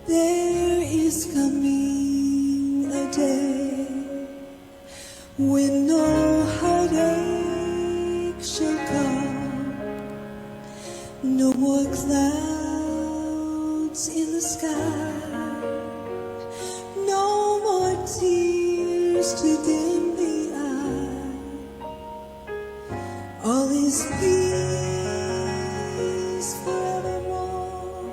There is coming a day when no heartache shall come, no more clouds in the sky, no more tears to dim the eye. All is peace forevermore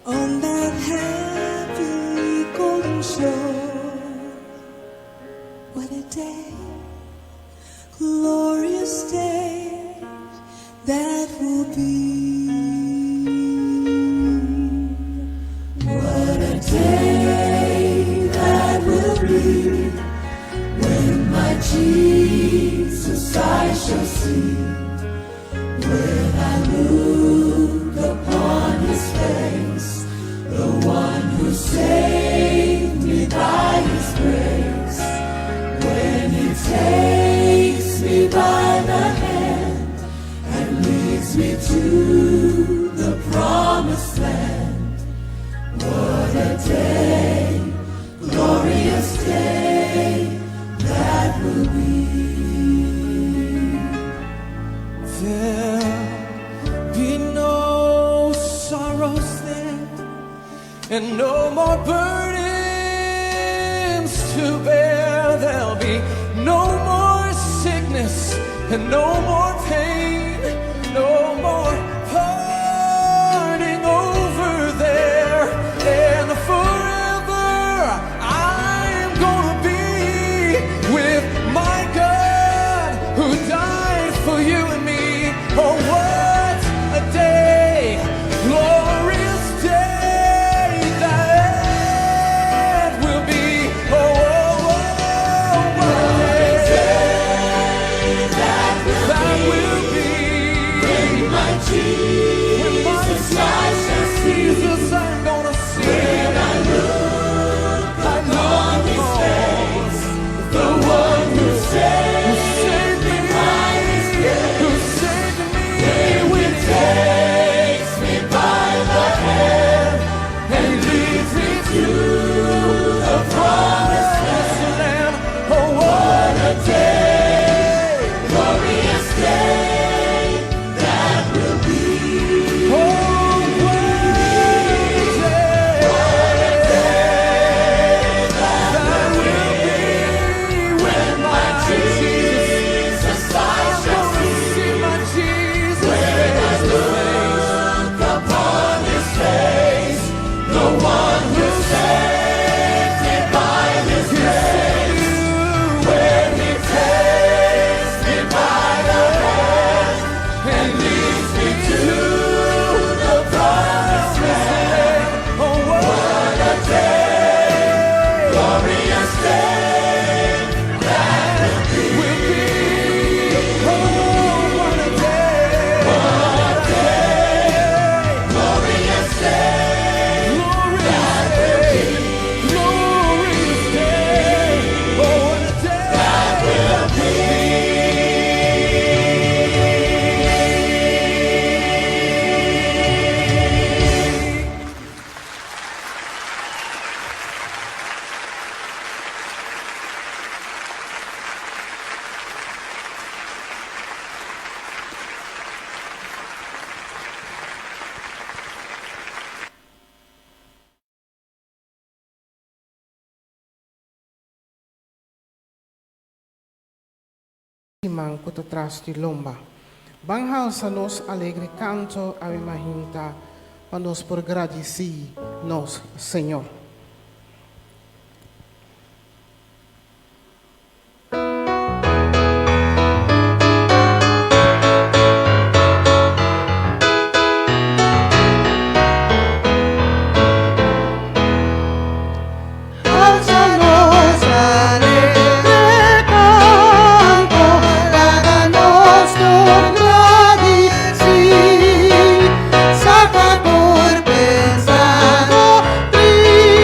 on that happy golden shore. What a day, glorious day that will be. What a day that will be when my Jesus I shall see. When I look upon his face, the one who saved me by his grace. When he takes me by the hand and leads me to the promised land. What a day, glorious day that will be. There'll be no sorrows then, and no more burdens to bear. There'll be no more sickness and no more pain, no more parting over there. And forever I'm gonna be with my God who died for you and me. Oh, what a day, glorious day that will be. Oh, oh, oh, what a day that will be. When my When my Jesus I shall see. Jesus, I'm gonna see. When I look upon his face, the one who saved Saved me me, by his grace. who saved me When he when takes me by the hand and leads me to the promised land. land. Oh, what What a day, glorious day that will be. Oh, what a day Day that that will be when my my Jesus, Jesus I I'm shall gonna see. see my Jesus When I face to face. look upon his face, the one who saved me by his He grace. saved you When he takes me by the hand and leads me to the promised land. Oh, what What a day, glorious day that will be. will be. Oh, what a day. What a day, glorious day Glorious day. Glorious day. Oh, what a day that will be. Man ku ta tras di lomba. Ban halsa nos alegre kanto awe mainta pa nos por gradisí nos Señor. Alsa nos alegre kanto, laga nos tur gradisí. Saka tur pensado tristu.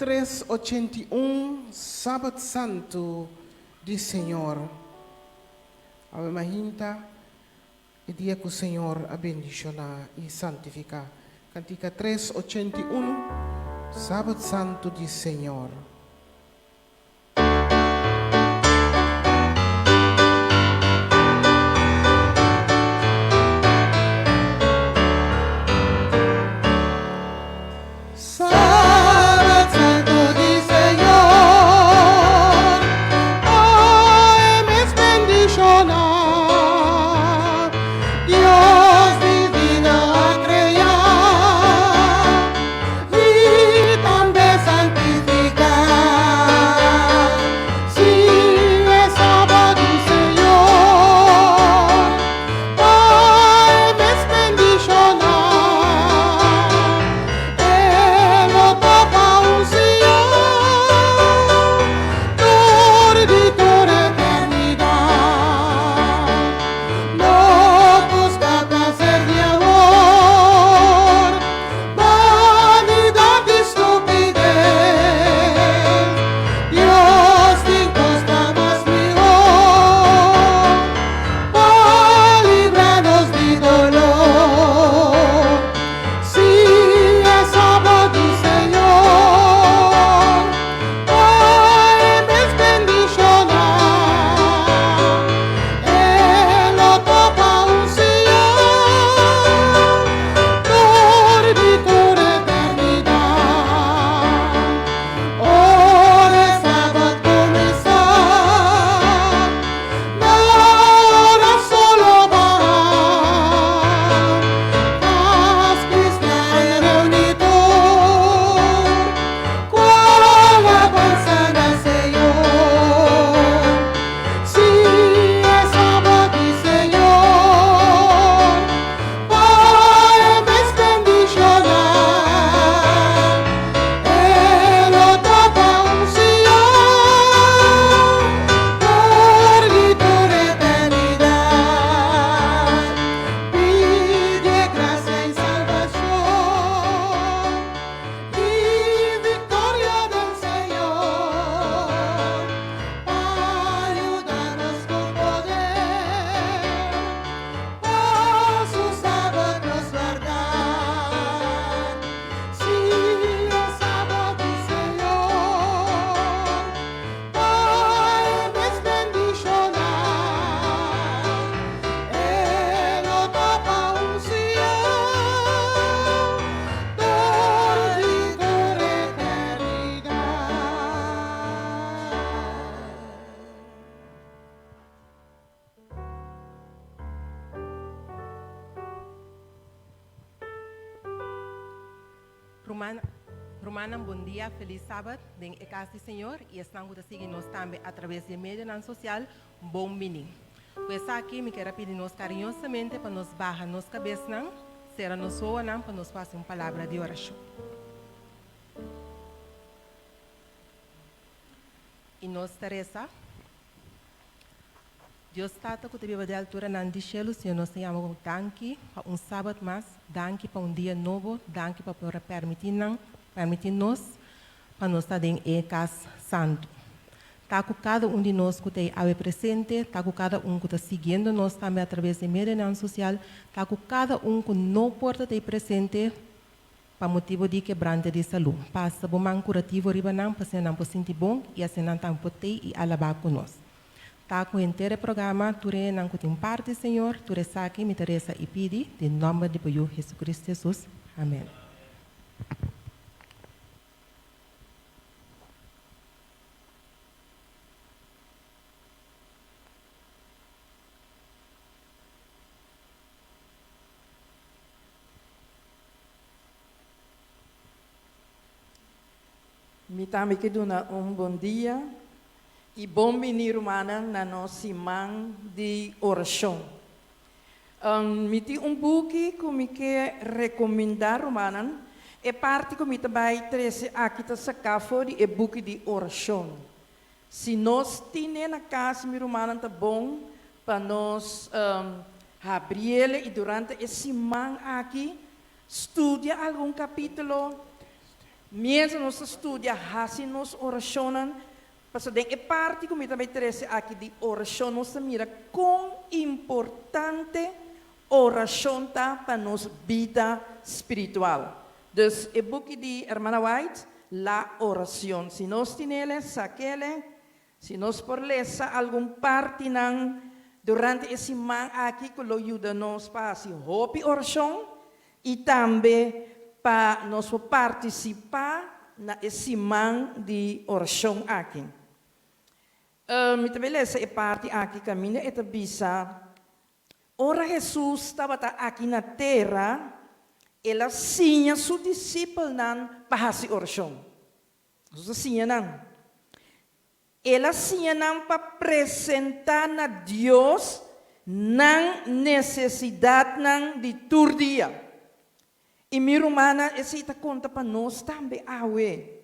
381, Sabat Santu di Señor. Awe mainta, e dia ku Señor a bendishoná i santifiká. Kantika 381, Sabat Santu di Señor. Sabat Santu di Señor, E mes bendishoná. Dios divino a krea i tambe santifiká. Si, e Sabat di Señor, E mes bendishoná. E lo topa un Sion, dor di tur eternidat. No buska plaser di awor, vanidat i stupides. Dios tin kos mas mihó, pa libra nos di doló. Si, e Sabat di Señor, E mes bendishoná. E lo topa un Sion, dor di tur eternidat. Ora e Sabat kuminsá, na ora solo baha. Kas kristian reuní tur, ku alabansa na Señor. Si, e Sabat di Señor, E mes bendishoná. E lo topa un Sion, dor di tur eternidat. Pidi grasia i salbashon i viktoria di Señor, pa yuda nos ku poder, pa su Sabat nos warda. Si, e Sabat di Señor, E mes bendishoná. E lo topa un Sion, dor di tur eternidat. Ruman, rumannan, bon dia, felis sabat, den e kas di Señor i esnan ku ta sigui nos tambe atraves di medionan sosial, bon bini. Pues aki mi ke pidi nos kariñosamente pa nos baha nos kabesnan, sera nos wowonan pa nos hasi un palabra di orashon. I nos ta resa. Dios Tata ku ta biba den alturanan di shelu, Señor, nos ta yama danki pa un sabat mas, danki pa un dia nobo, danki pa por permití nan, permití nos pa nos ta den e kas santu. Ta ku kada un di nos ku ta awe presente, ta ku kada un ku ta siguiendo nos tambe atraves di medionan sosial, ta ku kada un ku no por ta presente pa motibu di kebrante di salú. Pasa bo man kurativo riba nan, pa nan por sinti bon i asina nan tambe por i alabá ku nos. Ta ku henter programa, tur nan ku tin parti, Señor, tur esaki, mi ta resa i pidi, den nòmber di bo Yu Hesukristu Hesus. Amèn. Mi tambe ke duna un bon dia i bon bini rumannan na nos siman di orashon. Mi tin un buki ku mi ke rekomendá rumannan. E parti ku mi ta bai trese aki ta saká for di e buki di orashon. Si nos tin na kas, mi rumannan, ta bon pa nos habri e i durante e siman aki studia algun kapítulo. Mientras nos ta studia, hasi nos orashonnan, pasobra den e parti ku mi ta bai trese aki di orashon nos ta mira kon importante orashon ta pa nos bida spiritual. Dus e buki di Hermana White, La Oración. Si nos tinele, sakele. Si nos por lesa algun partinan durante e siman aki ku lo yuda nos pa hasi hopi orashon i tambe pa nos por partisipá na e siman di orashon aki. Mi ta bai lesa e parti aki kaminda e ta bisa, Ora Hesus tabata aki na tera, el a siña su disipelnan pa hasi orashon. Hesus a siña nan. El a siña nan pa presentá na Dios nan nesesidatnan di tur dia. I mi rumannan, esei ta konta pa nos tambe awe.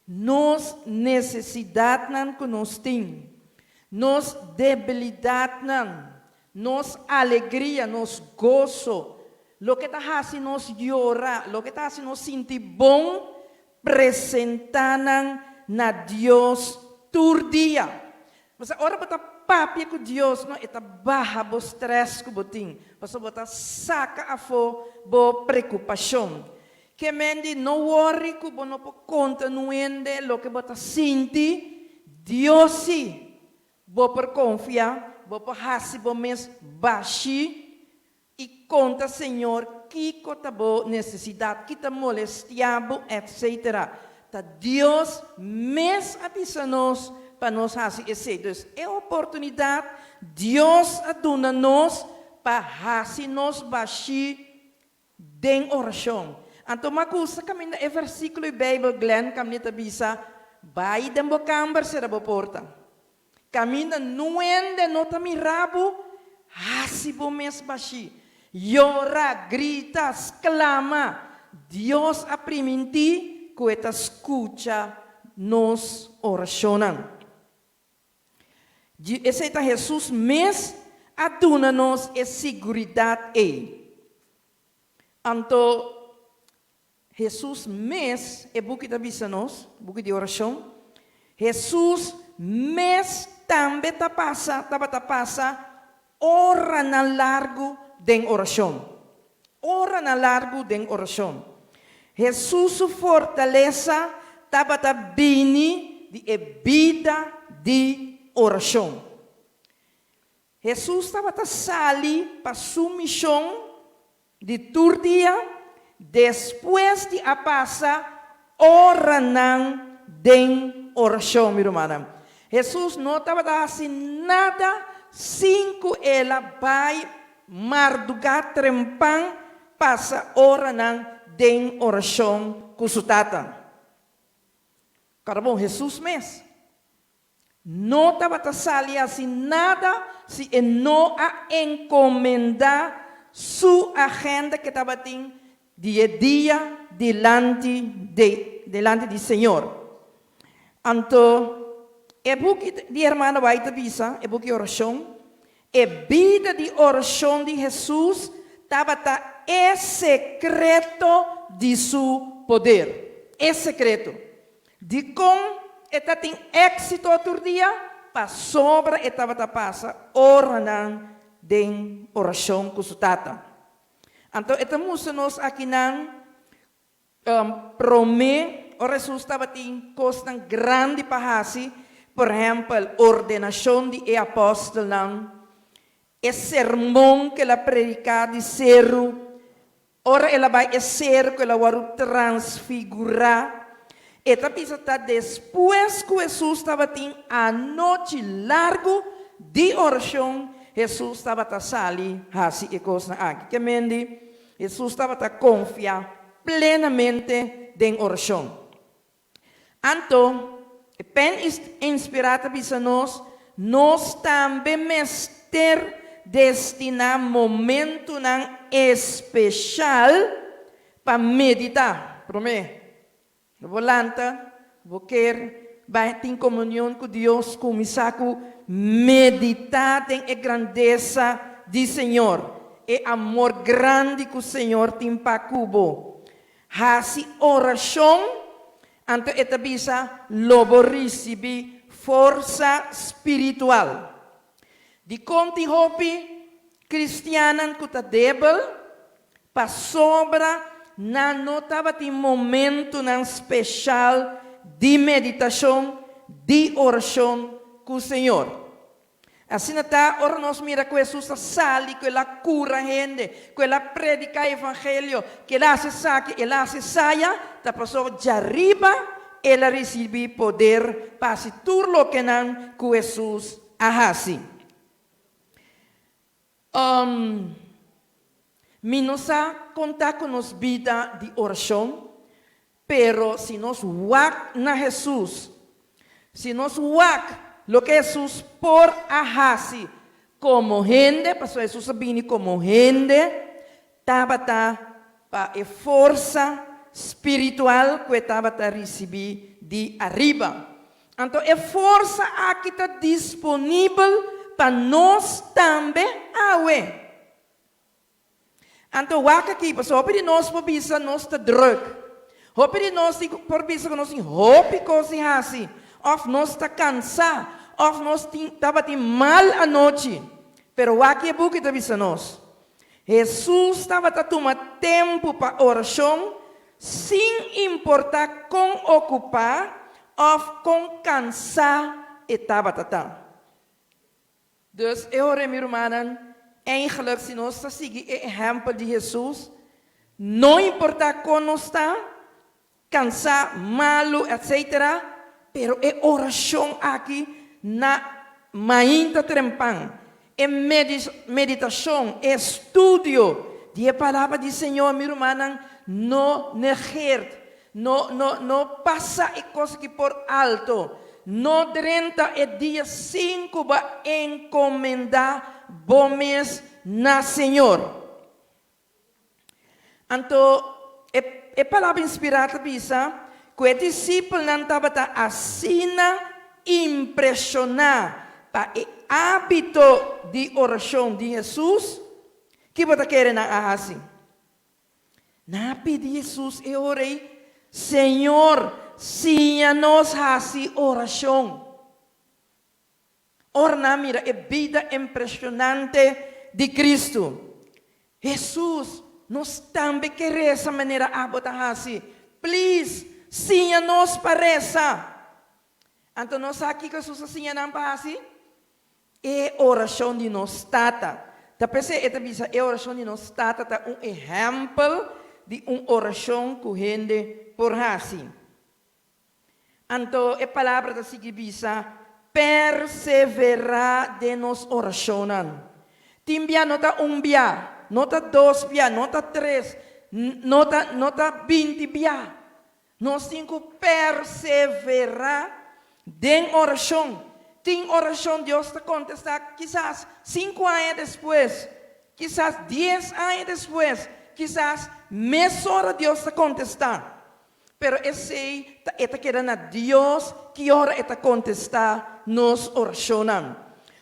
Nos nesesidatnan ku nos tin, nos debilidatnan, nos alegria, nos goso, loke ta hasi nos yora, loke ta hasi nos sinti bon, Presentá nan na Dios tur dia. Pasobra ora bo ta papia ku Dios, no, e ta baha bo strès ku bo tin, pasobra bo ta saka afó bo preokupashon. Ke men di no wòri ku bo no por konta nun hende loke bo ta sinti, Dios sí bo por konfia, bo por hasi bo mes bashí I konta Señor kiko ta bo nesesidat, ki ta molestia bo, etc. Ta Dios mes a bisa nos pa nos hasi esei. Dus e oportunidat Dios a duna nos pa hasi nos bashí den orashon. Anto mi a gusta kaminda e versíkulo di Beibel Glenn kaminda ta bisa, Bai den bo kamber sera bo porta. Kaminda nuende no ta mira bo, hasi bo mes bashí. Yora, grita, sklama. Dios a primintí ku e ta skucha nos orashonnan. Esei ta Hesus mes a duna nos e siguridat ei. Anto Hesus mes, e buki ta bisa nos, buki di orashon, Hesus mes tambe ta pasa, tabata pasa oranan largu den orashon. Oranan largu den orashon. Hesus su fortalesa tabata bini di e bida di orashon. Hesus tabata sali pa su mishon di tur dia despues di a pasa oranan den orashon. Mi rumannan, Hesus no tabata hasi nada sin ku el a bai mardugá trempan pasa oranan den orashon ku su Tata. Kòrda bon, Hesus mes No tabata sali hasi nada si e no a encomenda su agenda ke tabatin di e dia dilanti de dilanti di Señor. Anto e buki di Hermana White ta bisa, e buki Oracion, E bida di oracion di Hesus tabata e secreto di su poder. E secreto. Dikon e ta tin éksito tur dia? Pasobra e tabata pasa oranan den orashon ku su Tata. Anto e ta mustra nos akinan promé ora Hesus tabatin kosnan grandi pa hasi, por ehèmpel, ordenashon di e apòstelnan, e sermon ku el a prediká di seru. Ora el a bai e ser ku el a wòrdu transfigurá, e ta bisa ta despues ku Hesus tabatin anochi largu di orashon, Hesus tabata sali hasi e kosnan aki. Ke mendi, Hesus tabata konfia plenamente den orashon. Anto, e pen inspirá ta bisa nos, Nos tambe mester destiná momentunan espeshal pa meditá. Promé, lo bo lanta, bo ker bai tin komunion ku Dios, kuminsá ku meditá den e grandesa di Señor, e amor grandi ku Señor tin pa ku bo. Hasi orashon. Anto e ta bisa, Lo bo risibí forsa spiritual. Dikon tin hopi kristiannan ku ta debel? Pasobra nan no tabatin momentunan speshal di meditashon, di orashon ku Señor. Asina ta ora nos mira ku Hesus a sali, ku el a kura hende, ku el a prediká evangelio, ku el a hasi esaki, el a hasi esaya, ta pasobra djariba el a risibí poder pa hasi tur lokenan ku Hesus a hasi. Mi no sa kon ta ku nos bida di orashon, pero si nos wak na Hesus, si nos wak loke Hesus por a hasi komo hende, pasobra Hesus a bini komo hende, tabata pa e forsa spiritual ku e tabata risibí di ariba. Anto e forsa aki ta disponibel pa nos tambe awe. Anto wak aki, pasobra hopi di nos por bisa nos ta drùk. Hopi di nos tin por bisa ku nos tin hopi kos di hasi, òf nos ta kansá, òf nos tin tabatin mal anochi. Pero wak e buki ta bisa nos, Hesus tabata tuma tempu pa orashon sin importá kon okupá òf kon kansá e tabata ta. Dus e ora mi rumannan, eigenlijk si nos ta sigui e ehèmpel di Hesus, no importá kon nos ta, Cansá, malu, etc. Pero e oracion aki na mainta trempan, e meditacion, e estudio di e Palabra di Señor, mi rumannan, no negeert, no, no, no pasa e cos aki por alto, no drenta e dia sin cu bo a encomenda bo mes na Señor. Anto e e palabra inspirá ta bisa ku e disipelnan tabata asina impreshoná pa e ábito di orashon di Hesus, ki bo ta kere nan a hasi? Nan a pidi Hesus e ora ei, Señor, siña nos hasi orashon. Ora nan mira e bida impresionante di Cristo, Hesus, nos tambe ke resa manera abo ta hasi. Please, siña nos pa resa. Anto nos sa kiko Hesus a siña nan pa hasi? E oracion di nos Tata. Ta p'esei e ta bisa e oracion di nos Tata ta un ehempel di un oracion ku hende por hasi. Anto e palabra ta sigui bisa, Perseverá den nos orashonnan. Tin bia no ta un bia, no ta dos bia, no ta tres, no ta no ta binti bia. Nos tin ku perseverá den orashon. Tin orashon Dios ta kontestá kisas sinku aña despues, kisas dies aña despues, kisas mesora Dios ta kontestá. Pero esei ta e ta keda na Dios ki ora e ta kontestá nos orashonnan.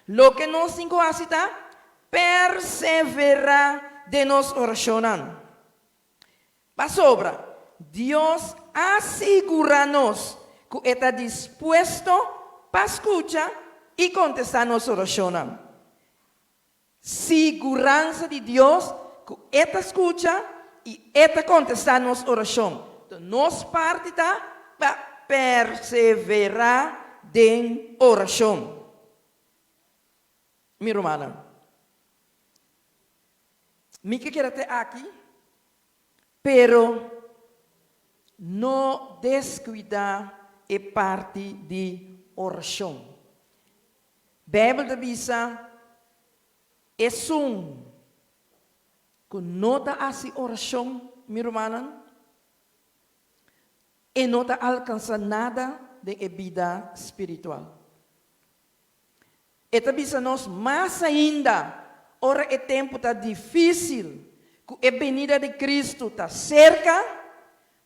Loke nos tin ku hasi ta perseverá den nos orashonnan. Pasobra Dios a sigurá nos ku e ta dispuesto pa skucha i kontestá nos orashonnan. Siguransa di Dios ku E ta skucha i E ta kontestá nos orashon. Enton nos parti ta pa perseverá den orashon. Mi rumannan, mi ke keda te aki, pero no deskuidá e parti di orashon. Bijbel ta bisa, Esun ku no ta hasi orashon, mi rumannan, e no ta alkansa nada den e bida spiritual. E ta bisa nos mas ainda ora e tempu ta difísil, ku e benida di Kristu ta serka,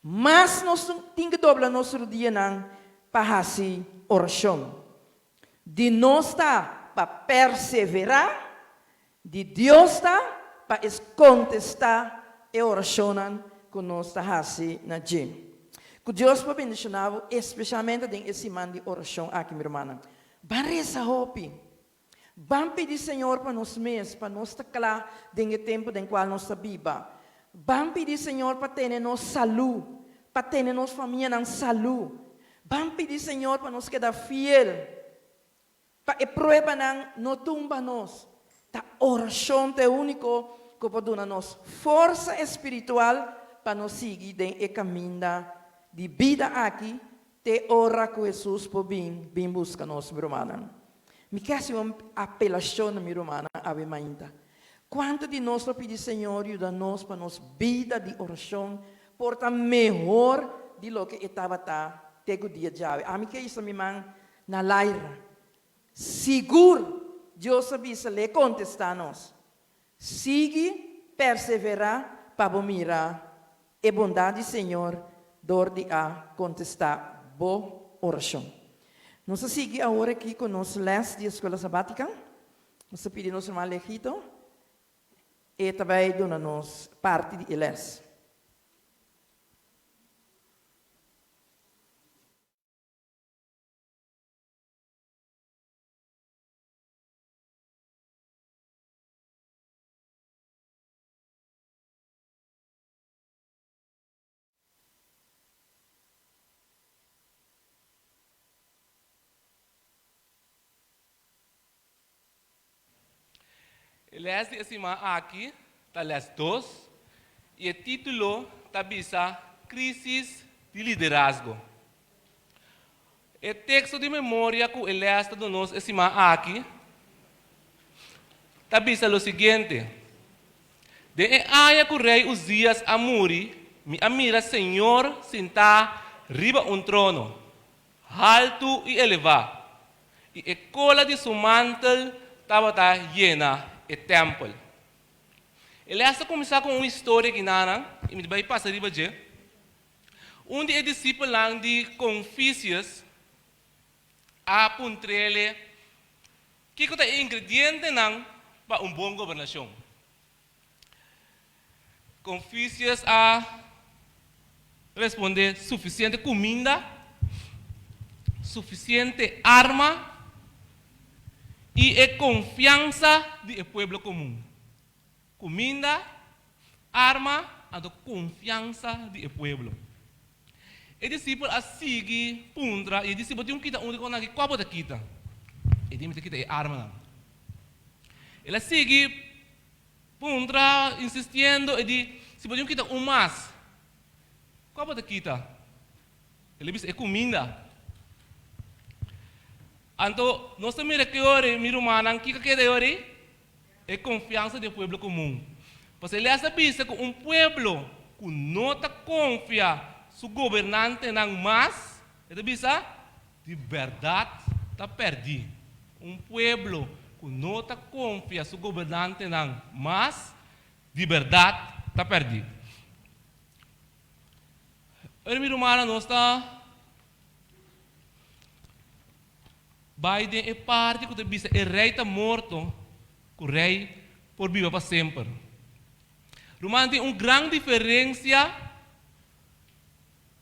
mas nos tin ku dobla nos rudianan pa hasi orashon. Di nos ta pa perseverá, di Dios ta pa es kontestá e orashonnan ku nos ta hasi na dje. Ku Dios por bendishoná bo espesialmente den e siman di orashon aki mi rumannan. Ban resa hopi. Ban pidi Señor pa nos mes, pa nos ta kla den e tempu den kual nos ta biba. Ban pidi Señor pa tene nos salú, pa tene nos famianan salú. Ban pidi Señor pa nos keda fiel, pa e pruebanan no tumba nos. Ta orashon ta e úniko ku por duna nos forsa espiritual pa nos sigui den e kaminda di bida aki te ora ku Hesus por bin bin buska nos, mi rumannan. Mi ke hasi un apelashon na mi rumannan awe mainta. Kuantu di nos lo pidi Señor yuda nos pa nos bida di orashon por ta mehor di loke e tabata te ku dia djawe? Ami ke hisa mi man na laira. Sigur Dios a bisa l'e kontestá nos. Sigui perseverá pa bo mira e bondat di Señor dor di a kontestá bo orashon. Nos a sigui awor aki ku nos lès di Eskuela Sabátika. Nos ta pidi nos ruman Legito e ta bai duna nos parti di e lès. E les di e siman aki ta les dos i e título ta bisa Crisis di Liderazgo. E teksto di memoria ku e les ta duna nos e siman aki ta bisa lo siguiente, Den e aña ku rei Uzias a muri, mi a mira Señor sintá riba un trono, haltu i elevá, i e kola di su mantel tabata yena e tèmpel. E les ta kuminsá ku un historia ginanan, i mi ta bai pasa riba dje. Un di e disipelnan di Confucius a puntr'ele kiko ta e ingredientenan pa un bon gobernashon. Confucius a responde, Sufisiente kuminda, sufisiente arma i e konfiansa di e pueblo komun. Kuminda, arma anto konfiansa di e pueblo. E disipel a sigui puntra i e di, Si bo tin un kita un di konan aki, kua bo ta kita? E di, Mi ta kita e armanan. El a sigui puntra insistiendo, e di, Si bo tin un kita un mas, kua bo ta kita? El a bisa, E kuminda. Anto nos ta mira ki ora, mi rumannan, kiko keda e ora ei? E konfiansa di e pueblo komun. Pasobra Elias a bisa ku un pueblo ku no ta konfia su gobernantenan mas, e ta bisa, di bèrdat ta pèrdí. Un pueblo ku no ta konfia su gobernantenan mas, di bèrdat ta pèrdí. Ora mi rumannan nos ta Bai den e parti ku ta bisa e rei ta morto, ku rei por biba pa semper. Ruman, tin un gran diferensia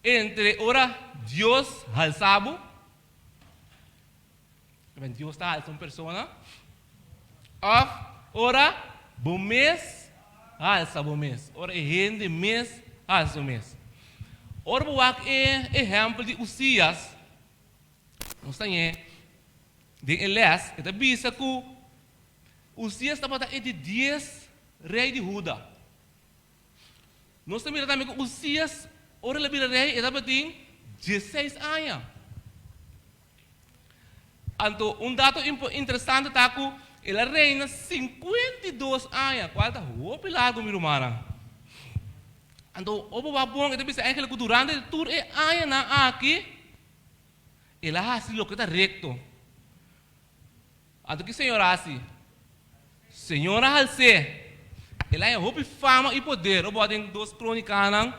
entre ora Dios halsa bo, Dios ta halsa un persona, òf ora bo mes halsa bo mes, ora e hende mes halsa su mes. Ora bo wak e ehèmpel di Uzias, Nos ta ñe den e les, e ta bisa ku Uzias tabata e di dies rei di Huda. Nos ta mira tambe ku Uzias, ora el a bira rei, e tabatin diesseis aña. Anto, un dato interesante ta ku el a reina 52 aña, kual ta hopi largu, mi rumannan. Anto, ora bo wak bon, e ta bisa eigenlijk ku durante tur e añanan aki, El a hasi loke ta rekto. Anto ki Señor a hasi? Señor a hals'é. El a haña hopi fama i poder. Ora bo a den Dos Krónikanan,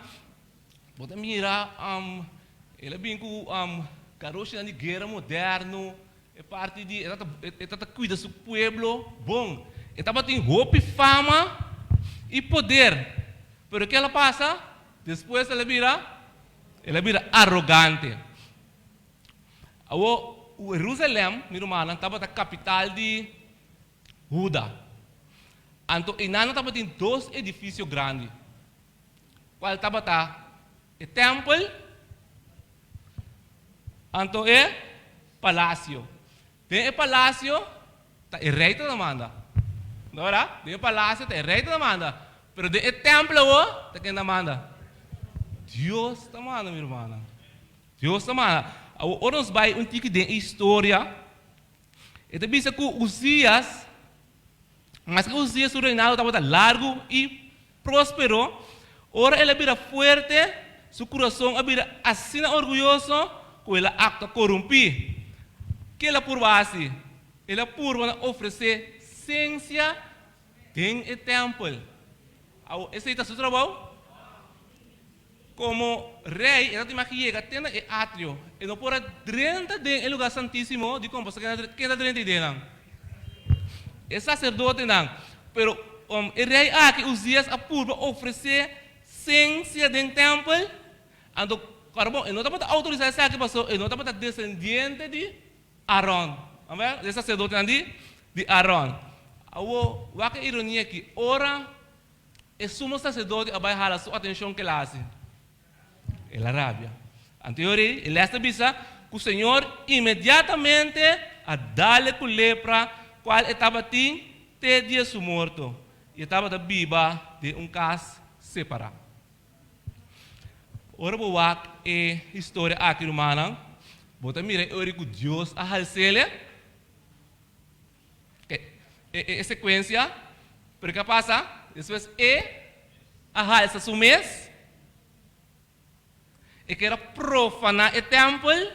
bo ta mira el a bin ku karoshinan di guera moderno, e parti di e tabata kuida su pueblo bon. E tabatin hopi fama i poder. Pero ke el a pasa? Despues el a bira. El a bira arogante. Awor, Herusalèm, mi rumannan, tabata kapital di Huda. Anto einan nan tabatin dos edifisio grandi, kual tabata e tèmpel anto e palasio. Den e palasio ta e rei ta manda. No berdad? Den e palasio ta e rei ta manda. Pero den e tèmpel awor ta ken ta manda? Dios ta manda, mi rumannan. Dios ta manda. Awor ora nos bai un tiki den e historia, E ta bisa ku Uzias, maske Uzias su reinado tabata largu i próspero, ora el a bira fuerte, su kurason a bira asina orguyoso ku el a aktua korumpí. Ke el a purba hasi? El a purba na ofresé sensia den e tèmpel. Awor, esei ta su trabou? Komo rei, e ta tima ki yega te na e atrio. E no por a drenta den e lugá santísimo, dikon? Pasobra ken ta drenta ei den nan? E saserdotenan. Pero e rei aki, Uzias, a purba ofresé sensia den tèmpel. Anto, kòrda bon, e no tabata outorisá esaki pasobra e no tabata desendiente di Aron. Amen? E saserdotenan di Aron. Awor, wak e ironia aki. Ora E sumo saserdote a bai hala su atenshon ke el a hasi? El a rabia. Anto e ora ei, e lès ta bisa ku Señor inmediatamente a dal-e ku lepra kual e tabatin te dia su morto, i e tabata biba den un kas separá. Ora bo wak e historia aki, rumannan, bo ta mira e ora ei ku Dios a hals'el. E sekuensia, pero ke a pasa? Despues e a halsa su mes, e kier a profaná e tèmpel,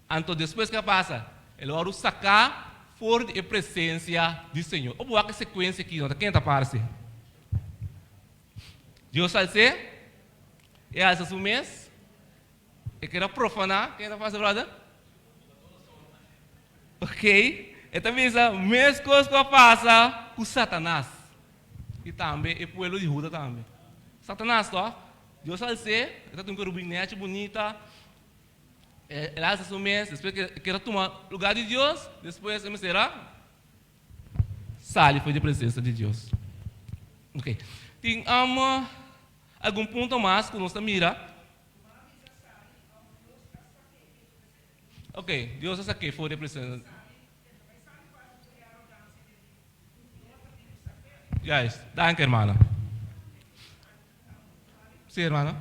anto despues ke a pasa? El a wòrdu saká for di e presensia di Señor. Obo wak e sekuensia aki, no ta ken ta parse. Dios hals'é, e halsa su mes, e kier a profaná, ken ta parse bròder? Ok, e ta bisa meskos ku a pasa ku Satanas i tambe e pueblo di Huda tambe. Satanas to, Dios a als'é, e ta tin un kerubin nechi bunita, el a alsa su mes, despues e kier a tuma lugar di Dios, despues e mester a sali for di e presensia di Dios. Ok, tin algun punto mas ku nos ta mira. Ok, Dios a sak'é for di e presensia. Juist, danki hermana. Sí, hermana.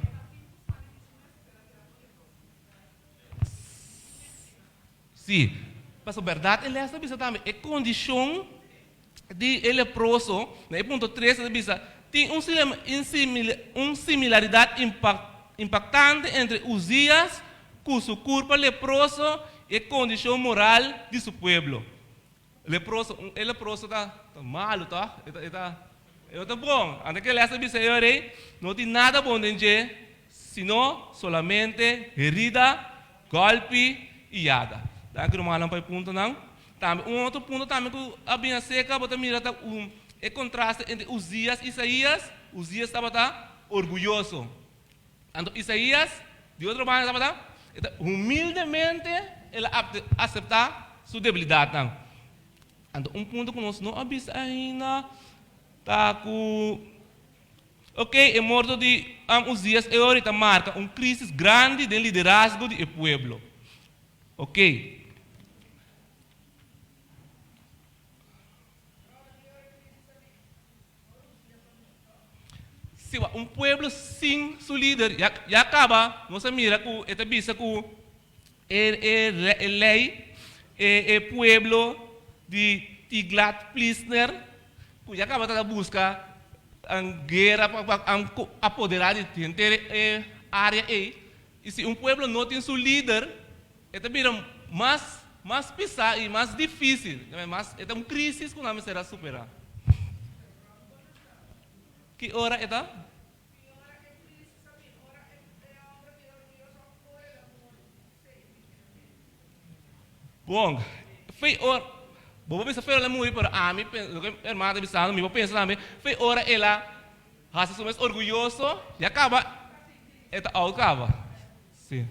Sí, pasobra bèrdat e lès ta bisa tambe e kondishon di e leproso, na e punto tres e ta bisa, tin un un similaridat impaktante entre Uzias ku su kurpa leproso i e kondishon moral di su pueblo. Leproso, e leproso ta malu tòg? E ta, e ta, e no ta bon. Anto ke lès ta bisa e ora ei, no tin nada bon den dje, sino solamente herida, gòlpi i yaga. Danki rumannan pa e puntonan. Tambe un otro punto tambe ku a bin aserka bo ta mira ta un e kontraste entre Uzias i Isaías. Uzias tabata orguyoso. Anto Isaías di otro banda tabata e ta humildemente el a aseptá su debilidatnan. Anto un punto ku nos no a bisa ainda ta ku ok e morto di Uzias e ora ta marka un krisis grandi den liderazgo di e pueblo. Ok. Si un pueblo sin su lider ya ya caba nos a mira cu e ta bisa cu e e e ley e e pueblo di Tiglat-Plisner cu ya caba ta busca guera pa pa apodera di henter e area ey y si un pueblo no tin su lider E ta bira mas mas pisá i mas difísil. Mas, e ta un krísis ku nan mester a superá. Ki ora e ta? Bon, fei ora, bo por bisa fei ora el a muri, pero ami, loke e hermana ta bisando, mi por pensa tambe, fei ora el a hasi su mes orguyoso, ya kaba. E ta out kaba. Si.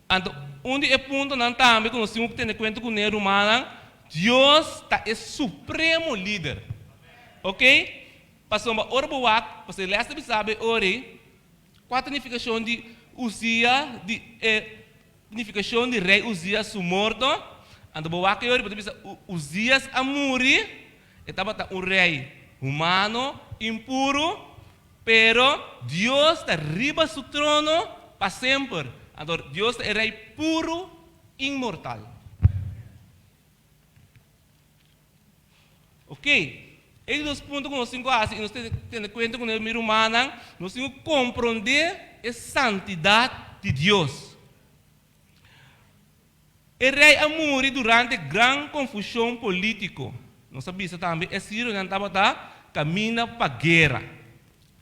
Anto, un di e puntonan tambe ku nos tin ku tene kuenta kuné, rumannan, Dios ta e supremo lider. Oke? Pasobra ora bo wak, pasobra e lès ta bisa bo e ora ei, kua ta nifikashon di Uzia, di e nifikashon di rei Uzias su morto? Anto bo wak e ora ei, bo ta bisa, Uzias a muri, e tabata un rei humano, impuru, Pero Dios ta riba su trono pa semper. Anto Dios ta e Rei puru, inmortal. Ok, e di dos punto ku nos tin ku hasi i nos tin tene kuenta ku mi rumannan, nos tin ku komprondé e santidat di Dios. E rei a muri durante gran konfushon polítiko. Nos a bisa tambe e sirionan tabata kaminda pa guera.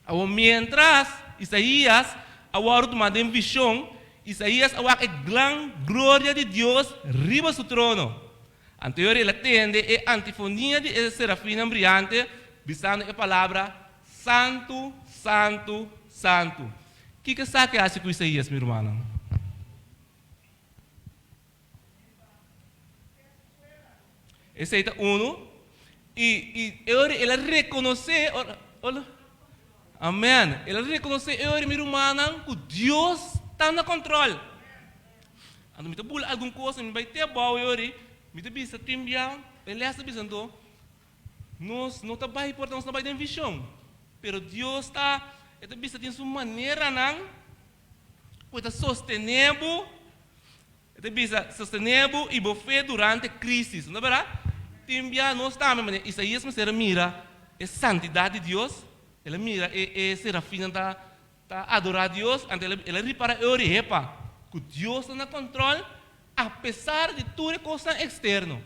Awor miéntras Isaías a wòrdu tumá den vishon, Isaías a wak e gran gloria di Dios riba su trono. Anteor el a tende e antifonia di e serafinnan briante bisando e palabra, Santu, santu, santu. Kiko esaki a hasi ku Isaías, mi rumannan? Esei ta unu. I, i e ora el a rekonosé, ora, ora, amèn, el a rekonosé e ora, mi rumannan, ku Dios ta na kòntròl. Anto mi ta bula algun kos, mi bai te abou e ora, mi ta bisa tin bia, e lès ta bisa anto, nos no ta bai por ta nos ta bai den vishon, pero Dios ta, e ta bisa tin su maneranan Ku e ta sostené bo, e ta bisa, sostené bo i bo fe durante krísis. No ta bèrdat? Tin bia nos tambe, manera Isaías mester a mira e santidat di Dios, el a mira e e serafinnan ta ta adorá Dios, anto el a el a ripará e ora, hepa, ku Dios ta na kòntròl apesar di tur e kosnan eksterno.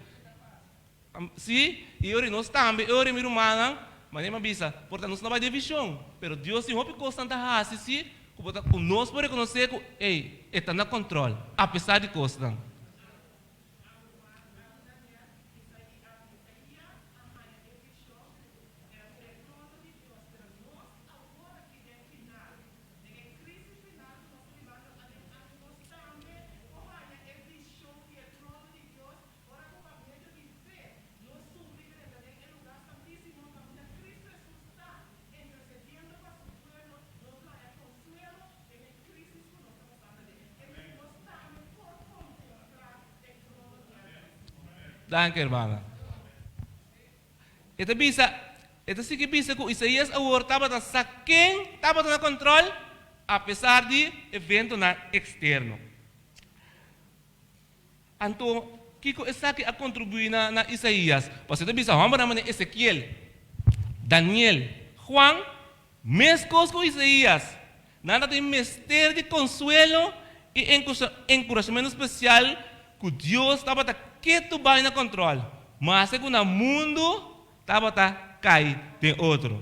Sí, i ora nos tambe, e ora mi rumannan, manera mi a bisa, por ta nos no bai den vision, pero Dios tin hopi kosnan ta hasi sí ku bo ta, ku nos por rekonosé ku, ey, e ta na kòntròl, apesar di kosnan. Ora ku pa medio di fe nos sufri drenta den e lugá santísimo kaminda Kristu Hesus ta intersediendo pa su pueblo, nos lo haña konsuelo den e krísis ku nos ta pasando aden. E men nos tambe por kontemplá e trono di Altísimo. Danki, hermana. E ta bisa, e ta sigui bisa ku Isaías awor tabata sa ken tabata na kòntròl apesar di eventonan eksterno. Anto, kiko esaki a kontribuí na na Isaías? Pasobra e ta bisa hòmbernan manera Ezekiel, Daniel, Juan, meskos ku Isaías, nan ta tin mester di konsuelo i enkurashamentu spesial ku Dios tabata ketu bai na kòntròl, maske ku nan mundu tabata kai den otro.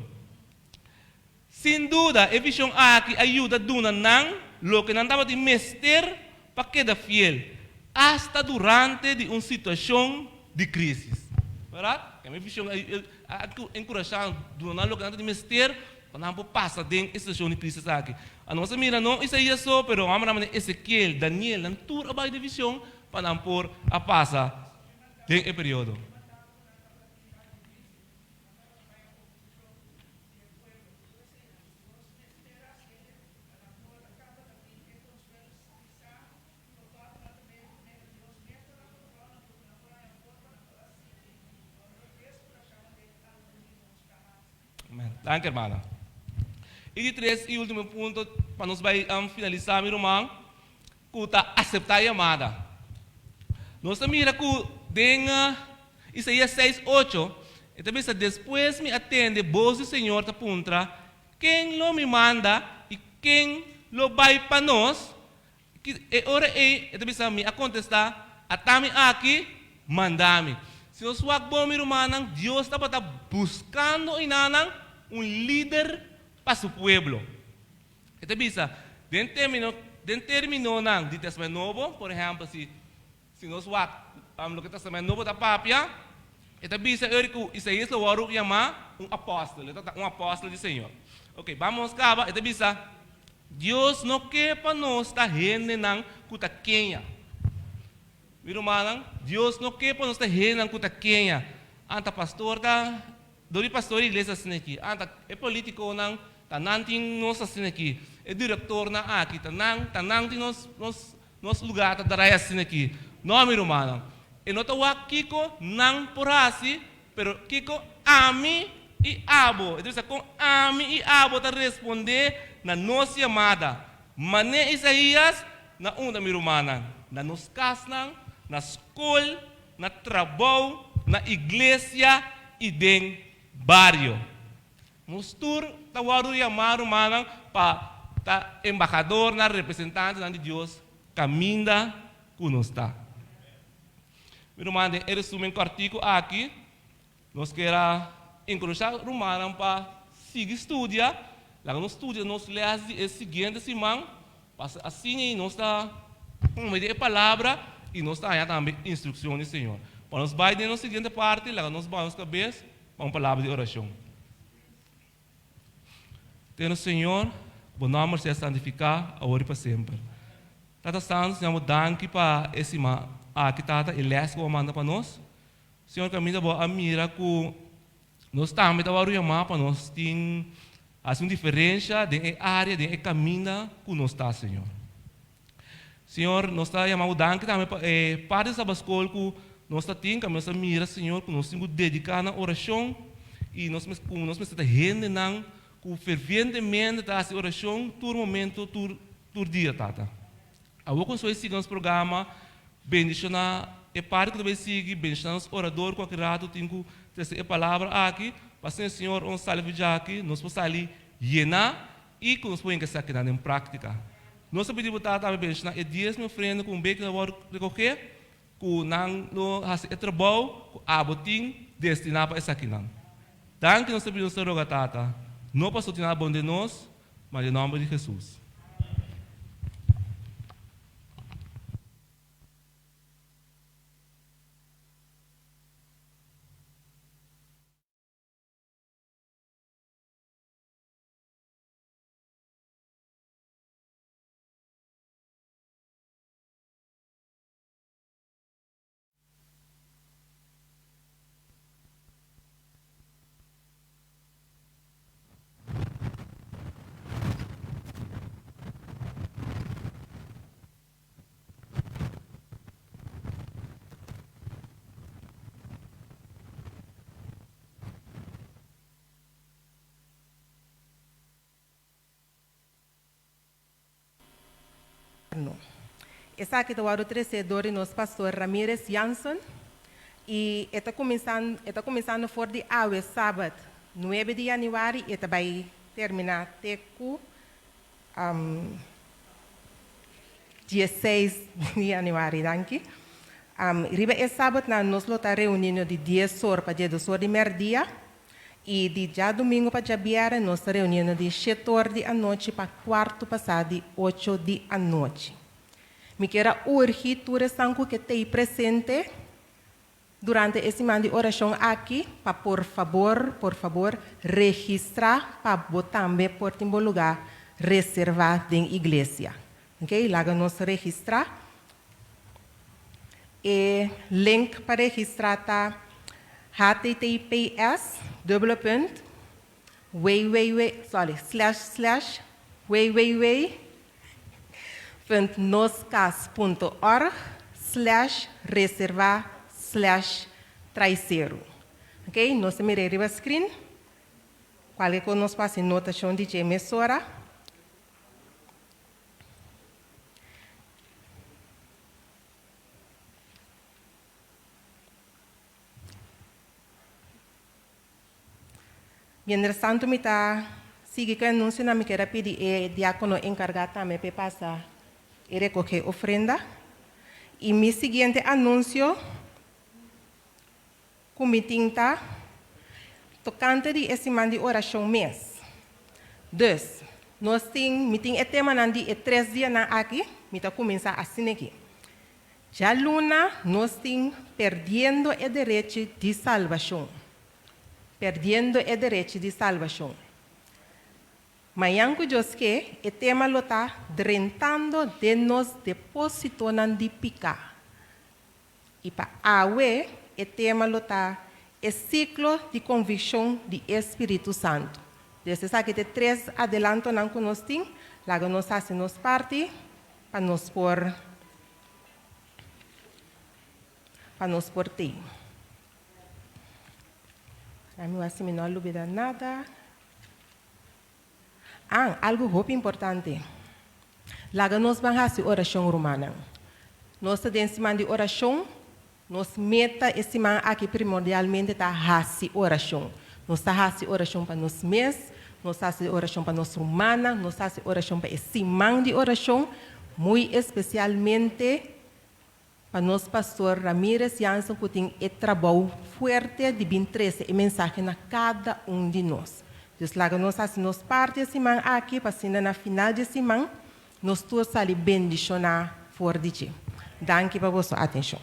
Sin duda, e vishon aki a yuda duna nan loke nan tabatin mester pa keda fiel, asta durante di un situashon di krísis. Bèrdat? E vishon a enkurashá nan, duna nan loke nan tabatin mester pa nan por pasa den e situashon di krísis aki. A Nos a mira no Isaías so, pero hòmbernan manera Ezekiel, Daniel, nan tur a bai den vishon pa nan por a pasa den e periodo. Danki hermana. I di tres i ultimo punto pa nos bai finalisá mi ruman ku ta aseptá e yamada. Nos ta mira ku den Isaías seis ocho e ta bisa, Despues mi a tende bos di Señor ta puntra, Ken lo mi manda i ken lo bai pa nos? E ora ei e ta bisa, Mi a kontestá, Ata mi aki, manda mi. Si nos wak bon, mi rumannan, Dios tabata buskando enanan un lider pa su pueblo. E ta bisa, den término, den términonan di Testament Nobo, por ehèmpel, si, si nos wak loke Testament Nobo ta papia, e ta bisa eur ku Isaías lo wòrdu yamá un apòstel, e ta ta un apòstel di Señor. Oke, bamos kaba, e ta bisa. Dios no ke pa nos ta hendenan ku ta keña. Mi rumannan, Dios no ke pa nos ta hendenan ku ta keña. Anta pastor ta, dor di pastor di iglesia asina aki. Anta e politikonan, ta nan tin nos asina aki. E direktornan aki, ta nan, ta nan tin nos, nos, nos lugar ta draai asina aki. No, mi rumannan. E no ta wak kiko nan por hasi, pero kiko ami i abo, e ta bisa kon ami i abo ta respondé na nos yamada. Mané Isaías, Na unda mi rumannan? Na nos kasnan, na skol, na trabou, na iglesia i den bario. Nos tur ta wòrdu yamá, rumannan, pa ta embahadornan, representantenan di Dios kaminda ku nos ta. Mi ruman, den e resumen kòrtiku aki, nos kier a enkurashá rumannan pa sigui studia. Laga nos studia nos lès di e siguiente siman, pasobra asina ei nos ta kome di e Palabra i nos ta haña tambe instrukshon di Señor. Pa nos bai den nos siguiente parti, laga nos baha nos kabes pa un palabra di orashon. Teno Señor, bo nòmber sea santifiká awor i pa semper. Tata Santu, Señor, bo danki pa e siman aki, Tata, e lès ku bo a manda pa nos. Señor, kaminda bo a mira ku nos tambe ta wòrdu yamá pa nos tin hasi un diferensha den e área, den e kaminda ku nos ta, Señor. Señor, nos ta yama bo danki tambe pa e parti di Sabaskol ku nos ta tin, kaminda nos ta mira, Señor, ku nos tin ku dediká na orashon i nos mes ku nos mester ta hendenan ku fervientemente ta hasi orashon tur momento, tur tur dia, Tata. Awor ku nos bai sigui nos programa, bendishoná e parti ku ta bai sigui, bendishoná nos orador ku aki rato tin ku trese e palabra aki, pa asina, Señor, ora nos sali for djaki, nos por sali yená i ku nos por hinka esakinan den práktika. Nos ta pidi bo Tata tambe bendishoná e diesmi ofrenda ku un bek ta wòrdu rekogé, ku nan lo hasi e trabou ku abo tin destiná pa esakinan. Danki nos ta pidi nos ta roga Tata, no pasobra tin nada bon den nos, ma den nòmber di Hesus. No. Esaki ta wòrdu tresé dor di nos pastor Ramirez Jansen i e ta kuminsando e ta kuminsando for di awe sabat nuebe di yanüari i e ta bai terminá te ku dieseis di yanüari. Danki. Riba e sabatnan nos lo ta reuniendo di dies or pa diesdos or di mèrdia. I di djadumingu pa djabièrnè nos ta reuniendo di shet'or di anochi pa kuartu pasá di ocho di anochi. Mi kier a urgi tur esnan ku ke t'ei presente durante e siman di orashon aki pa por fabor, por fabor registrá pa bo tambe por tin bo lugá reservá den iglesia. Oke, laga nos registrá. E link pa registrá ta https dubbele punt www sorry slash slash www punt noskas punto org slash reservá slash traiseru. Oke, nos ta mira e riba screen. Kualke kos nos por hasi notashon di dje mesora. Mientras tanto mi ta sigui ku e anunsionan mi kier a pidi e diákono enkargá tambe pa e pasa e rekogé ofrenda. I mi siguiente anunsio ku mi tin ta tokante di e siman di orashon mes. Dus, nos tin, mi tin e temanan di e tres dianan aki, mi ta kuminsá asin'aki. Djaluna nos tin Perdiendo e derechi di salbashon. Perdiendo e derechi di salbashon. Mañan ku Dios ke, e tema lo ta Drentando den nos depósitonan di piká. I pa awe, e tema lo ta E siklo di konvikshon di e Spiritu Santu. Des esaki ta e tres adelantonan ku nos tin, laga nos hasi nos parti pa nos por pa nos por tei. Ami wak si mi no a lubida nada. An, algu hopi importante. Laga nos ban hasi orashon, rumannan. Nos ta den siman di orashon. Nos meta e siman aki primordialmente ta hasi orashon. Nos ta hasi orashon pa nos mes, nos ta hasi orashon pa nos rumannan, nos ta hasi orashon pa e siman di orashon, muy espesialmente Pa nos Pastor Ramirez Jansen cu tin e trabou fuerte di bin trece e mensahe na cada un di nos. Dios laga nos haci nos parti e siman aki pa asina na final di e siman nos tur sali bendiciona for di dje. Danki pa boso atencion.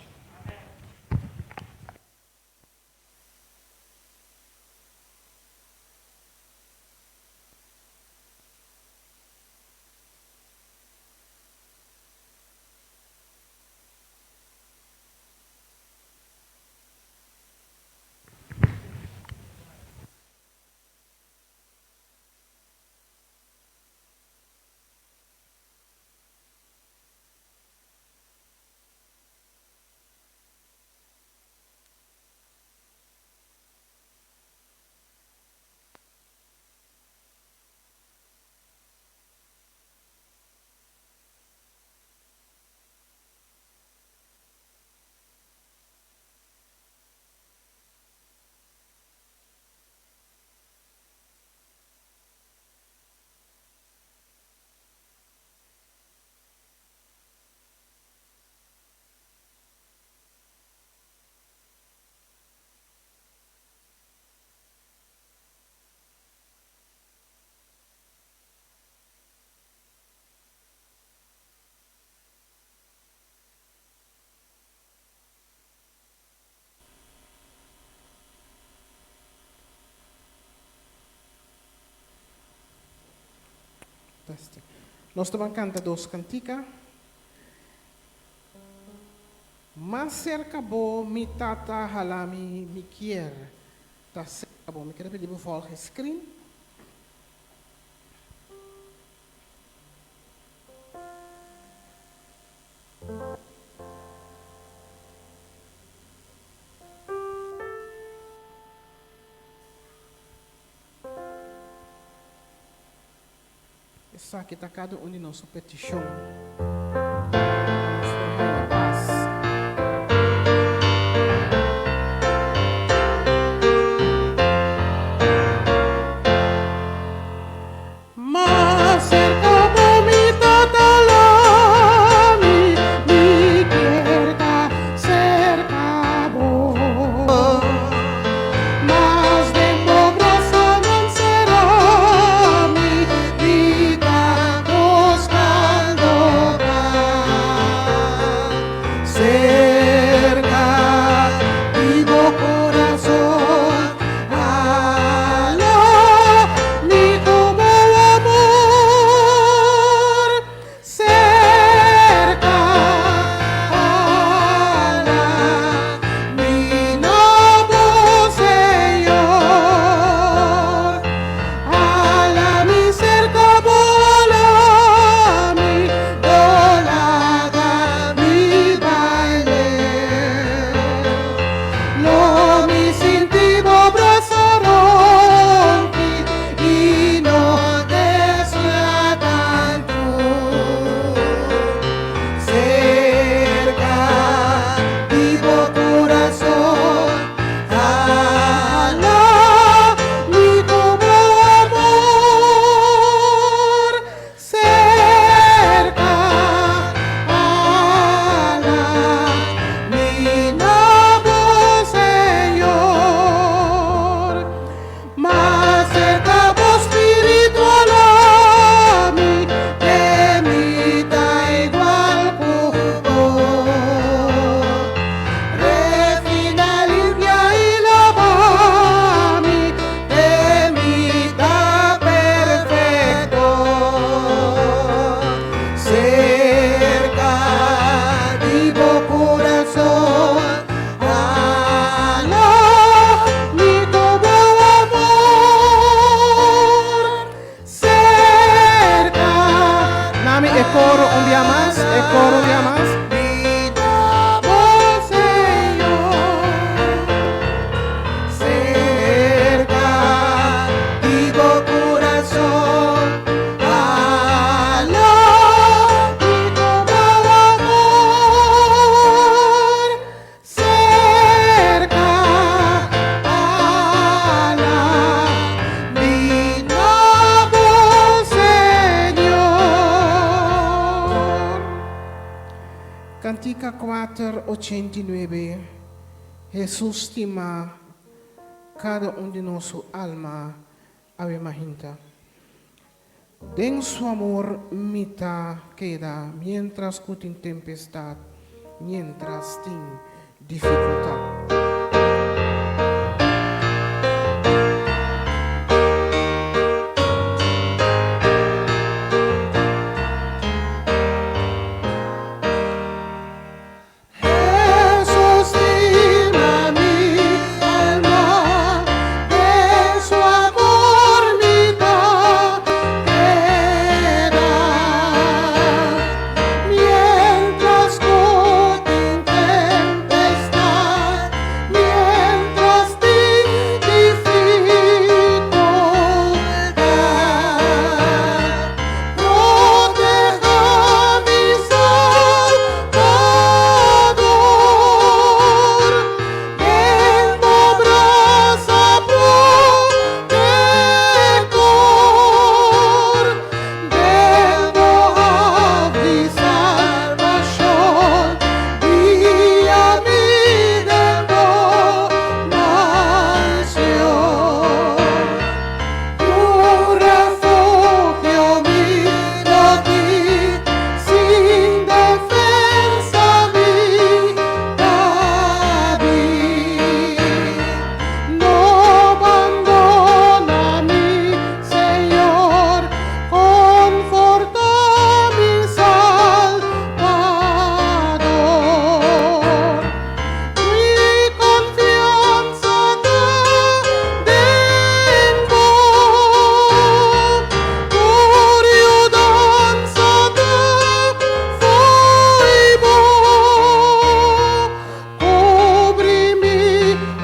Fantastic. Nos ta ban canta dos cantica. Mas cerca bo mi tata hala mi mi kier ta cerca bo. Mi kier a pidi bo volg e screen. Esaki ta kada un di nos su petishon. Pa nos por haña pas. Mas serka bo mi Tata lami, mi kier ta serka bo. Mas den bo brasanan sera mi, mi ta buscando. Kantika kuater ochenta i nuebe, Hesus stima kada un di nos su alma awe mahinta. Den su amor mi ta keda mientras ku tin tempestad, mientras tin difikultad. Hesus stima mi alma, den su amor mi ta keda. Mientras ku tin tempestad, mientras tin difikultad, proteha mi Salbador, den bo brasa protektor, den bo haf di salbashon, guia mi den bo mansion. Un refugio mi no tin, sin defensa mi ta bin. No bandona mi, Señor, conforta mi Salbador. Mi confianza ta den bo, tur yudansa ta fo'i bo. Cubri mi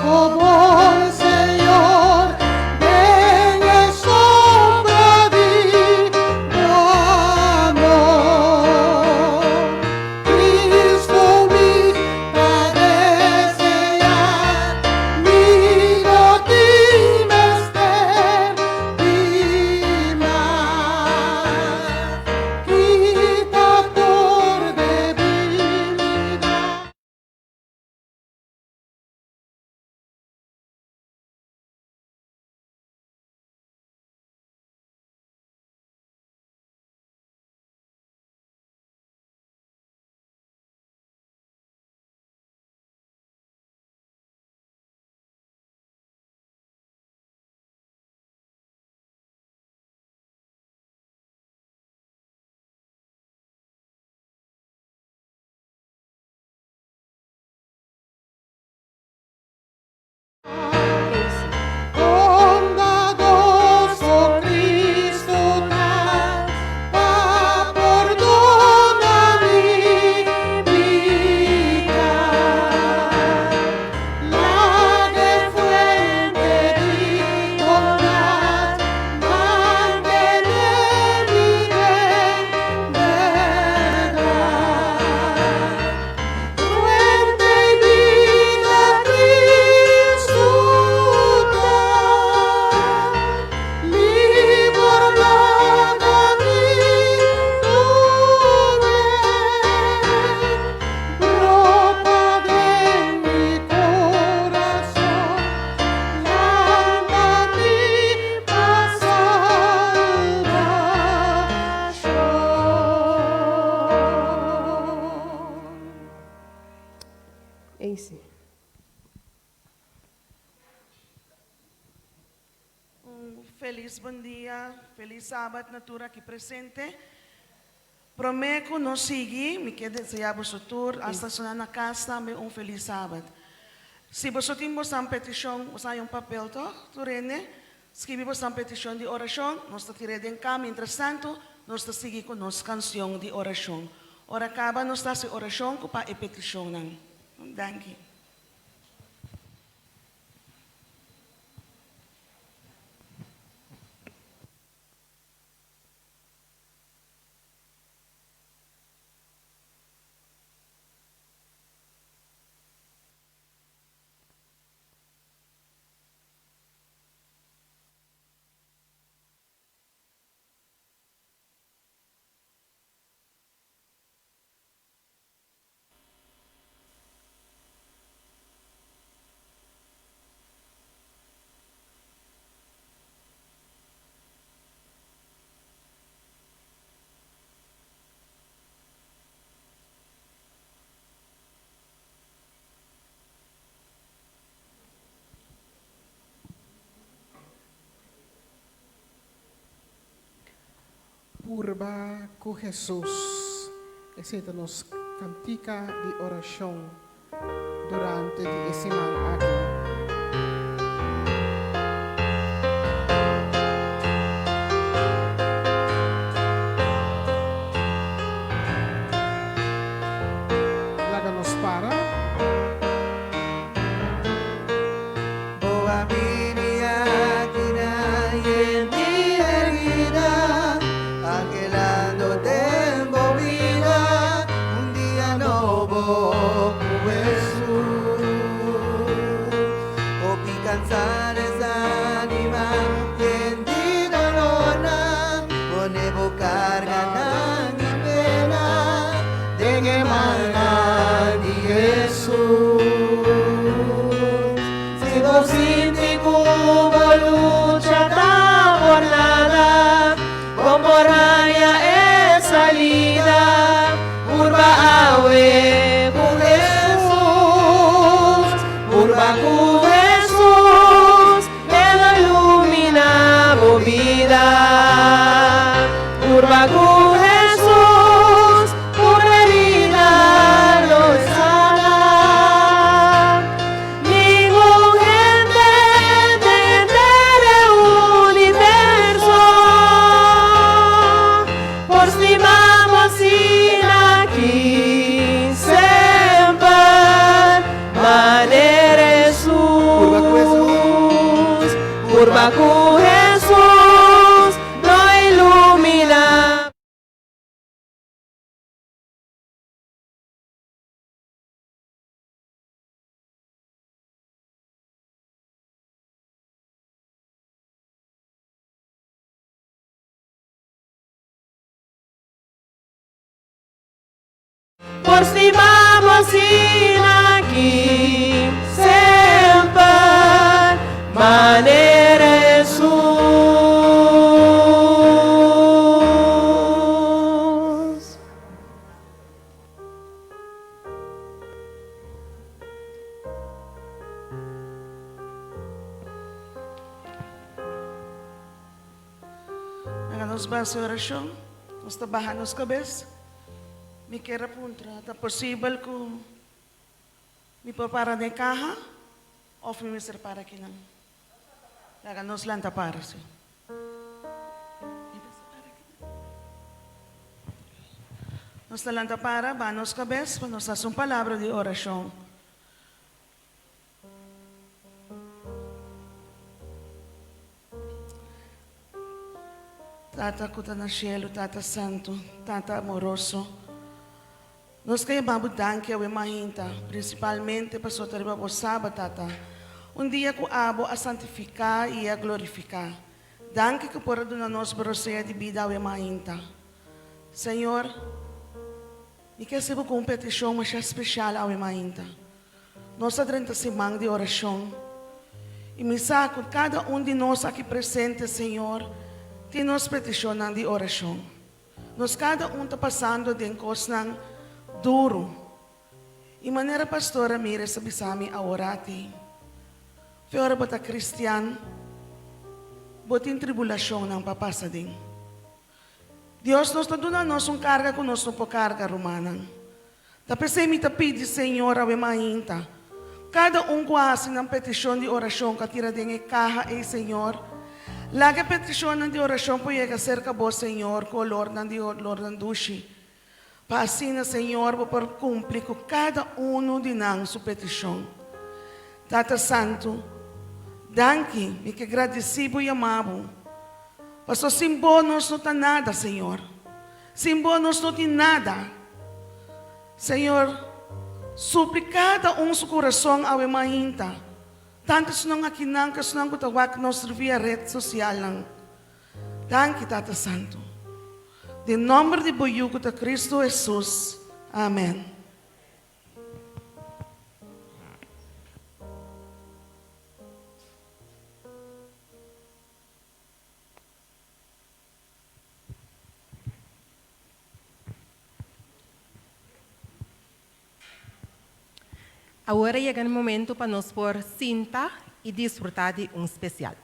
ku bo, Señor, den e sombra di bo amor. Cristo mi ta desea, mi no tin mester di mas. Kita tur debilidad. Bondadoso Cristo ta pa pordona mi pica. Laga e fuente di bondad mantene mi den berdad. Fuente di bida Cristo ta, liber laga mi tum'e, brota den mi corazon, lanta mi pa salbacion. Easy. Un felis bon dia, felis sabat na tur aki presente. Prome ku nos sigui, mi ke desea boso tur, hasta esnan na kas tambe un felis sabat. Si boso tin bosan petishon, boso haña un papel tòg? Tur hende skibi bosan petishon di orashon, nos ta tir'é den ka. Mientras tanto, nos ta sigui ku nos kansion di orashon. Ora kaba nos ta hasi orashon ku pa e petishonnan. Danki. Purba ku Hesus. Esei ta nos kantika di orashon durante di e siman aki. Laga nos para. Bo a bini akinan yen di herida, anhelando den bo bida un dia nobo ku Hesus. Hopi kansá, desanimá, yen di dolornan, pone bo karganan i pena den e mannan di Hesus. Si bo sinti ku bo lucha ta por nada, bo por haña e salida, purba awe ku Hesus. Purba ku Hesus, E lo iluminá bo bida. Purba ku Hesus, tur herida lo sana. Ningun hende den henter e universo por stima bo asina aki semper manera Hesus. Purba ku Hesus lo iluminá. Por stima bo asina aki semper manera Hesus. Laga nos basa orashon. Nos ta baha nos kabes. Mi kier a puntra, ta posibel ku mi por para den e kaha òf mi mester para akinan? Laga nos lanta para, sí. Mi mester para akinan. Nos ta lanta para, baha nos kabes pa nos hasi un palabra di orashon. Tata ku ta na shelu, Tata Santu, Tata amoroso, nos ke yama bo danki awe mainta, prinsipalmente pasobra ta riba bo Sabat, Tata, un dia ku abo a santifiká i a glorifiká. Danki ku por a duna nos bo rosea di bida awe mainta. Señor, mi ke hasi bo ku un petishon masha speshal awe mainta. Nos a drenta siman di orashon i mi sa ku kada un di nos aki presente, Señor, tin nos petishonnan di orashon. Nos kada un ta pasando den kosnan duru. I manera Pastor Ramirez a bisa mi aworati, Fe ora bo ta kristian, bo tin tribulashonnan pa pasa den. Dios nos ta duna nos un karga ku nos no por karga, rumannan. Ta p'esei mi ta pidi Señor awe mainta, kada un ku a hasi nan petishon di orashon ku a tira den e kaha ei, Señor, laga e petishonnan di orashon por yega serka Bo, Señor, ku olornan di olornan dushi, pa asina, Señor, Bo por kumpli ku kada unu di nan su petishon. Tata Santu, danki, mi ke gradisí Bo yama Bo, pasobra sin Bo nos no ta nada, Señor. Sin bo nos no tin nada. Señor, supli cada un su curason awe mainta, tanto esnan akinan cu esnan cu ta wak nos via red socialnan. Danki, Tata Santo. Den nomber di bo Yu cu ta Cristo Jesus. Amen. Awor a yega e momento pa nos por sinta y disfruta di un special.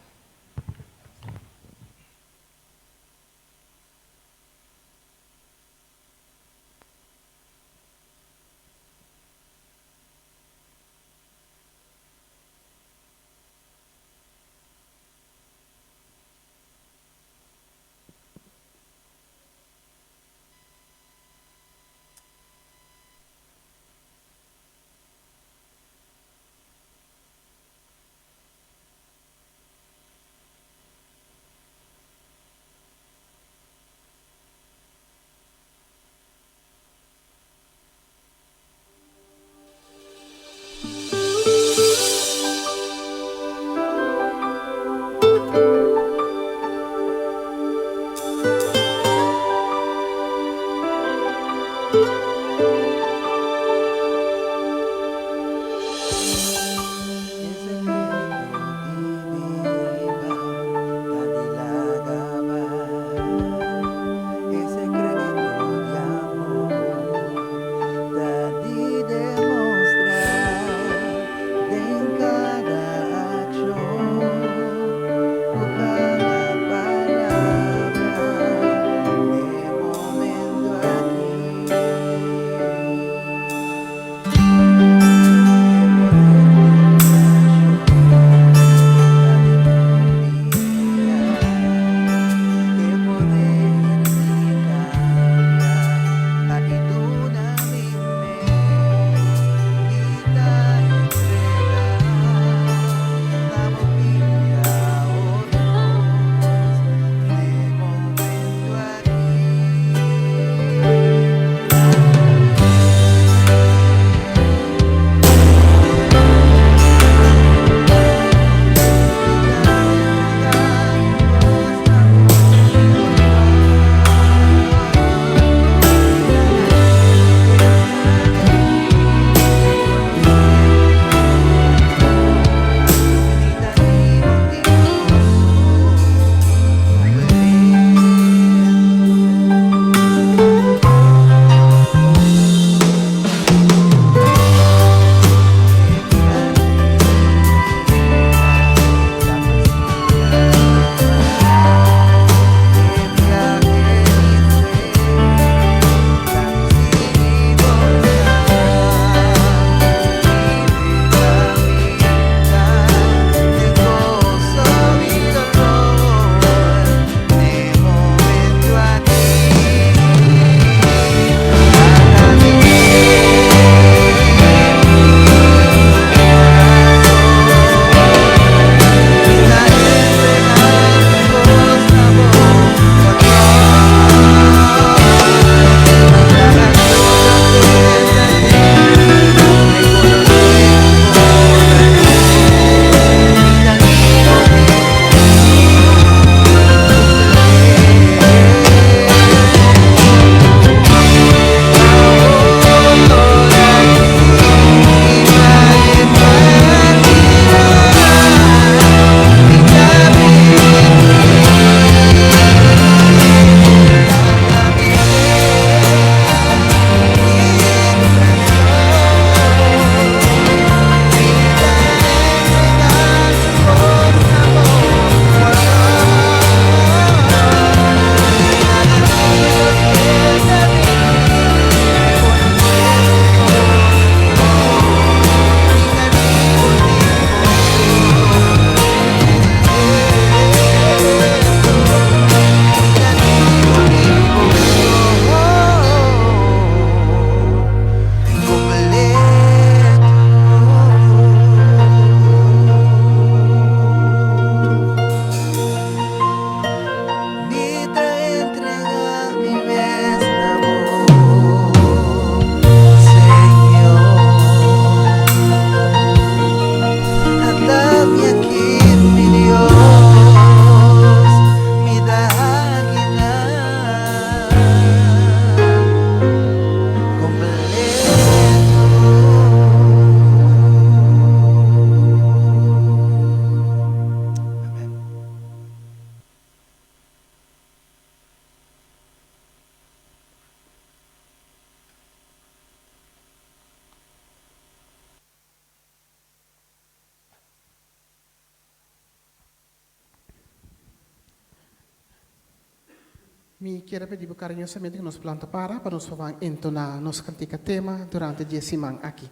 Mi kier a pidi bo cariñosamente cu nos planta para pa nos por ban entona nos cantica tema durante di e siman aki.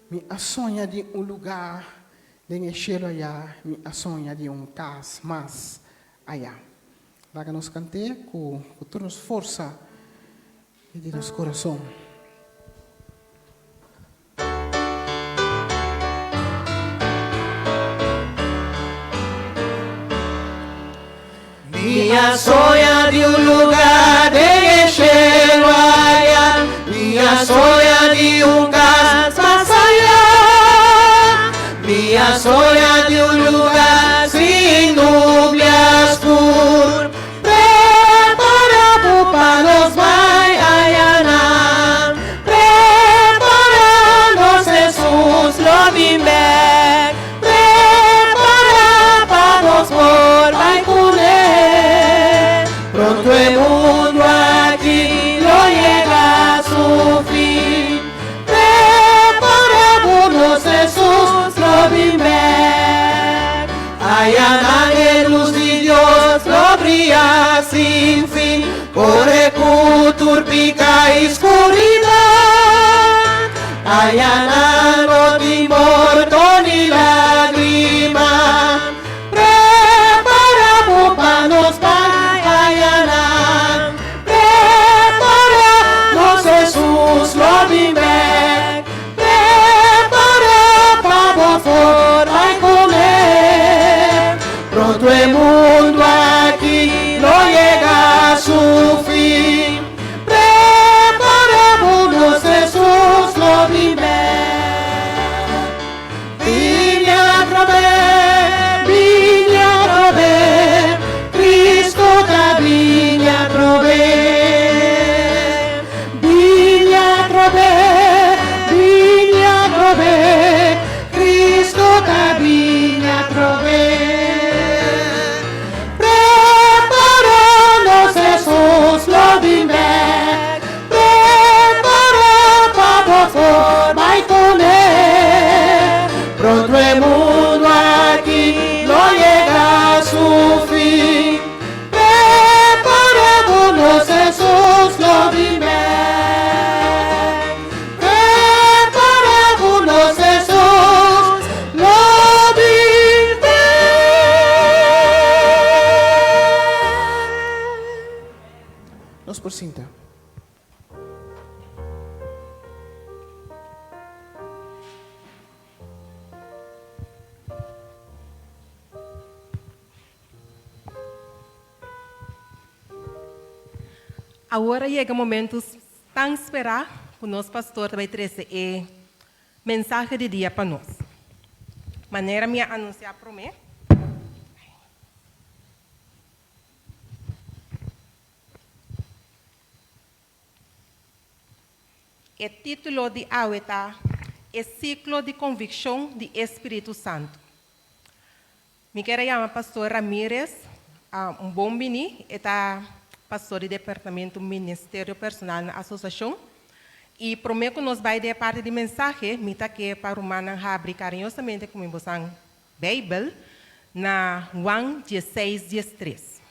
Mi a soña di un lugar den e cielo aya, mi a soña di un cas mas aya. Laga nos cant'é cu tur nos forsa y di nos corazon. Mi a soña di un lugar den e shelu aya, Mi a soña di un cas mas aya. Mi a soña di un lugar sin nubia scur, Prepara bo pa nos bai ayanan. Prepara nos Hesus lo bin bek. Prepara pa nos por bai kuné. Pronto e mundu aki lo yega su fin. Prepara bo nos Hesus lo bin bek. Ayanan e lus di Dios lo bria sin fin. Kore ku tur pika i skuridat. Ayanan no tin morto ni lagrima. Prepara bo pa nos bai ayanan. Prepara nos Hesus lo bin bek. Prepara pa bo for bai kuné. Pronto e mundu aki lo yega su fin. Prepara bo nos Hesus lo bin bek. Bini atrobe, bini atrobe, Cristo ta bini atrobe. Bini atrobe, bini atrobe, Cristo ta bini atrobe. Prepara nos Hesus lo bin bek. Prepara pa bo por bai kuné. Pronto e mundu aki lo yega su fin. Prepara bo nos Hesus lo bin bek. Prepara bo nos Hesus lo bin bek. Nos por sinta. Awor a yega momento tan sperá ku nos pastor ta bai trese e mensahe di dia pa nos. Manera mi a anunsiá promé. E título di awe ta E Siklo di Konvikshon di e Spiritu Santu. Mi kier a yama Pastor Ramirez un bon bini. E ta pastor di Departamento Ministerio Personal na Asosiashon. I promé ku nos bai den e parti di mensahe, mi ta ke pa rumannan habri kariñosamente ku mi bosan Beibel na Juan diesseis diestres.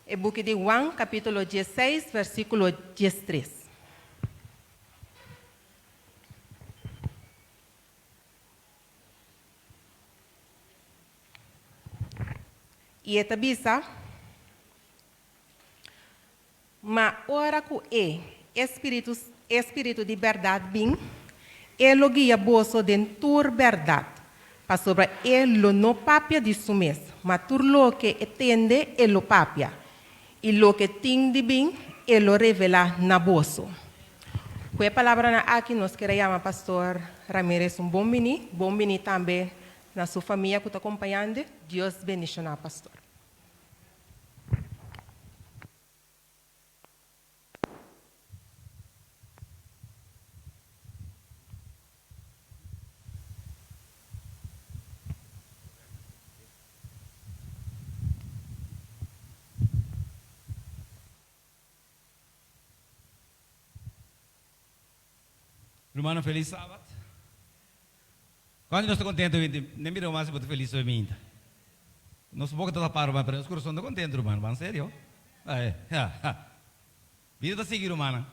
E buki di Juan, kapítulo diesseis, versíkulo diestres. I e ta bisa, Ma ora ku e, e Spiritu, e Spiritu di bèrdat bin, e lo guia boso den tur bèrdat, pasobra e lo no papia di su mes, ma tur loke e tende e lo papia, i loke tin di bin e lo revelá na boso. Ku e palabranan aki nos kier a yama Pastor Ramirez un bon biní, bon biní tambe na su famia ku ta kompañando. Dios bendishoná Pastor. Rumannan felis sabat. Cuanto di nos ta contento hoy? Ne mira mas si bo ta felis hoy minta. Nos boka ta tapá, ruman, pero nos kurason ta kontentu, ruman. Ban serio. Bida ta sigui, rumannan.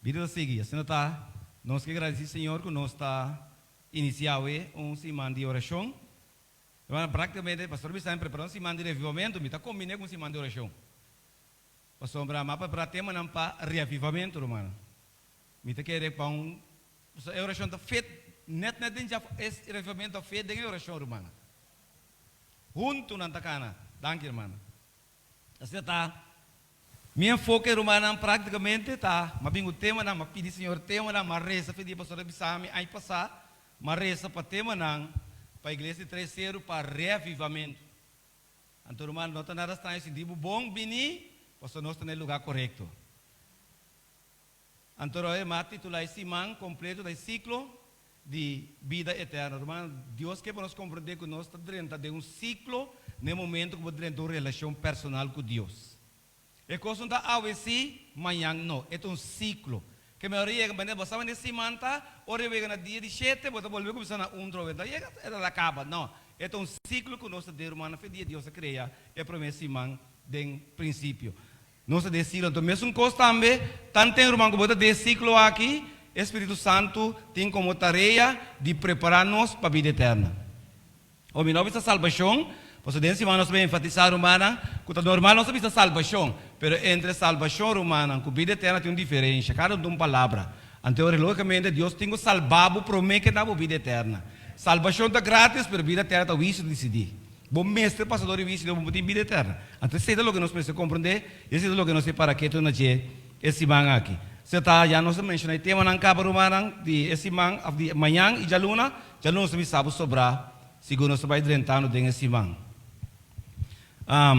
Bida ta sigui. Asina ta, nos ke gradisí Señor ku nos ta inisiá awe un siman di orashon. Rumannan, práktikamente pastor bisa mi prepará un siman di revivamentu, mi ta kombiné ku un siman di orashon. Pasobra mi a prepará temanan pa reavivamentu, rumannan. Mi ta kere pa un, pasobra e orashon ta fit nèt nèt den dja, e reavivamentu ta fit den e orashon, rumannan. Huntu nan ta kana. Danki, hermana. Asina ta mi enfoke, rumannan, práktikamente ta, mi a bin ku temanan, mi a pidi Señor temanan, mi a resa pidi pastor a bisa mi aña pasá, mi a resa pa temanan pa iglesia di Tres Seru pa reavivamentu. Anto ruman, no ta nada straño sinti bo bon bini, pasobra nos ta na e lugá korekto. Anto Roy a titulá e siman kompleto ta e siklo di bida eterno. Ruman, Dios ke pa nos komprendé ku nos ta drenta den un siklo na e momento ku bo drenta un relashon personal ku Dios. E kos no ta awe sí, mañan no. E ta un siklo. Ke mehor a yega manera bo sa manera e siman ta, ora e wega na dia di shete, bo ta bolbe kuminsá na un trobe. No yega e ta kaba. No. E ta un siklo ku nos ta den, ruman. Na fe dia Dios a krea e promé siman den prinsipio. Nos ta den siklo. Anto mesun kos tambe, tanten ruman ku bo ta den siklo aki, e Spiritu Santu tin komo tarea di prepará nos pa bida eterna. Ora mi no bisa salbashon, pasobra den siman nos ta enfatisá rumannan ku ta normal nos ta bisa salbashon, pero entre salbashon rumannan ku bida eterna tin un diferensha, kada un ta un palabra. Anto ora lógikamente Dios tin ku salba bo promé ke da bo bida eterna. Salbashon ta gratis, pero bida eterna ta huisio disidí. Bo mester pasa dor di huisio di bo tin bida eterna. Anto esei ta loke nos mester komprendé i esei ta loke nos ta para ketu na dje e siman aki. Se ta ya nos a menshoná e temanan kaba rumannan di e siman òf di mañan i djaluna, djaluna nos ta bisa bo sobrá segun nos ta bai drentando den e siman. Na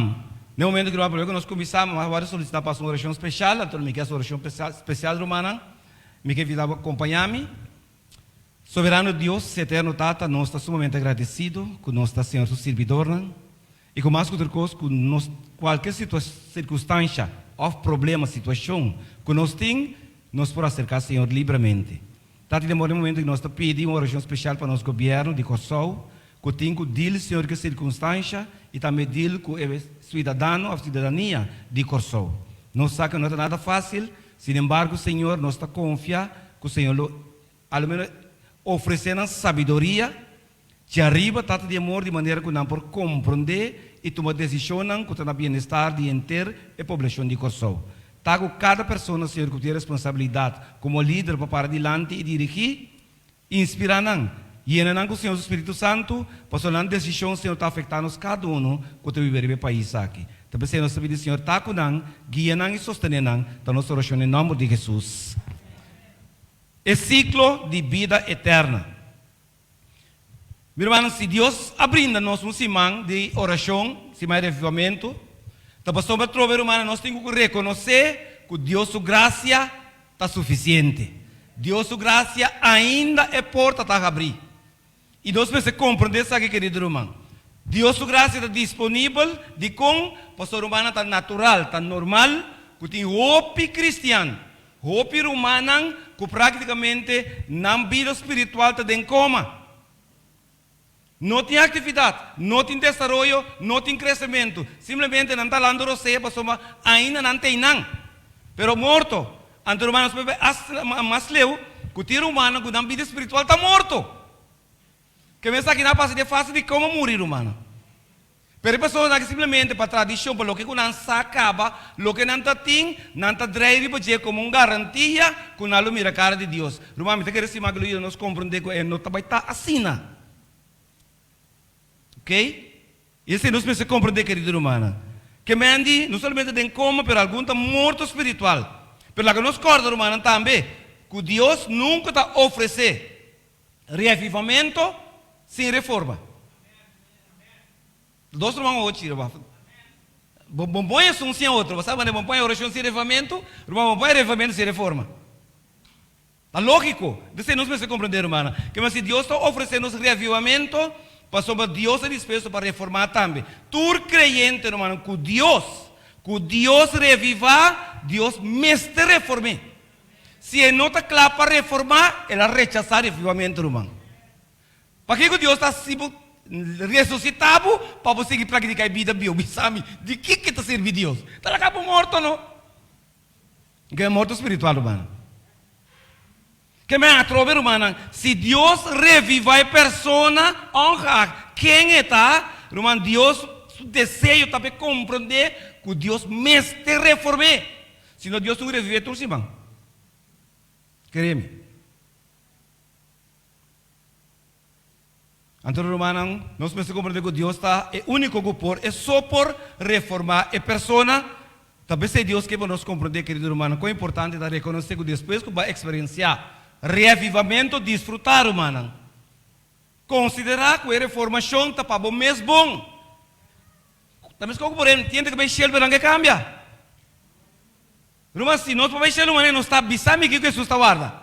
e momento ku ruman promé ku nos kuminsá mi a wòrdu solisitá pa hasi un orashon speshal, anto mi ke hasi un orashon spesial rumannan, mi ke invitá bo kompañá mi. Soberano Dios, Eterno Tata, nos ta sumamente agradecido cu nos ta Señor su sirbidornan y cu mas cu tur cos cu nos cualkier circunstancia of problema, situacion cu nos tin, nos por acerca Señor libremente. Tata, den bo momento nos ta pidi un oracion special pa nos gobierno di Corsou cu tin cu deal, Señor, cu e circunstancia y tambe deal cu e ciudadano of ciudadania di Corsou. Nos sa cu no ta nada facil, sinembargo, Señor, nos ta confia cu Señor lo a lo menos ofresé nan sabiduria djariba Tata di amor di manera ku nan por komprondé i tuma desishonnan ku ta na bienestar di henter e poblashon di Kòrsou. Ta ku kada persona, Señor, ku tin responsabilidat komo lider pa para dilanti i dirigí, inspirá nan, yena nan ku Señor su Spiritu Santu, pasobra nan desishon, Señor, ta afektá nos kada unu ku ta biba riba e pais aki. Ta p'esei nos ta pidi, Señor, ta ku nan, guia nan i sostené nan, ta nos orashon den nòmber di Hesus. E siklo di bida eterna. Mi rumannan, si Dios a brinda nos un siman di orashon, siman di revivamentu, ta pasobra atrobe, rumannan, nos tin ku rekonosé ku Dios su grasia ta sufisiente. Dios su grasia ainda e porta ta habrí. I nos mester komprendé esaki, kerido ruman. Dios su grasia ta disponibel. Dikon? Pasobra rumannan, ta natural, ta normal ku tin hopi kristian, hopi rumannan ku práktikamente nan bida spiritual ta den koma. No tin aktividat, no tin desaroyo, no tin kresementu. Simplemente nan ta lando rosea pasobra ainda nan ta einan. Pero morto. Anto rumannan nos por bai mas leu ku tin rumannan ku nan bida spiritual ta morto. Ke mes aki nan a pasa di e fase di koma muri rumannan. Pero e personanan aki simplemente pa tradishon, pa loke ku nan sa kaba, loke nan ta tin, nan ta drei riba dje komo un garantia ku nan lo mira kara di Dios. Ruman, mi ta kere stima ku lo yuda nos komprondé ku e no ta bai ta asina. Oké? I esei nos mester komprondé, kerido rumannan. Ke men di, no solamente den koma, pero algun ta morto spiritual. Pero laga nos kòrda, rumannan, tambe ku Dios nunka ta ofresé reavivamento sin reforma. Dos ruman ochi, ruman. Bo bo pon esun sin otro. Bo sa manera bo pon e orashon sin reavivamento, ruman, bo pon e reavivamento sin reforma. Ta lógiko. P'esei nos mester komprendé, rumannan, ke si Dios ta ofresé nos reavivamentu, pasobra Dios ta dispuesto pa reformá tambe. Tur kreyente, rumannan, ku Dios, ku Dios revivá, Dios mester reform'é. Si e no ta kla pa reformá, el a rechasá revivamentu, ruman. Pakiko Dios ta hasi bo? Resusitá bo pa bo sigui praktiká e bida bieu. Bisa mi, di kiko ta sirbi Dios? Ta laga bo morto no? Ke morto spiritual, rumannan. Ke men atrobe, rumannan, si Dios revivá e persona, ongeacht ken e ta, ruman, Dios su deseo ta pa e komprondé ku Dios mester reform'é. Si no, Dios tin ku reviv'é tur siman. Kere mi. Anto, rumannan, nos mester komprendé ku Dios ta e úniko ku por, e so por reformá e persona. Ta p'esei Dios ke pa nos komprendé, kerido rumannan, kon importante ta rekonosé ku despues ku bo a eksperensiá reavivamentu, disfrutá, rumannan. Konsiderá ku e reformashon ta pa bo mes bon. Ta meskos ku por entiende ku bai shelu pero nan ke kambia. Ruman, si nos por bai shelu manera nos ta bisa mi kiko Hesus ta warda.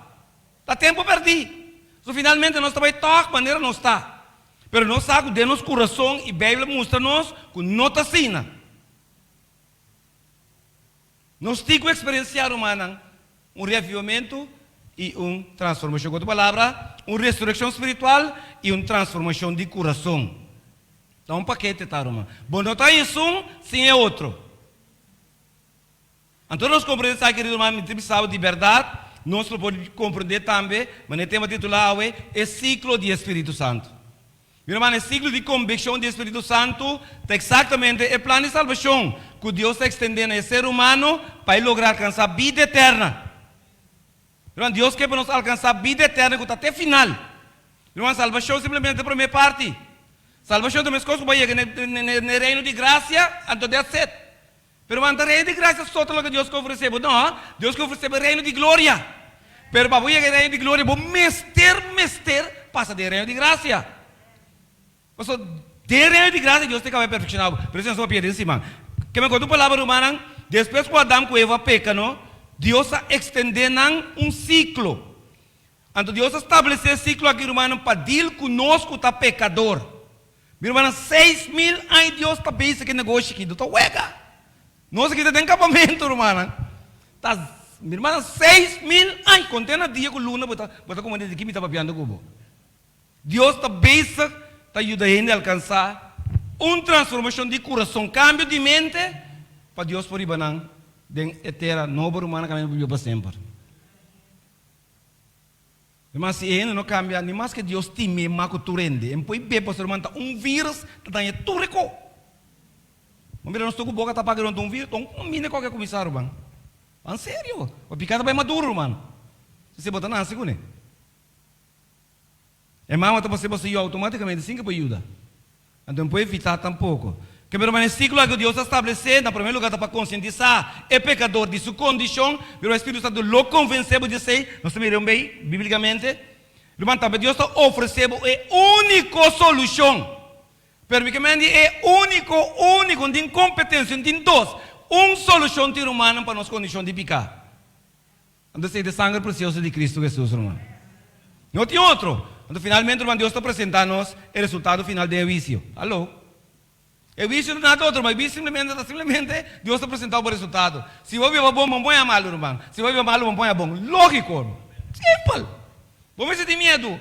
Ta tempu pèrdí. So finalmente nos ta bai tòg manera nos ta. Pero nos sa ku den nos kurason i Beibel a mustra nos ku no ta asina. Nos tin ku eksperensiá, rumannan, un reavivamentu i un transformashon. Ku otro palabra, un resurekshon spiritual i un transformashon di kurason. Ta un pakete ta, ruman. Bo no ta esun sin e otro. Anto nos komprendé esaki, kerido ruman, mi ta bisa bo di bèrdat, nos lo por komprendé tambe, manera e tema titulá awe, E Siklo di e Spiritu Santu. Mi ruman, e siklo di kombikshon di e Spiritu Santu ta eksaktamente e plan di salbashon ku Dios ta ekstendé na e ser humano pa e logra alkansá bida eterna. Ruman, Dios ke pa nos alkansá bida eterna ku ta te final. Ruman, salbashon simplemente ta e promé parti. Salbashon ta meskos ku bo a yega na e reino di grasia, anto that's it. Pero bo no ta reino di grasia so ta loke Dios ke ofresé bo. No, Dios ke ofresé bo e reino di gloria. Pero pa bo yega e reino di gloria bo mester, mester pasa den e reino di grasia. Pasobra den e reino di grasia Dios ta kaba e perfekshoná bo. Pero esei nos ta papia den siman. Ke men konta un palabra rumannan, despues ku Adam ku Eva a peka no, Dios a ekstendé nan un siklo. Anto Dios a stablesé e siklo aki rumannan pa dil ku nos ku ta pekador. Mi rumannan, 6000 aña Dios ta bezig ku e negoshi aki, no ta wega. Nos aki ta den kampamentu, rumannan. Ta, mi rumannan, 6000 aña, konté na dia ku luna bo ta, bo ta komprendé di ki mi ta papiando ku bo. Dios ta bezig ta yuda hende alkansá un transformashon di kurason, kambio di mente, pa Dios por riba nan den e tera nobo, rumannan, kaminda bo biba pa semper. Mas si e hende no cambia, ni maske Dios tim'é mas cu tur hende. En poi be pasobra man ta un virus ta daña tur e co. Bo mira nos tur cu boca tapa cu un virus, un mine coke a cuminsa ruman. Ban serio, bo pica ta bay maduro ruman. Si si bo ta nace cune. E mama ta pase boso yu automaticamente sin cu bo yuda. Anto no por evitá tampoko. Ke pero e siklo aki ku Dios a stablesé, na promé lugá ta pa konsientisá e pekador di su kondishon, pero e Spiritu Santu lo konvensé bo di esei. Nos ta mira un bei bíblikamente. Ruman, tambe Dios ta ofresé bo e úniko solushon. Pero mi ke men di e úniko, úniko, no tin kompetensia, no tin dos. Un solushon tin rumannan pa nos kondishon di piká. Anto esei ta e sanger presioso di Cristo Jesus, ruman. No tin otro. Anto finalmente, ruman, Dios ta presenta nos e resultado final den e huicio. Hallo. E huicio no ta nada otro, ma e huicio simplemente ta simplemente Dios ta presenta bo resultado. Si bo biba bon, bo no pon a malu, ruman. Si bo biba malu, bo no pon a bon. Logico, ruman. Simpel. Bo mester tin miedu.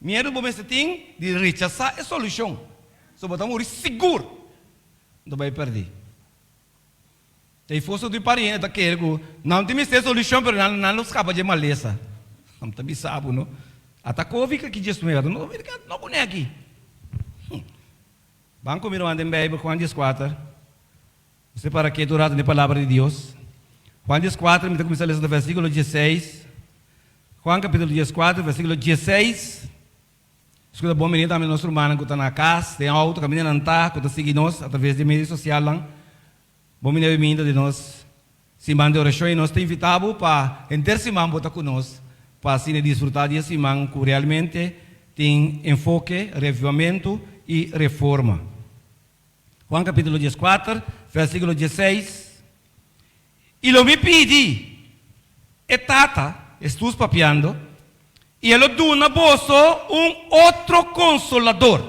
Miedu bo mester tin di rechasa e solucion. So bo ta muri sigur. Anto bo a perdi. Te foso di pariente ta kere ku nan tin mester solushon pero nan nan lo skapa dje malesa. Nan ta bisa bo no. Ata covid aki djes nueva no no pone aki. Ban ku mi ruman den Bijbel Juan 14. Bo para ketu un rato den palabra di Dios. Juan 14 mi ta kuminsa lesa den versikulo 16. Juan kapitulo 14 versikulo 16. Escuta bon bini tambe nos rumannan cu ta na cas, den auto, caminda nan ta, cu ta sigui nos a traves di medio socialnan. Bon bini bienbinida di nos siman di oracion y nos ta invita bo pa henter siman bo ta cu nos pa asina disfruta di e siman cu realmente tin enfoke, revivamento y reforma. Juan capitulo 14, versiculo 16, I lo mi pidi e Tata, Hesus papiando, i e lo duna boso un otro konsolador.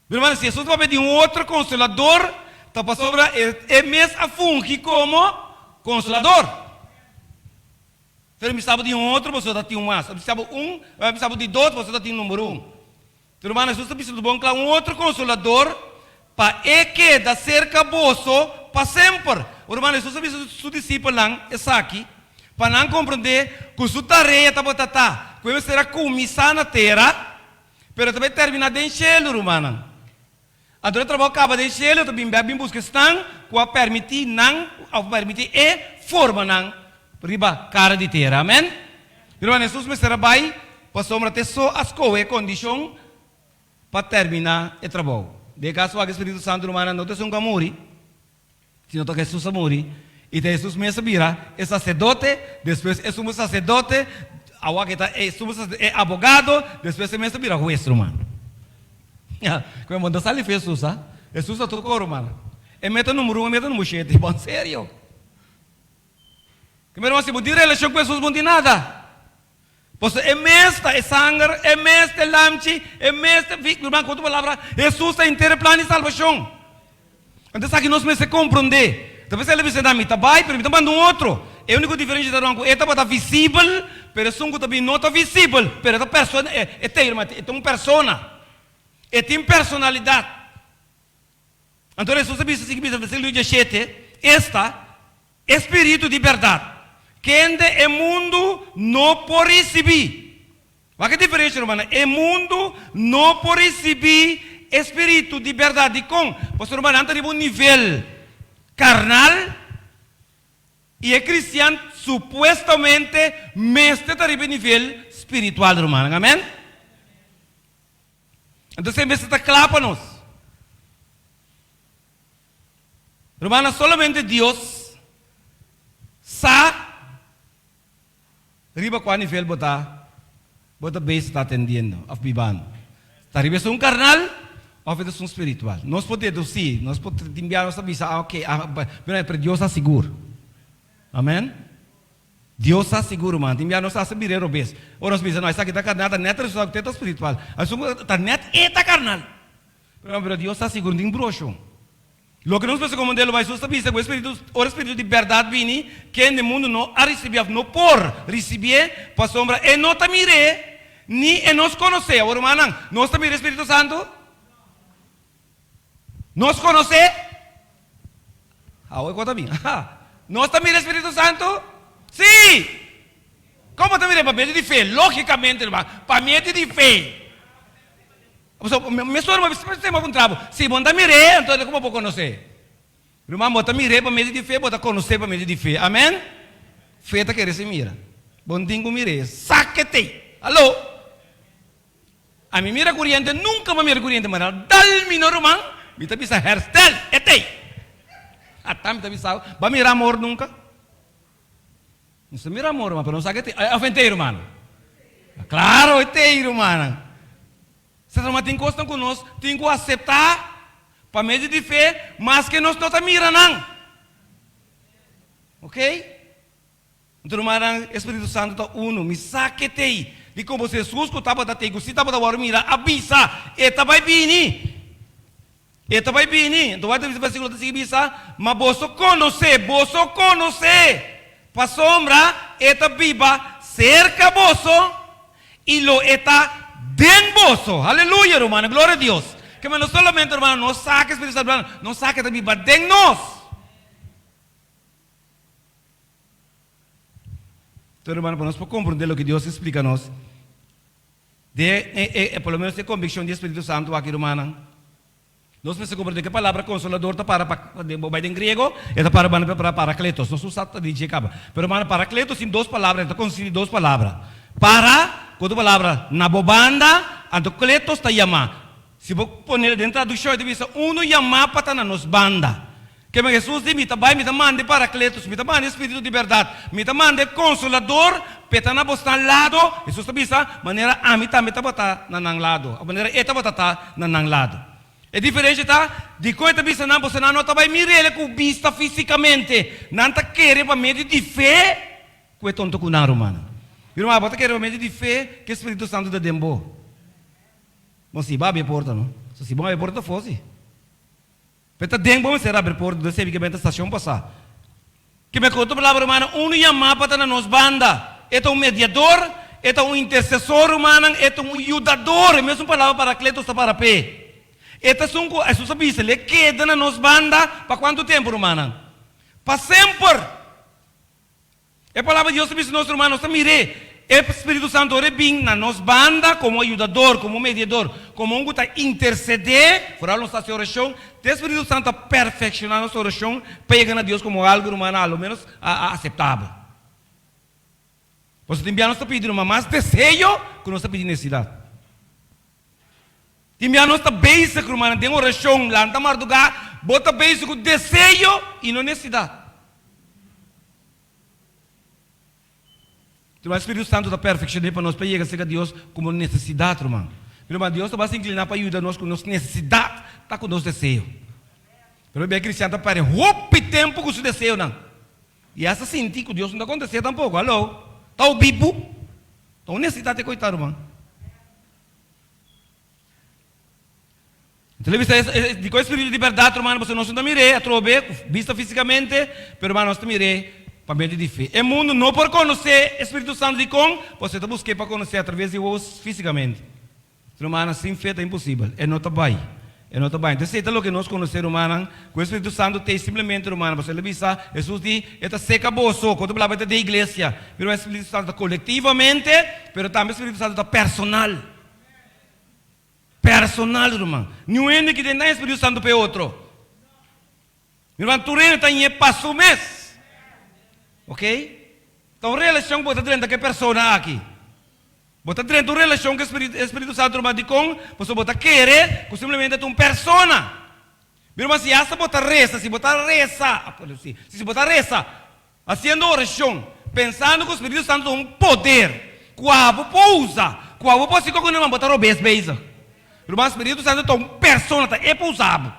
Mi rumannan, si Hesus papia di un otro konsolador, ta pasobra e mes a fungi komo konsolador. Pero mi sa bo di un otro, boso ta tin un mas. Mi sa bo un, mi sa bo di dos, boso ta tin number un. Ruman, Hesus ta bisa bon kla, un otro konsolador pa e keda serka boso pa semper. Ruman, Hesus a bisa su disipelnan esaki pa nan komprondé ku su tarea tabata ta ku e mester a kuminsá na tera, pero ta bai terminá den shelu, rumannan. Anto e trabou kaba den shelu, e ta bin bèk bin buska esnan ku a permití nan òf permití e forma nan riba kara di tera. Amèn. Ruman, Hesus mester a bai pasobra ta e so a skohe e kondishon pa terminá e trabou. Den e kaso aki Spiritu Santu, rumannan, no ta esun ku a muri, sino ta Hesus a muri, i ta Hesus mes a bira e saserdote, despues e sumo saserdote, awor aki ta e sumo saserdote, e abogado, despues e mes a bira hues, ruman. Ku bo no ta sali for Hesus, ha? Hesus ta tur kos, ruman. E meta numero un, e meta numero shete, bon serio. Ku mi ruman, si bo tin relashon ku Hesus, bo no tin nada. Pasobra e mes ta e sanger, e mes ta e lamchi, e mes ta e Ruman, ku otro palabra, Hesus ta henter e plan di salbashon. Anto esaki nos mester komprondé. Ta p'esei el a bisa nan, Mi ta bai, pero mi ta manda un otro. E úniko diferensha ta, ruman, ku e tabata visibel, pero esun ku ta bini no ta visibel, pero e ta persona, e ta, ruman, e ta un persona. E tin personalidat. Anto Hesus a bisa, sigui bisa, versíkulo diesshete, Esta, e Spiritu di bèrdat, kende e mundu no por risibí. Wak e diferensha, rumannan. E mundu no por risibí e Spiritu di bèrdat. Dikon? Pasobra, rumannan, nan ta riba un nivel karnal, i e kristian supuestamente mester ta riba e nivel spiritual, rumannan. Amèn? Anto esei mester ta kla pa nos. Rumannan, solamente Dios sa riba kua nivel bo ta bo ta bezig ta atendiendo òf bibando. Ta riba esun karnal òf e ta esun spiritual. Nos por dedusí, nos por tin bia nos ta bisa, ah oke, ah, pero Dios ta sigur. Amen. Dios sa sigur, ruman. Tin bia nos hasta bira e robes. Ora nos bisa, no, esaki ta karnal, ta nèt resultado ku te ta spiritual. Asun ku ta nèt e ta karnal. Pero, pero Dios sa sigur, no tin brosho. Loke nos mester komprendé lo bai Hesus ta bisa ku e Spiritu, ora e Spiritu di bèrdat bini, ken den mundu no a risibí òf no por risibié, pasobra e no ta mir'é, ni e nos konosé. Awor, rumannan, nos ta mira e Spiritu Santu? Nos konosé? Awe ku ta bin. Aha. Nos ta mira e Spiritu Santu? Sí! Kon bo ta mir'é? Pa medio di fe. Lógikamente, ruman. Pa medio di fe. Pasobra mesora bo bisa bo puntra bo, si bo no ta mir'é, anto komo bo por konosé? Ruman, bo ta mir'é pa medio di fe, bo ta konosé pa medio di fe. Amèn? Fe ta kere sin mira. Bo no tin ku mir'é. Sakete! Aló! Ami mira curiente nunca bo mira curiente manera dal mi no ruman mi ta bisa herstel e tey ata mi ta bisa bo a mira amor nunca nos ta mira amor ruman pero no sa ke tey of e tey ruman claro e tey ruman sa ruman tin cosnan cu nos tin cu acepta pa medio di fe maske nos no ta mira nan ok. Anto rumannan, e Spiritu Santu ta unu. Mi sa ke t'ei. Di komo si Hesus ku tabata t'ei, ku si tabata wòrdu mira, a bisa, E ta bai bini! E ta bai bini! Anto wak ta bisa versíkulo ta sigui bisa, Ma boso konosé, boso konosé, pasobra e ta biba serka boso i lo e ta den boso. Aleluya, rumannan! Gloria a Dios! Ke men no solamente, rumannan, nos sa ke Spiritu Santu, nos sa ke e ta biba den nos. Entonces, hermano, pa nos por comprende loke Dios a splica nos, den e, e, por lo menos e conviccion di e Spiritu Santo aki, rumannan, nos mester comprende ke palabra consolador ta para pa, bo bai den griego, e ta para banda pa parakletos, nos no sa ta di dje caba. Pero, hermano, parakletos tin dos palabra, e ta consisti di dos palabra. Para, ku otro palabra, na bo banda, anto kletos ta yama. Si bo pone den traduccion, e ta bisa, uno yama pa ta na nos banda. Kema Hesus di, Mi ta bai, mi ta manda e Parakletos, mi ta manda e Spiritu di bèrdat, mi ta manda e Konsolador p'e ta na bosnan lado, Hesus ta bisa, manera ami tambe tabata na nan lado, òf manera e tabata ta na nan lado. E diferensha ta, dikon e ta bisa nan, Boso nan no ta bai mir'el ku bista físikamente, nan ta kere pa medio di fe ku e tonto ku nan, rumannan. Mi ruman, abo ta kere pa medio di fe ku e Spiritu Santu ta den bo? Bon, si bo a habri e porta, no? So, si bo a habri e porta, ta afó, si. Pe ta den bo mester abri porta do sebi ke benta stacion pasa. Ke me ku otro palabra rumana unu yama pa ta na nos banda. E ta un mediador, E ta un intersesor, rumannan, e ta un yudador, e mesun palabra parakletos ta para p'e. E ta esun ku Hesus a bisa, L'e keda na nos banda pa kuantu tempu, rumannan? Pa semper! E palabra di Dios ta bisa nos, ruman, nos ta mir'é, e Spiritu Santu ora e bin na nos banda komo ayudador, komo mediador, komo un ku ta intersedé, foral nos ta hasi orashon, te Spiritu Santu ta perfekshoná nos orashon pa yega na Dios komo algu, ruman, a lo ménos aseptabel. Pasobra tin bia nos ta pidi, ruman, mas deseo ku nos ta pidi nesesidat. Tin bia nos ta bezig, rumannan, den orashon, lanta mardugá, bo ta bezig ku deseo i no nesesidat. Ruman, Spiritu Santu ta perfekshoné pa nos pa yega serka Dios komo nesesidat, ruman. Ruman, Dios ta basta inkliná pa yuda nos ku nos nesesidat ta ku nos deseo. Pero bia kristian ta pèrdè hopi tempu ku su deseonan i asta sinti ku Dios no ta kontest'é tampoko. Haló! Ta obi bo? Ta un nesesidat e koitá, ruman. Enton e bisa es di ku e spiritu di bèrdat, rumannan, pasobra nos no ta mir'é atrobe ku bista físikamente, pero rumannan, nos ta mir'é pa medio di fe. E mundu no por konosé e Spiritu Santu. Dikon? Pasobra e ta busk'é pa konosé atraves di wos físikamente. Rumannan, sin fe ta imposibel. E no ta bai. E no ta bai. Enton esei ta loke nos konosé, rumannan, ku e Spiritu Santu t'ei simplemente, rumannan, pasobra el a bisa, Hesus di, E ta seka boso. Ku otro palabra, e ta den iglesia. Pero e Spiritu Santu ta kolektivamente, pero tambe e Spiritu Santu ta personal. Personal, ruman. Niun hende ki den nan e Spiritu Santu pa e otro. Mi ruman, tur hende ta ñe pa su mes. Ok? Ta un relashon ku bo ta drenta ku e persona aki. Bo ta drenta un relashon ku e Spiritu Santu, ruman. Dikon? Pasobra bo ta kere ku simplemente ta un persona. Mi ruman, si asta bo ta resa, si bo ta resa, si bo ta resa Hasiendo orashon, pensando ku Spiritu Santu ta un poder ku abo por usa, ku abo por hasi koko ruman bo ta robes bezig. Ruman, Spiritu Santu ta un persona, ta e por usa bo.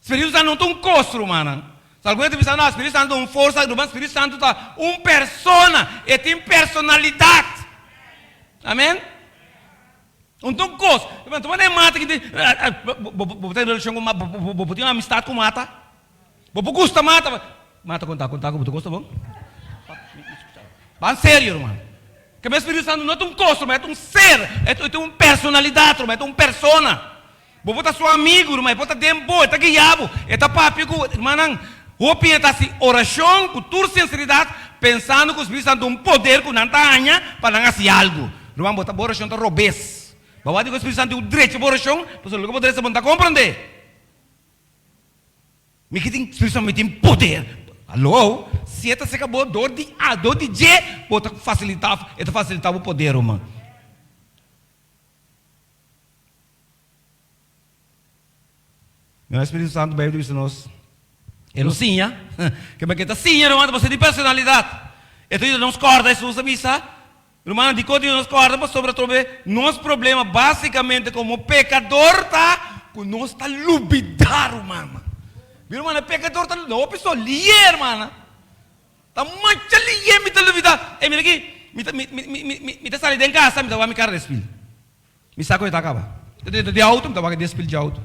Spiritu Santu no ta un kos, rumannan. So algun hende ta bisa, no, Spiritu Santu ta un forsa, ruman, Spiritu Santu ta un persona, e tin personalidat. Amen. Un ta un kos. Ruman, tuma na e mata ki tin, bo ta den relashon ku mata, bo tin un amistat ku mata? Bo por gusta mata, mata konta konta ku bo ta gusta bon. Ban serio ruman. Ke men Spiritu Santu no ta un kos ruman, e ta un ser, e ta un personalidat ruman, e ta un persona. Bo por ta su amigu ruman, e por ta den bo, e ta guia bo, e ta papia ku bo. Rumannan, hopi hende ta hasi orashon ku tur sinseridat pensando ku Spiritu Santu ta un poder ku nan ta haña pa nan hasi algu. Ruman, bo ta bo orashon ta robes. Bo a wak di ku Spiritu Santu tin ku drecha bo orashon, pasobra loke bo drecha bo no ta komprondé. Mi ki tin Spiritu Santu, mi tin poder. Aló, si e ta seka bo dor di A, dor di dje, bo ta fasilitá, e ta fasilitá bo poder, ruman. Mira, Spiritu Santu, Beibel ta bisa nos, e lo siña, ke ke ta siña, ruman, ta pasobra di personalidat. E ta yuda nos kòrda, Hesus a bisa, Rumannan, dikon Dios nos kòrda pasobra atrobe nos problema básikamente komo pekador ta ku nos ta lubidá, rumannan. Mi rumannan, pekador ta lubidá hopi so lié, hermana. Ta macha lié mi ta lubidá. Ey, mira aki, mi ta, mi, mi, mi, mi, mi ta sali den kasa, mi ta wak mi kara despil. Mi sa ku e ta kaba. Mi ta drenta di outo, mi ta wak e despil dje outo.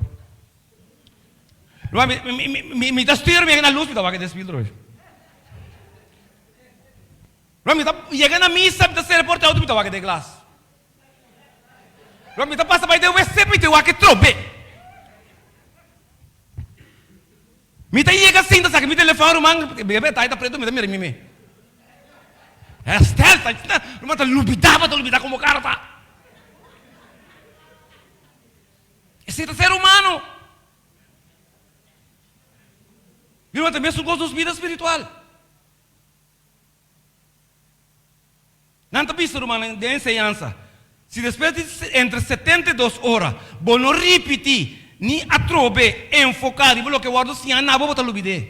Ruman, mi, mi, mi, mi, mi ta stuur, mi yega na lus, mi ta wak e despil trobe. Ruman, mi ta yega na misa, mi ta sera porta auto, mi ta wak den glas. Ruman, mi ta pasa bai den wc, mi ta wak e trobe. Mi ta yega sinta saka mi telefon, ruman, bebe ta ta preto, mi ta mira mi me. Herstel, ta, ruman, ta lubida, bo ta lubida como cara ta. Esei ta ser humano. Mi ruman, ta mesun cos nos bida spiritual. Nan ta bisa, rumannan, den enseñansa, si despues di entre 72 ora bo no ripití ni atrobe enfoká riba loke wòrdu siñá na bo, bo ta lubid'é.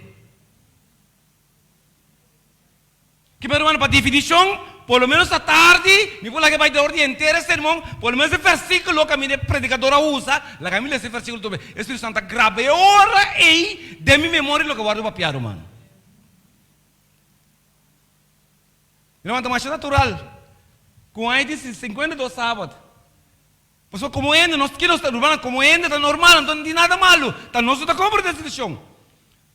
Kiba, rumannan, pa definishon, por lo ménos atardi mi por laga bai dor di henter e sermon, por lo ménos e versíkulo ku ami e predikador a usa, laga mi lesa e versíkulo tur bes. E Spiritu Santu ta graba e ora ei den mi memoria loke wòrdu papiá, ruman. Mi levanta masha natural ku un di 52 sabat. Pasobra komo hende nos ki nos ta rumannan komo hende ta normal anto no tin nada malu ta nos no ta komprende e situashon.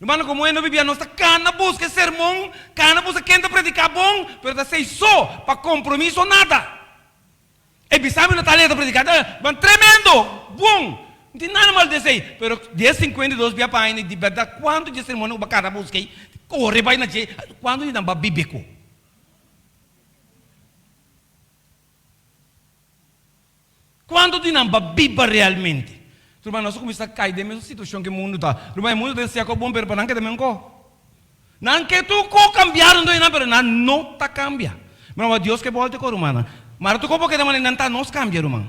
Rumannan komo e no bibia nos ta kana buska e sermon, kana buska ken ta prediká bon, pero ta sei so pa kompromiso nada. E bisa mi no ta leta prediká, ta ban tremendo, bon, no tin nada mal di esei, pero di e 52 bia pa aña di bèrdat kuantu di e sermonnan ku bo kana buska ei, kore bai na dje, kuantu di nan bo a biba ku? Kuantu di nan ba biba realmente? Ruman, nos a kuminsá kai den mesun situashon ku e mundu ta. Ruman, e mundu ta enseñá ku bon, pero pa nan keda mesun ko. Nan ke tur ko kambia rondó di nan, pero nan no ta kambia. Ruman, Dios ke bòlta e ko, rumannan. Mara tur ko bo keda manera nan ta, nos kambia, ruman.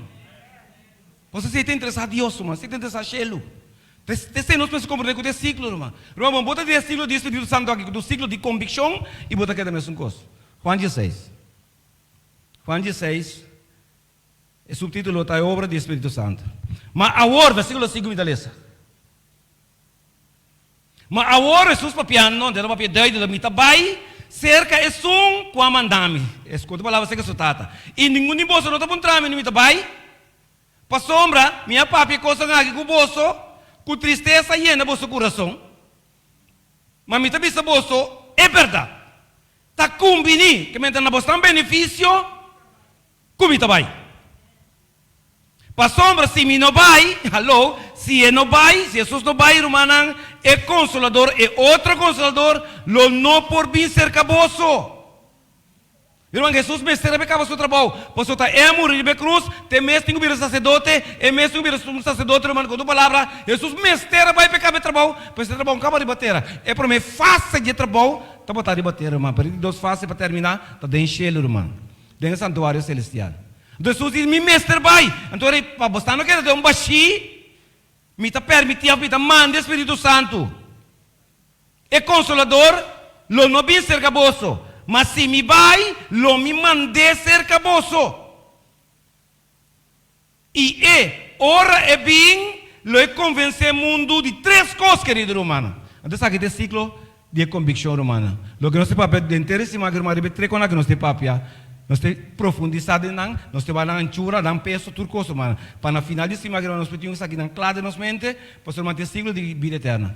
Pasobra esei ta interesá Dios, ruman. Esei ta interesá shelu. Esei nos mester komprendé ku ta e siklo, ruman. Ruman, bo ta den e siklo di e Spiritu Santu aki, ku ta un siklo di kombikshon, i bo ta keda mesun kos. Juan dieseis. Juan dieseis. E subtítulo ta E obra di e Spiritu Santu. Ma awor, versíkulo sinku mi ta lesa. Ma awor Hesus papiando, anto el a papia duidelijk, Mi ta bai serka esun ku a manda mi. Eskuta e palabra serka su Tata. I ningun di boso no ta puntra mi unda mi ta bai, pasobra mi a papia e kosnan aki ku boso ku tristesa yena boso kurason. Ma mi ta bisa boso e bèrdat, ta kumbiní ke mi entra na bosnan benefisio. Ku mi ta bai? Pasobra si mi no bai, haló, si e no bai, si Hesus no bai, rumannan, e Konsolador, e otro Konsolador, lo no por bin serka boso. Mi ruman, Hesus mester a be kaba su trabou, pasobra ta e a muri riba e krus, ta e mes tin ku bira saserdote, e mes tin ku bira sumo saserdote, ruman, ku otro palabra, Hesus mester a bai pa e kaba e trabou, pasobra e trabou no kaba riba tera. E promé fase di e trabou tabata riba tera, ruman, pero e di dos fase pa terminá ta den shelu, ruman. Den e santuario selestial. Anto Hesus di, Mi mester bai. Anto ora pa bo sta no keda den un bashí, mi ta permití òf mi ta manda e Spiritu Santu. E Konsolador lo no bin serka boso, ma si mi bai, lo mi mand'é serka boso. I e, ora e bin, lo e konvensé mundu di tres kos, kerido rumannan. Anto esaki ta e siklo di e kombikshon, rumannan. Loke nos ta papia den ter e siman aki, ruman, riba e tres konan ku nos ta papia, nos ta profundisá den nan, nos ta wak nan anchura, nan peso, tur kos, rumannan. Pa na final di siman aki, ruman, nos por tin esakinan kla den nos mente, pasobra, ruman, ta e siklo di bida eterna.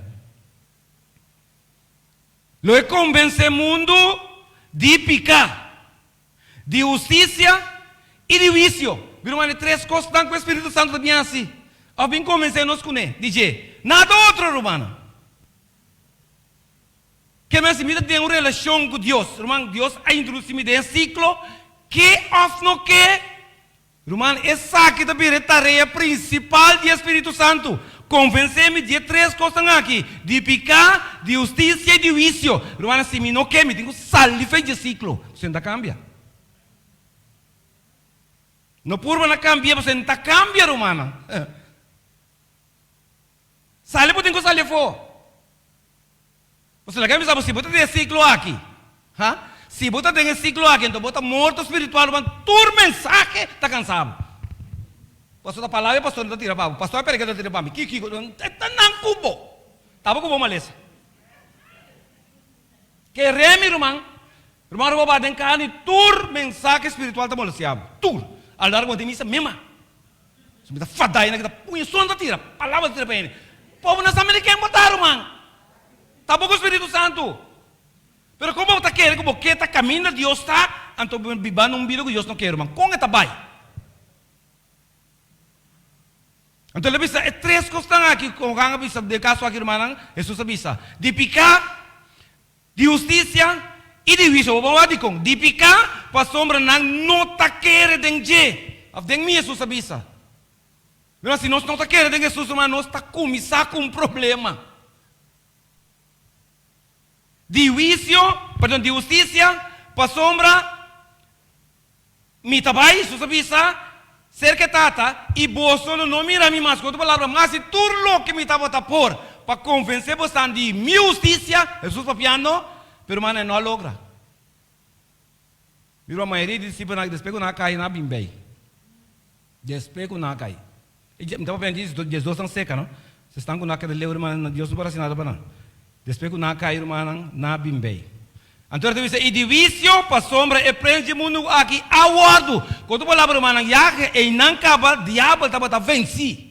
Lo e konvensé mundu di piká, di hustisia i di huisio. Bira manda e tres kosnan ku e Spiritu Santu ta bin hasi òf bin konvensé nos kuné di dje. Nada otro, rumannan. Ke men si mi ta den un relashon ku Dios, ruman, Dios a introdusí mi den e siklo, ke òf no ke, Ruman, esaki ta bira e tarea prinsipal di e Spiritu Santu, konvensé mi di e tres kosnan aki, di piká, di hustisia i di huisio. Rumannan, si mi no ke, mi tin ku sali fe dje siklo. Pasobra N ta kambia. No purba na kambia, pasobra N ta kambia, rumannan. Sali bo tin ku sali afó. Pasobra laga mi bisa bo, si bo ta den e siklo aki, ha, si bo ta den e siklo aki, anto bo ta morto spiritual, ruman, tur mensahe ta kansa bo. Pasobra ta palabra e pastor no ta tira pa bo, pastor a predica ta tira pa mi, kiko, kiko, ta nan ku bo, ta bo ku bo malesa. Kere mi, ruman, ruman, ora bo ba den karni, tur mensahe spiritual ta molestia bo, tur. A lo largo bo tin misa mema. So mi ta fada hende ki ta puña son ta tira, palabra ta tira pa hende. Pobu no sa mende ken bo ta, ruman. Ta bo ku Spiritu Santu. Pero kon bo ta kere ku bo ke ta kaminda Dios ta, anto bo biba na un bida ku Dios no ke, ruman? Kon e ta bai? Anto el a bisa e tres kosnan aki, kon Juan a bisa den e kaso aki, rumannan, Hesus a bisa, di piká, Di hustisia i di huisio. Bo wak dikon? Di piká, pasobra nan no ta kere den dje, òf den mi, Hesus a bisa. Mira, si nos no ta kere den Hesus, ruman, nos ta kuminsá ku un problema. Di huisio, perdon, di hustisia, pasobra mi ta bai, Hesus a bisa, serka e Tata, i boso lo no mira mi mas. Ku otro palabra, mas di tur loke mi tabata por pa konvensé bosan di mi hustisia, Hesus papiando, pero rumannan e no a logra. Mira, mayoria di disipelnan despues ku nan a kai, nan a bin bei. Despues ku nan a kai. Mi ta papia di diesdos nan seka, no? Si esnan ku nan a keda leu, rumannan, Dios no por hasi nada pa nan. Despues ku nan a kai, rumannan, nan a bin bei. Anto ta bisa, I di wisio, pasobra e prens di e mundu aki a wòrdu. Ku otro palabra, rumannan, ya einan kaba diabel tabata vensí.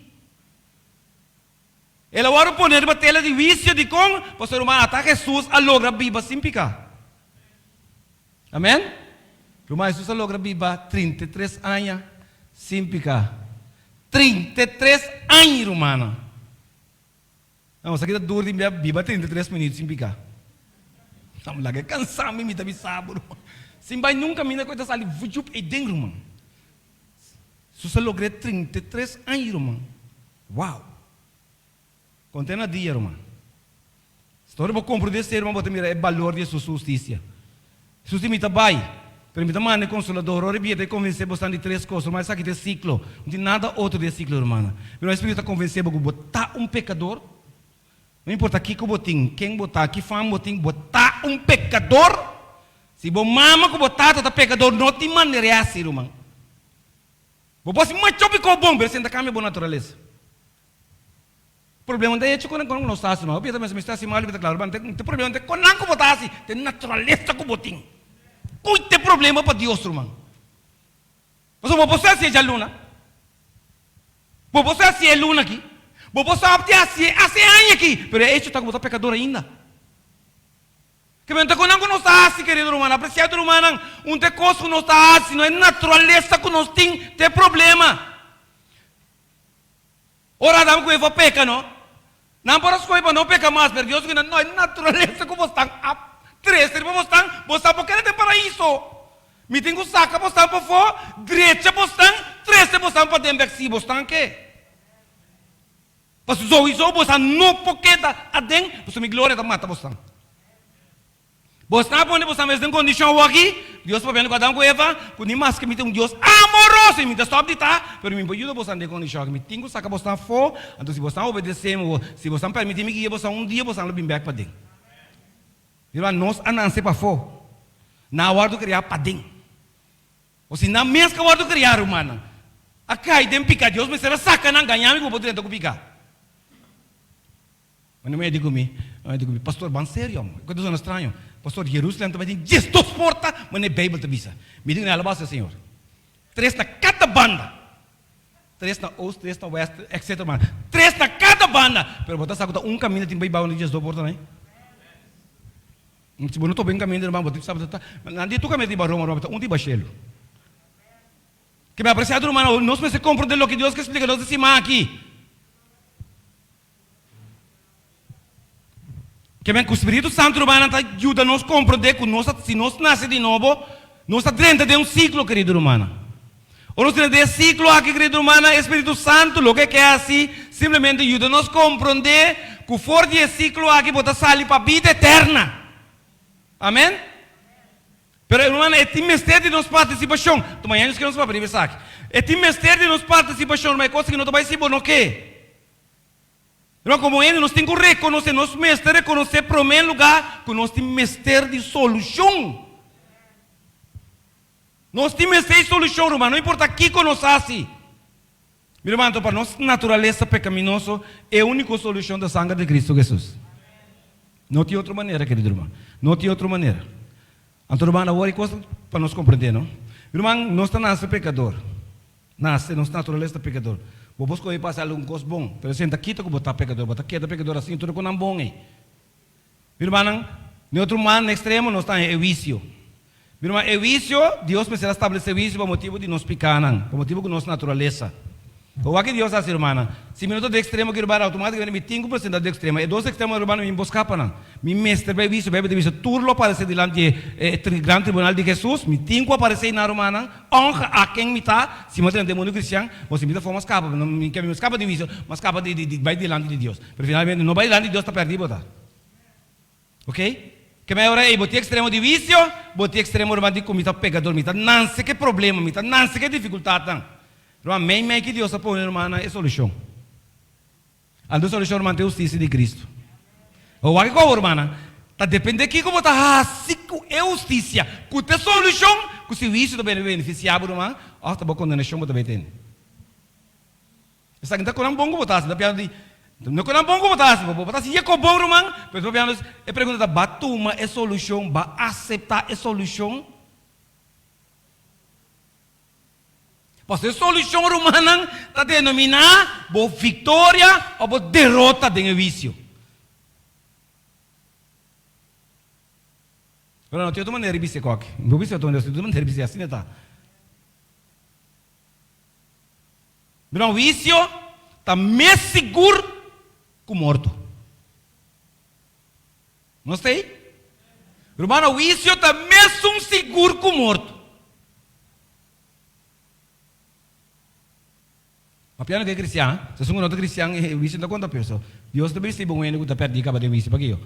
El a wòrdu pone riba tela di huisio. Dikon? Pasobra ruman, ata Hesus a logra biba sin piká. Amèn? Ruman, Hesus a logra biba 33 aña sin piká. 33 aña, rumannan! Nos a kita dur di biba 33 minüt sin piká. Nan laga e kansá mi, mi ta bisa bo, ruman. Sin bai nunka mina ku e ta sali vujup ei den, ruman. Sus a logr'é 33 aña, ruman. Wow! Konta na dia, ruman. Si ora bo komprendé esei, ruman, bo ta mira e balor di Hesus su hustisia. Hesus di, Mi ta bai, pero mi ta manda e Konsolador. Ora e bia ta e konvensé bosan di tres kos, ruman, esaki ta e siklo. No tin nada otro di e siklo, rumannan. Pero e Spiritu ta konvensé bo ku bo ta un pekador. No importa kiko bo tin, ken bo ta, ki fam bo tin, bo ta un pekador. Si bo mama ku bo tata ta pekador, no tin manera hasi, ruman. Bo por hasi macho biko bon, pero esei no ta kambia bo naturalesa. Problema ta hecho ku nan ku nos ta hasi mal. Hopi ta pensa mi sta hasi mal i mi ta klaro, pero te problema ta ku nan ku bo ta hasi, ta e naturalesa ku bo tin. Kui ta e problema pa Dios, ruman? Pasobra bo por sa hasi e djaluna, bo por sa hasi e luna aki, bo por sa te hasi e aña aki, pero e hecho ta ku bo ta pekador ainda. Ke men ta ku nan ku nos ta hasi, kerido rumannan, apresiado rumannan, un ta e kos ku nos ta hasi, no e naturalesa ku nos tin ta e problema. Ora Adam ku Eva peka no, nan por a skohe pa no peka mas, pero Dios ku nan, no, e naturalesa ku bosnan a trese riba bosnan, bosnan por keda den paraiso. Mi tin ku saka bosnan pafó, drecha bosnan, trese bosnan paden bèk si bosnan ke. Pasobra souiso bosnan no por keda aden, pasobra mi gloria ta mata bosnan. Bosnan a pone bosan mes den kondishon awor-aki, Dios papiando ku Adam ku Eva, ku ni maske mi ta un Dios amoroso i mi ta stòp di ta, pero mi por yuda bosan den kondishon aki. Mi tin ku saka bosnan afó, anto si bosnan obedesé mi, si bosnan pèrmití mi guia bosan, un dia bosan lo bin bèk paden. Mira, nos a nanse pafó, nan a wòrdu kriá paden. O si nan mes ka wòrdu kriá, rumannan, a kai den piká, Dios mester a saka nan, gañá mi ku bo por drenta ku piká. Mane mei a di ku mi, a di ku mi, Pastor, ban serio, amo. E kos ta straño. Pastor, Jerusalem ta bai tin 12 porta, mane Beibel ta bisa. Mi di ku mi, Alabá sea Señor. Tres na kada banda. Tres na oost, tres na west, etcetera, man. Tres na kada banda. Pero bo ta sa ku ta un kaminda tin bai bou na 12 portanan ei? Si bo no topa un kaminda, ruman, bo tin sa ta, nan di tur kaminda tin bai Roma, ruman, ta un tin bai shelu. Ke mi apresiado, ruman, nos mester komprende loke Dios ke splika nos e siman aki. Ke men ku Spiritu Santu rumannan ta yuda nos komprondé ku nos ta, si nos nase di nobo, nos ta drenta den un siklo, kerido rumannan. Ora nos drenta den e siklo aki, kerido rumannan, e Spiritu Santu loke e ke hasi, simplemente yuda nos komprondé ku for di e siklo aki bo ta sali pa bida eterna. Amen? Pero rumannan, e tin mester di nos partisipashon. Tuma ya nos ke nos papia riba esaki. E tin mester di nos partisipashon, ruman, e kos aki no ta bai si bo no ke. Pero komo hende nos tin ku rekonosé, nos mester rekonosé promé lugá ku nos tin mester di solushon. Nos tin mester di solushon, ruman, no importa kiko nos hasi. Mi ruman, anto pa nos naturalesa pekaminoso, e úniko solushon ta sanger di Kristu Hesus. No tin otro manera, kerido ruman. No tin otro manera. Anto ruman, awor e kos pa nos komprendé, no? Mi ruman, nos ta nase pekador. Nase, nos naturalesa ta pekador. Bo por skohe pa hasi algun kos bon, pero esei no ta kita ku bo ta pekador. Bo ta keda pekador asin tur ku nan bon ei. Mi rumannan, den otro man, na ekstremo, nos ta haña e wisio. Mi ruman, e wisio, Dios mester a stablesé wisio pa motibu di nos pikanan, pa motibu ku nos naturalesa. Bo wak ki Dios a hasi, rumannan. Si mi no ta den ekstremo ki ruman, outomátikamente mi tin ku presentá den ekstremo. E dos ekstremonan, rumannan, mi bo skapa nan. Mi mester bai wisio. Beibel ta bisa, Tur lo aparesé dilanti di e gran tribunal di Hesus. Mi tin ku aparesé einan, rumannan. Ounke a ken mi ta, si mi a drenta den mundu kristian, bo si mi ta for, mi a skapa, no mi ke mi skapa di wisio, mi a skapa di di bai dilanti di Dios. Pero finalmente no bai dilanti di Dios ta pèrdí bo ta. Ok? Ke mei ora ei bo tin ekstremo di wisio, bo tin ekstremo ruman di ku mi ta pekador, mi ta nanse ku e problema, mi ta nanse ku e difikultatnan. Ruman, mei mei ki Dios a pone rumannan e solushon. Anto solushon ruman ta e hustisia di Kristu. Bo wak kiko rumannan, ta depende kiko bo ta hasi ku e hustisia, ku ta e solushon ku si huisio ta bini benefisiá bo ruman òf ta bo kondenashon bo ta bai tene. Esaki no ta konan bon ku bo ta hasi, ta piando di no konan bon ku bo ta hasi, bo ta hasi yeko bon ruman, pero ta piando e pregunta ta ba tuma e solushon, ba aseptá e solushon? Pasobra e solushon, rumannan, ta denominá bo viktoria òf bo derota den e huisio. Pero no tin otro manera di bisa e kòki. Mi por bisa otro manera, tin otro manera di bisa, asina ta. Mira, un huisio ta mes sigur ku morto. No ta ei? Rumannan, huisio ta mesun sigur ku morto. Papiando ku e kristian, si esun ku no ta kristian, e huisio no ta konta p'e. So, Dios ta bisti bo un hende ku ta pèrdí kaba den huisio. Pakiko?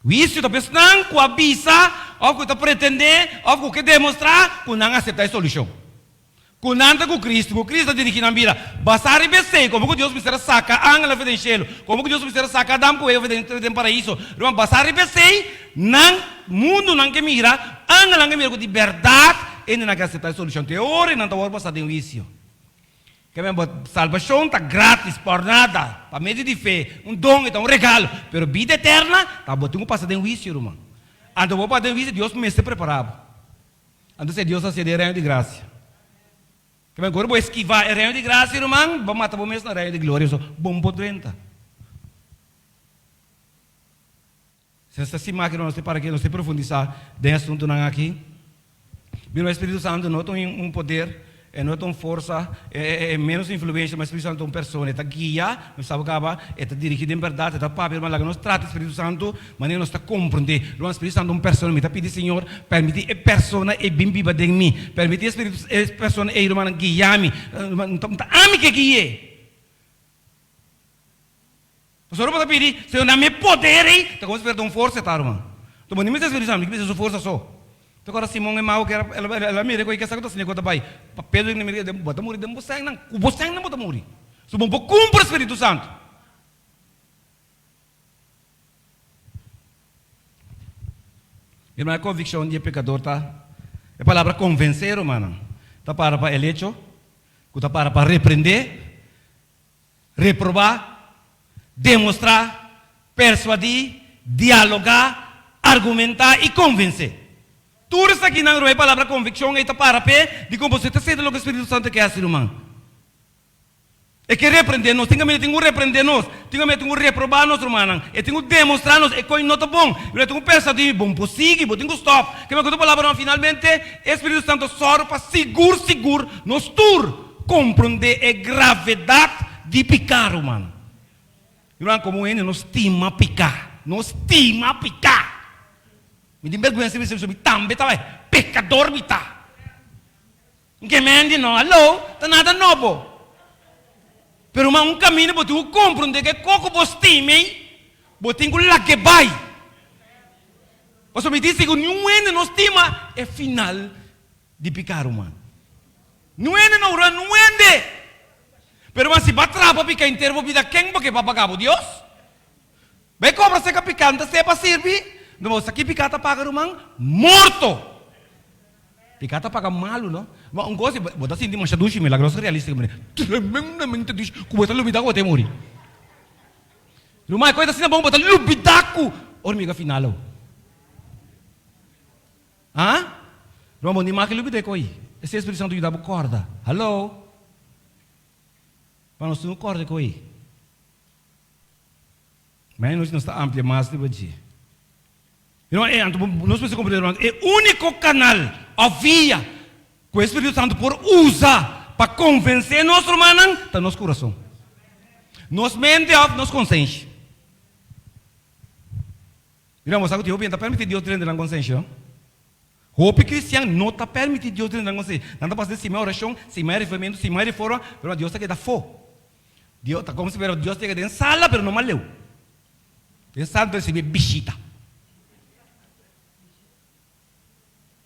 Huisio ta pa esnan ku a bisa òf ku ta pretendé òf ku ke demostrá ku nan a aseptá e solushon. Ku nan ta ku Kristu, ku Kristu ta dirigí nan bida. Basá riba esei, komo ku Dios mester a saka angelnan for den shelu, komo ku Dios mester a saka Adam ku Eva for den Paraiso, ruman, basá riba esei, nan mundunan ke mira, angelnan ke mira ku di bèrdat hende nan ke aseptá e solushon. Te ora ei nan ta wòrdu basá den huisio. Ke men bo salbashon ta gratis, por nada, pa medio di fe, un don, e ta un regalo. Pero bida eterna ta bo tin ku pasa den huisio, ruman. Anto bo pasa den huisio, Dios mester prepara bo. Anto esei Dios a hasié den e reino di grasia. Ke men ora bo eskivá e reino di grasia, ruman, bo mata bo mes na reino di gloria, so bo no por drenta. Si ta stima aki nos ta para aki, nos ta profundisá den e asuntunan aki. Mira, e Spiritu Santu no ta un poder, e no ta un forsa, e menos influensia, ma e Spiritu Santu ta un persona, e ta guia, nos saba kaba, e ta dirigí den bèrdat, e ta papia, ruman, laga nos trata e Spiritu Santu manera nos ta komprendé. Ruman, Spiritu Santu ta un persona, mi ta pidi Señor, permití e persona ei bin biba den mi, permití e Spiritu, e persona ei, rumannan, guia mi, ruman, no ta ami ke gui'é. Pasobra bo ta pidi, Señor, dame e poder ei, ta como si fuera ta un forsa e ta, ruman. Enton bo no mester Spiritu Santo, mi ke mester su forsa so. Ta acorda Simon e mago ke era, el a mira koe kesa ku ta siña ku ta bai pa Pedro i mira, bo ta muri den bo sènnan, ku bo sènnan bo ta muri. So bo por kumpra Spiritu Santo. Mi hermano, e konvikshon di e pekador ta, e palabra konvensé, rumannan, ta para pa el echo ku ta para pa reprendé, Reprobá, demostrá, persuadí, dialogá, argumentá i konvensé. Tur esakinan ruman e palabra konvikshon ei ta para p'e di kon boso ta seta loke Spiritu Santu ke hasi ruman. E ke reprendé nos, tin kaminda e tin ku reprendé nos, tin kaminda e tin ku reprobá nos rumannan, e tin ku demostrá nos e koi no ta bon, pero e tin ku persuadí, bon por sigui, bo tin ku stòp. Ke ku palabra ruman finalmente e Spiritu Santu sòru pa sigur sigur nos tur Komprondé e gravedat di piká, ruman. Ruman, komo un hende no stima piká. No stima piká. Mi tin bèrgwensa di bisa mi tambe ta pekador mi ta. N'ke mendi no, hallo, ta nada nobo. Pero ruman, un kaminda bo tin ku komprondé ku e koko bo stima ei, bo tin ku lag'é bai. Pasobra mi tin sigur niun hende no stima e final Di piká, ruman. Nuende no ura nuende! Pero ruman, si bo a traha pa piká henter bo bida, ken bo ke pa paga bo? Dios? Bai kobra seka piká, no ta sea pa sirbi? No, bo sa ki piká ta paga, ruman? Morto! Piká ta paga malu, no? Ruman, un kos, bo ta sinti masha dushi, milagroso realístiko, tremendamente dushi, ku bo ta lubidá ku bo ta e muri. Ruman, e kos ta asina bon, bo ta lubidá ku hormiga final awo. Ha? Ruman bo ni make lubida e koi. Esei Spiritu Santu yuda bo kòrda. Hallo? Pa nos tur no kòrda e koi. Mañana nochi nos ta amplia mas riba dje. Ruman, e anto nos mester komprende ruman, e úniko kanal òf via ku e Spiritu Santu por usa pa konvensé nos rumannan ta nos kurason. Nos mente òf nos konsenshi. Mira, bo sa ku tin hopi hende ta permití Dios drenta nan konsenshi, no? Hopi kristian no ta permití Dios drenta nan konsenshi. Nan ta pasa den sima orashon, sima revivamentu, sima reforma, pero Dios ta keda afó. Dios ta komo si fuera Dios ta yega den sala, pero no mas leu. Den sala ta risibí bishita.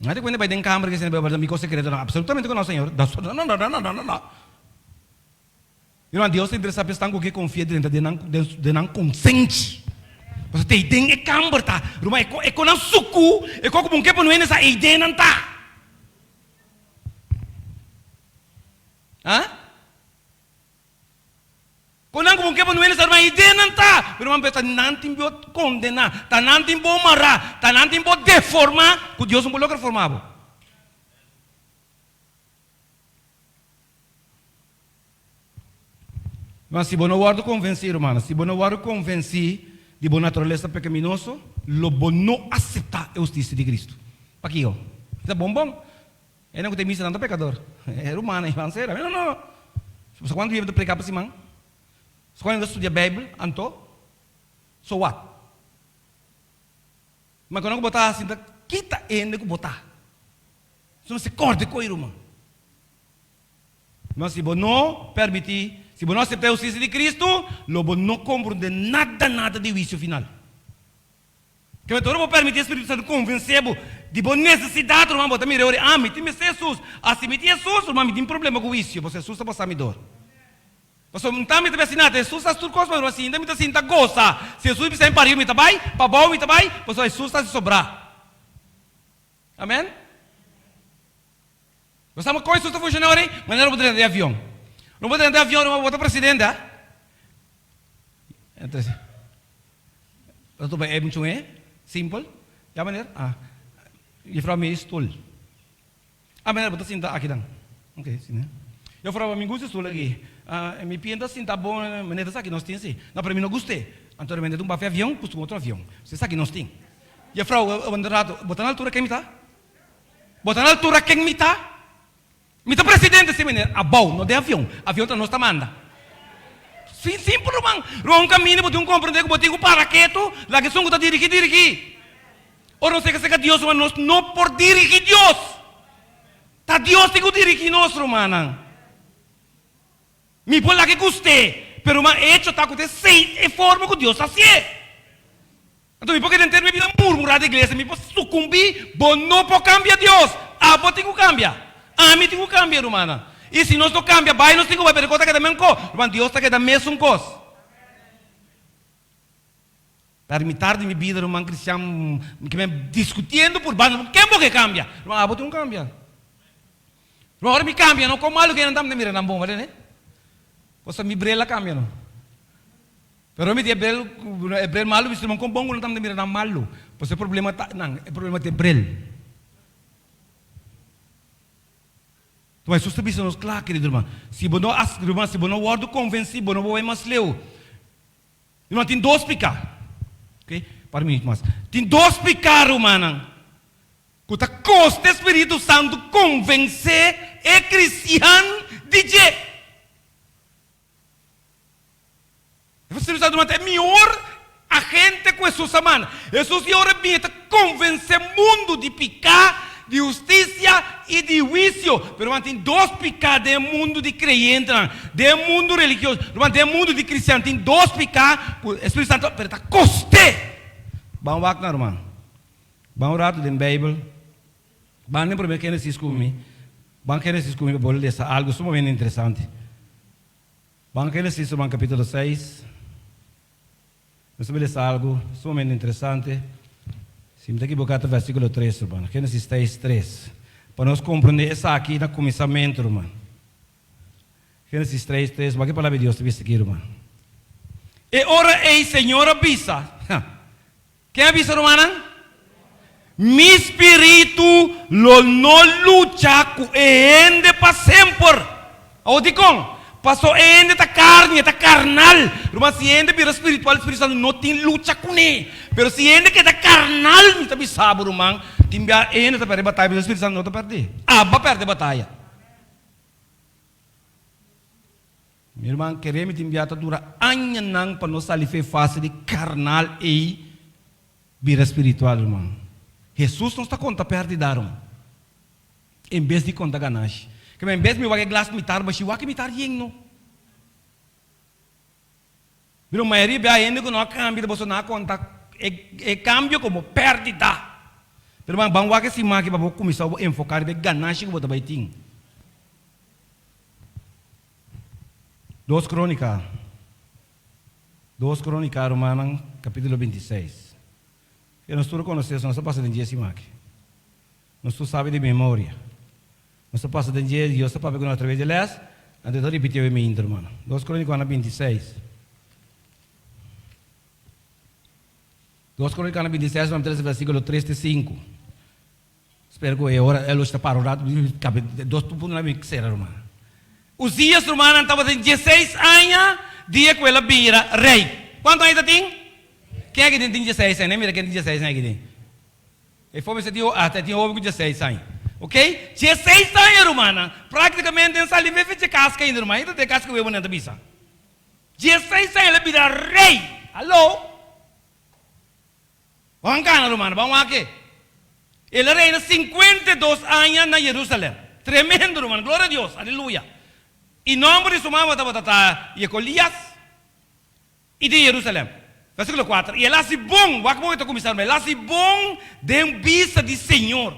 No te kuenta bai den kamber ke sende mi kos sekreto, no, absolutamente ku no, Señor. No, no, no, no, no, no. Mira, Dios ta interesá pa esnan ku ke konfia drenta den nan den nan konsenshi. Pasobra ta ei den e kamber ta. Ruman, e ko e konan suku, e ko ku bo ke pone hende sa ei den nan ta. Ha? Konan ku bo ke pone hende sa ruman ei den nan ta. Pero ruman, pero ta nan tin bo kondená, ta nan tin bo mará, ta nan tin bo deformá ku Dios no por logra forma bo. Ma si bo no wòrdu konvensí, rumannan, si bo no wòrdu konvensí di bo naturalesa pekaminoso, lo bo no aseptá e hustisia di Kristu. Pakiko? E ta bon bon. Esnan ku ta e misa nan ta pekador. E rumannan i ban sera. No, no. Pasobra kuantu bia bo ta prediká pa siman? Pasobra kuantu bo ta studia Beibel? Anto, so what? Ma kono ku bo ta hasi ta kita hende ku bo ta. So mester kòrda e koi, ruman. Ma si bo no permití, si bo no aseptá e hustisia di Kristu, lo bo no komprondé nada nada di huisio final. Kende ora bo permití e Spiritu Santu konvensé bo di bo nesesidat, ruman, bo ta mira e ora, ah, mi tin mester Hesus. Ah, si mi tin Hesus, ruman, mi tin problema ku huisio, pasobra Hesus ta pasa mi dor. Pasobra nta mi ta bisa asina, Hesus ta hasi tur kos pa mi, ruman, si ainda mi ta sinta gosa. Si Hesus bisa mi pa riba, mi ta bai, pa abou mi ta bai, pasobra Hesus ta hasi sobrá. Amen. Bo sa kon Hesus ta funciona ora ei? Manera bo ta drenta den avion. Ora bo drenta den avion, bo ta presidente, ha? Entonces, bo ta bai mucho e, simpel. Ya meneer? Ah. Juffrouw mi stoel. Ah meneer, bo ta sinta aki dan. Ok, si ne. Juffrouw, mi gusta e stoel aki. Ah, mi pia ta sinta bon, meneer ta sa aki nos tin si. No, pero mi no gust'e. Anto meneer ta un bafe avion, pustu un otro avion. Esaki nos tin. Juffrouw, un rato, bo ta na altura ken mi ta? Bo ta na altura ken mi ta? Mi ta presidente si meneer. Abou, no den avion. Avion ta nos ta manda. Sin simpel ruman. Ruman un kaminda bo tin ku komprende ku bo tin ku para ketu, laga esun ku ta dirigi dirigi. Ora nos yega serka Dios ruman nos no por dirigi Dios. Ta Dios tin ku dirigi nos rumannan. Mi por laga e gust'é, pero ruman echo ta ku ta esei e forma ku Dios ta hasié. Anto mi por keda henter mi bida murmurá di iglesia, mi por sukumbí, bo no por kambia Dios, abo tin ku kambia, ami tin ku kambia rumannan. I si nos no kambia, bai nos tin ku bai, pero e kos ta keda men ko, ruman, Dios ta keda mesun kos. Pero mi tardi mi bida ruman kristian, mi ke men diskutiendo por banda, ken bo ke kambia? Ruman, abo tin ku kambia. Ruman, ora mi kambia no, kon malu ke nan ta, mi ta mira nan bon, wak tende? Pasobra mi brel a kambia no. Pero mi di e brel, e brel malu bisti ruman, kon bon ku nan ta mira nan malu? Pasobra e problema ta nan, e problema ta e brel. Tuma Hesus ta bisa nos kla, kerido ruman, si bo no as, ruman, si bo no wòrdu konvensí, bo no por bai mas leu. Ruman, tin dos piká, ok, par minüt mas. Tin dos piká, rumannan, ku ta kosta e Spiritu Santu konvensé e kristian di dje. E Spiritu Santu ta e mihor agente ku Hesus a manda. Hesus di ora bini ta konvensé mundu di piká, di hustisia i di huisio. Pero ruman tin dos piká den e mundu di kreyentenan, den e mundu religioso, ruman den e mundu di kristian tin dos piká ku e Spiritu Santu pero ta kost'é. Ban wak nan ruman. Ban un ratu den Beibel. Ban den promé Génesis ku mi. Ban Génesis ku mi pa bo lesa algu sumamente interesante. Ban Génesis ruman capítulo 6. Nos ta lesa algu sumamente interesante. Si mi ta ekiboká ta versíkulo 3 ruman. Génesis 6, 3. Pa nos komprondé esaki na kuminsamentu ruman. Génesis 3, 3. Wak e palabra di Dios ta bisa aki ruman. E ora ei Señor a bisa, Ken a bisa rumannan? Mi spiritu lo no lucha ku e hende pa semper. Awor dikon? Paso e hende ta karni, e ta karnal. Ruman, si e hende bira spiritual, Spiritu Santu no tin lucha kuné. Pero si e hende keda karnal, mi ta bisa bo ruman, tin bia e hende ta pèrdè bataya, pero Spiritu Santu no ta pèrdè. Abo a pèrdè bataya. Mi ruman, kere mi tin bia ta dura añanan pa nos sali fe fase di karnal ei bira spiritual, ruman. Hesus nos ta konta pèrdida, ruman, en bes di konta ganashi. Keme en bes mi wak e glas mitar bashí, wak e mitar yen no. Pero mayoria bia hende ku no a kambia ta boso nan a konta e kambio komo pèrdida. Pero ruman, ban wak e siman aki pa bo kuminsá bo enfoká riba e ganashi ku bo ta bai tin. Dos Krónika, Dos Krónika, rumannan, kapítulo bintiseis. Ke nos tur konosé esei, nos ta pasa den dje siman aki. Nos tur sabi di memoria. Nos ta pasa den dje, Dios ta papia ku nos atraves di lès, anto e ta ripitié e mainta, rumannan. Dos Krónikonan bintiseis. Dos Krónikanan bintiseis, ruman, tres versíkulo tres te sinku. Spera ku e ora e lus ta para un ratu, kabe dos punto na mi sera ruman. Uzias rumannan tabatin dieseis aña. dia ku el a bira rei. Kuantu aña e ta tin? Ken aki den tin dieseis aña? Mira ken tin dieseis aña aki den. E for mester tin hasta e tin hopi ku dieseis aña. Ok? Dieseis aña rumannan! Praktikamente nan sali mefe dje kaska ainda ruman. Ainda ta e kaska webu nan ta bisa. Dieseis aña el a bira rei! Hallo! Ban gana rumannan, ban wak e. El a reina 52 aña na Jerusalem. Tremendo rumannan, gloria a Dios, aleluya. I nomber di su mama tabata ta Jecolias. I den Jerusalem. Versíkulo kuater, I el hasi bon, wak bon e ta kuminsá ruman, el hasi bon den bista di señor,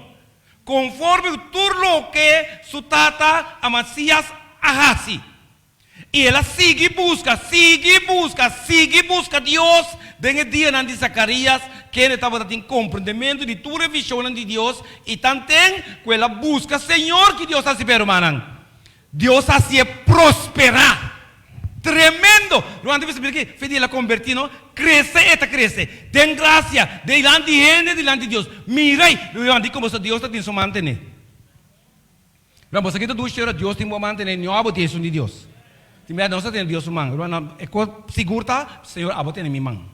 konforme ku tur loke su tata Amasías a hasi. I el a sigui buska, sigui buska, sigui buska Dios den e dianan di Zakarías, kende tabata tin komprendementu di tur e vishonnan di Dios, i tanten ku el a buska señor, ki Dios hasi p'e, rumannan? Dios hasié prosperá. Tremendo! Ruman ta bisa, mira ki fe di el a kombertí, no? Krese e ta krese, den grasia, dilanti hende, dilanti Dios. Mira ei! Ruman di komo sa Dios ta tin su mantené. Ruman, bo sa ki ta dushi ora Dios tin bo mantené, no abo tin esun di Dios. Tin bia nos ta tene Dios su man. Ruman, e kos sigur ta, Señor, abo tene mi man.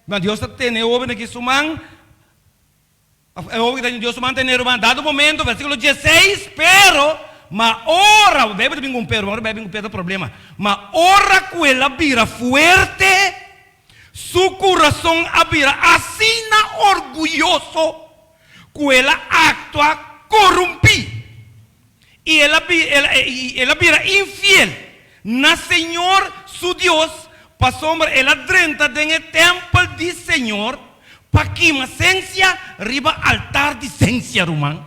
Ruman, Dios ta tene hoben aki su man. E hopi ta Dios su mantené ruman dado momento, versíkulo dieseis, pero, ma ora, Beibel ta bin ku un pero, ora Beibel bin ku pero ta problema, ma ora ku el a bira fuerte, su kurason a bira asina orguyoso ku el a aktua korumpí, i el a i el a bira infiel na Señor su Dios, pasobra el a drenta den e tèmpel di Señor pa kima sensia riba altar di sensia. Ruman,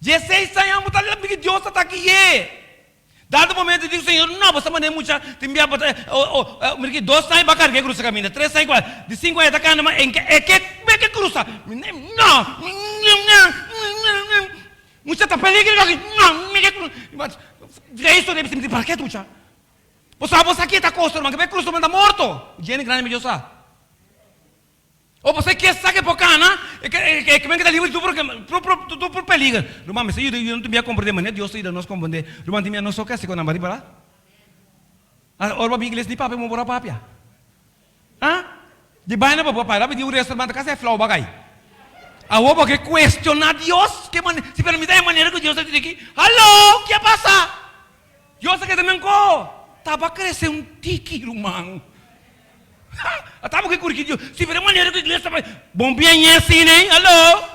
dieseis aña bo ta mira Dios ta taki ye. Dado momento di Señor, no, bo sa manera mucha tin bia bo ta mira ki dos aña bo a karga e krusa kaminda, tres aña kual, di sinku aña ta kanda ma e ke ke krusa, no. Mucha ta peligro aki no mi ke Jesu debe sinti para ke tucha bo sa bo sa ki ta kosto ruman ke be krusa bo ta morto jene grandi mi Dios sa o bo sa ke sa ke por kana e ke men ke ta libre di tur por peligro ruman mester yuda yuda nos komprende manera Dios ta yuda nos komprende ruman tin mia nos so ke hasi ku nan bari para ora bo bin iglesia ni papia bo por a papia. Ha? Di baina pa bo pai rabi di un restaurant ta kasi e flou bagay. Awor bo ke cuestiona Dios? Ke mane si pero mi ta e manera ku Dios ta dirigi? Hallo! Ke a pasa? Dios a keda men ko. Taba crece un tiki ruman. Ha! A taba ke kurigi Dios. Si pero e manera ku iglesia ta bai. Bon bien asina ei. Hallo!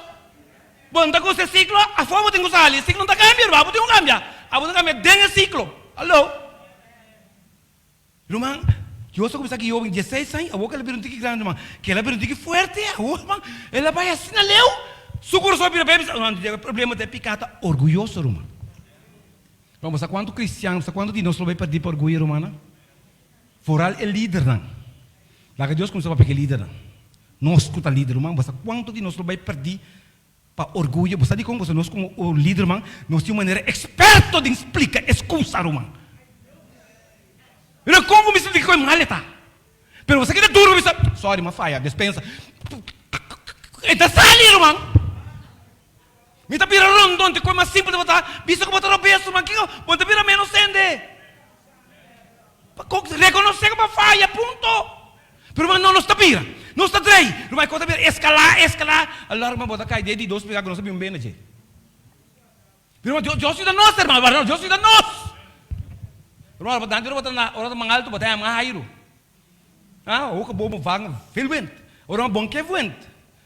Bo no ta gusta e ciclo? Afo bo tin ku sali. E ciclo no ta cambia ruman. Abo tin ku cambia. Abo ta cambia den e ciclo. Hallo! Ruman, Dios a kuminsá ku Job dieseis aña, awor ku el a bira un tiki grandi, ruman, ku el a bira un tiki fuerte, awor, ruman, el a bai asina leu, su kurason a bira bèbè, ruman, e problema ta e piká ta orguyoso, ruman. Ruman, bo sa kuantu kristian, bo sa kuantu di nos lo bai pèrdí pa orguyo, rumannan? Foral e lidernan. Laga Dios kuminsá papia ku e lidernan. Nos ku ta lider, ruman, bo sa kuantu di nos lo bai pèrdí pa orguyo? Bo sa dikon? Pasobra nos komo lider, ruman, nos tin un manera eksperto den splika eskusa, ruman. Mira kon ku mi sinti ku e mal e ta. Pero bo sa kita duru bisa, sorry m'a faya, despensa. E ta sali, ruman. Mi ta bira rondon, te kos mas simpel tabata bisa ku bo ta robes, ruman. Kiko? Bo ta bira menos hende. Rekonosé ku bo a faya, punto. Pero ruman, no, nos ta bira. Nos ta drei. Ruman, e kos ta bira eskalá, eskalá. Alor, ruman, bo ta kai den di dos pika ku nos a bin bene dje. Pero Dios, Dios yuda nos, hermano. Barno, Dios yuda nos. Hermano, ora bo ta na, ora ta man alto, bo ta man hairu. Ah, hoka bomen vangen veel wind. Ora bon ke wind.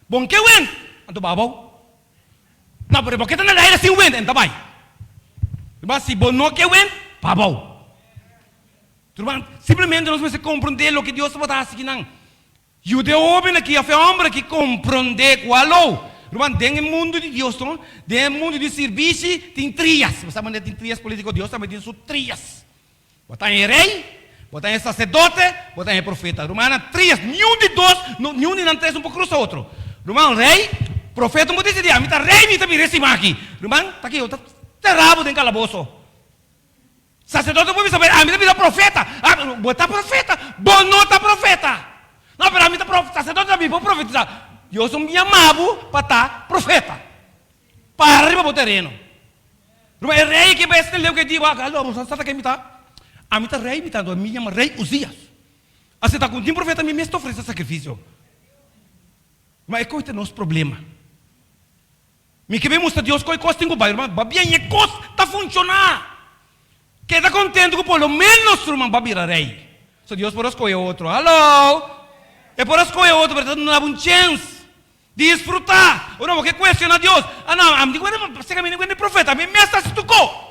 Bon ke wind. Anto ba abou. No, pero bo ke ta na aire sin wind, en ta bai. Hermano, si bo no ke wind, ba abou. Hermano, simplemente nos mester comprende loke Dios tabata hasi kinan. Yuda e hóben aki òf e hòmber aki komprondé ku alou, ruman, den e mundu di Dios, no, den e mundu di sirbishi tin trias. Bo sa manera tin trias polítiko? Dios tambe tin su trias. Bo ta e rei, bo ta e saserdote, bo ta e profeta. Rumannan, trias, niun di dos, no, niun di nan tres no por krusa otro. Ruman, rei, profeta no por disidí, ami ta rei, mi ta bira e siman aki. Ruman, ta ki ta sera bo den kalaboso. Sacerdote por bisa, Ami ta bira profeta. Bo ta profeta? Bo no ta profeta. No, pero ami ta prof, sacerdote ta mi por profetisa. Dios no yama bo pa ta profeta. Para riba bo tereno. Ruman, e rey ke bai esne leu ke di, wak, alo, bo sa ta ken mi ta? Ami ta rei, mi ta anto mi yama rei Uzias. Aseptá ku tin profeta mi mes ta ofresé sakrifisio. Ma e kos ta nos problema. Mi ke bin mustra Dios ku e kos tin ku bai, ruman. Babia e kos ta funshoná. Keda kontentu ku por lo ménos, ruman, bo a bira rei. So Dios por a skohe otro. Hallo! E por a skohe otro, pero e ta duna bo un chèns. Disfrutá! Ora bo ke kuestioná Dios, Ah no, ami di kuenta, pasobra mi no kuenta di profeta, mi mes ta hasi tur ko.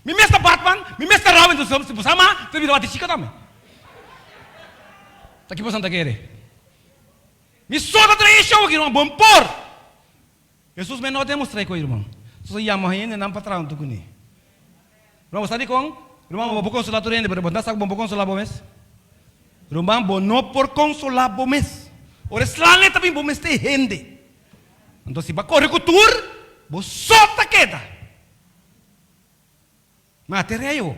Mi mes ta Batman, mi mes ta Robin, entonces si bo sa ama, ta bira bati chika tambe. Ta ki boso ta kere? Mi so ta trae e show aki, ruman, bon por! Hesus mes no a demostrá e ku e ruman. Hesus a yama hendenan pa traha huntu kuné. Ruman, bo sa dikon? Ruman, bo por konsolá tur hende, pero bo no ta sa ku bo por konsolá bo mes. Ruman, bo no por konsolá bo mes. Ora e slangen ta bin, bo mester hende. Anto si bo a kore ku tur, bo so ta keda. Mata e rei awor.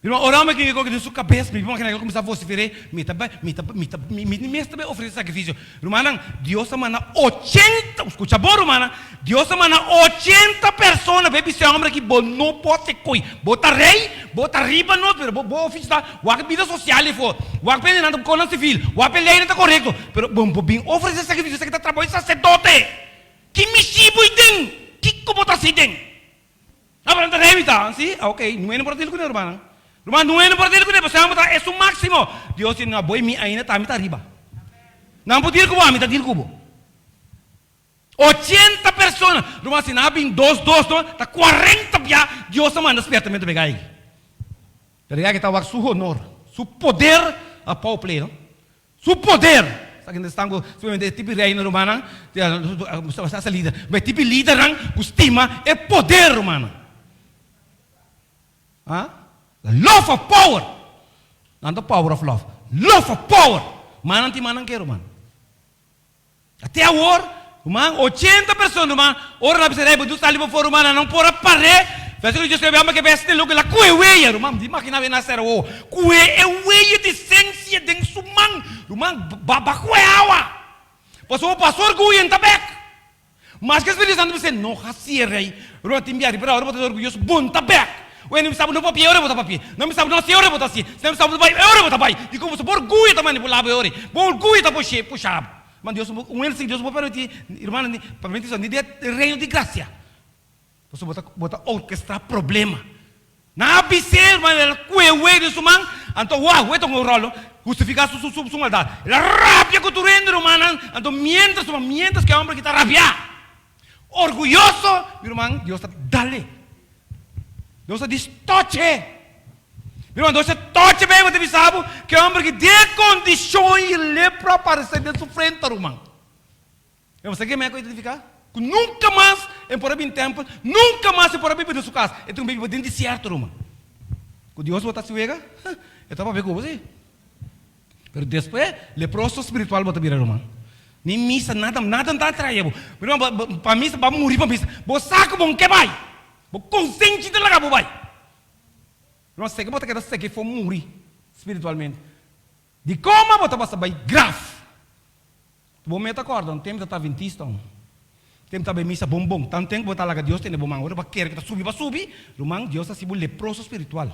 Irma, ora homber ki koke den su kabes, mi por imagina ke el kuminsá vosifer'é, Mi ta bai, mi ta, mi ta, mi, mi mes ta bai ofresé sakrifisio. Rumannan, Dios a manda ochenta, skucha bon rumannan, Dios a manda ochenta persona pa e bisa e homber aki, Bo no por te koi, bo ta rei, bo ta riba nos, pero bo, bo ofisio ta wak bida sosial efo, wak pa hendenan ta konan sivil, wak pa e leinan ta korekto, pero bo no por bin ofresé sakrifisio, esaki ta trabou di saserdote. Ki mishi bo den? Kiko bo ta hasi den? Abraham ta revisa, si? Ah, ok, no hende por a dil kuné, rumannan. Ruman, no hende por a dil kuné, pasobra bo ta esun máksimo. Dios di, no, bo i mi ainda ta, mi ta ariba. Nan por dil ku bo, ami ta dil ku bo. Ochenta persona! Ruman, si nan a bin dos dos, no, ta kuarenta bia Dios a manda spiertamentu pa e gai. Pero e gai ta wak su honor, su poder a power play, no? Su poder! Sa kende stan ku simplemente e tipi reino rumannan, esa lider, ma e tipi lidernan ku stima e poder rumannan. Ha? The love of power! Nan ta power of love. Love of power! Manan tin manan ke ruman. Te awor, ruman, ochenta persona, ruman, ora nan bisa rei bo sali pafó, ruman, nan no por a par'é. Versíkulo dies nuebe, Amba ke bes den loke la kue weya, ruman, mi imagina bo e na sera wowo, kue e weya di sensia den su man, ruman, ba ba kue awa, pasobra bo pasa orguyo, e ta bek. Maske Spiritu Santu bis'é, No hasié, rei, ruman, tin biaha riba ora bo ta orguyoso, bo no ta bek. Oye, no mi sa bo no papia e ora bo ta papia, no mi sa bo no hasi e ora bo ta hasi, si no mi sa bo no bai e ora bo ta bai. Dikon boso bo orguyo ta manipulá bo e ora ei? Bo orguyo ta pusha bo. Ma Dios no un hende sin Dios no por permití, hermano, ni permití so, ni den e reino di gracia. Pasobra bo ta, bo ta orkestrá problema. Nan a bis'é, hermano, el a kue wei den su man, anto wou, wei ta un ròl, no? Hustifiká su, su, su, su maldat. El a rabia ku tur hende, rumannan, anto miéntras, ruman, miéntras ku e hòmber aki ta rabiá, orguyoso, mi ruman, Dios ta dale. Dios ta distoche. Mi ruman, Dios ta toche bay bo ta bisa bo ke homber ki den kondishon i lepra aparesé den su frente, ruman. E bo sa ke meko identifiká? Ku nunka mas e por a bin tèmpel, nunka mas e por a biba den su kas. E tin ku biba den desierto, ruman. Ku Dios bo ta hasi wega? E ta papia ku bo si. Pero despues, leproso spiritual bo ta bira, ruman. Ni misa, nada, nada no ta atrae bo. Mi ruman, bo, pa misa, bo a muri pa misa. Bo sa ku bo no ke bai. Bo konsenshi ta laga bo bai. Ruman, seke bo ta keda seke for muri spiritualmente. Di koma bo ta basta bai graf. Bo meta kòrda, un tempu ta ta adventista un tempu ta bai misa bon bon. Tantu tempu bo ta laga Dios tene bo man. Ora bo a kere ku ta subi, bo a subi. Ruman, Dios ta hasi bo leproso spiritual.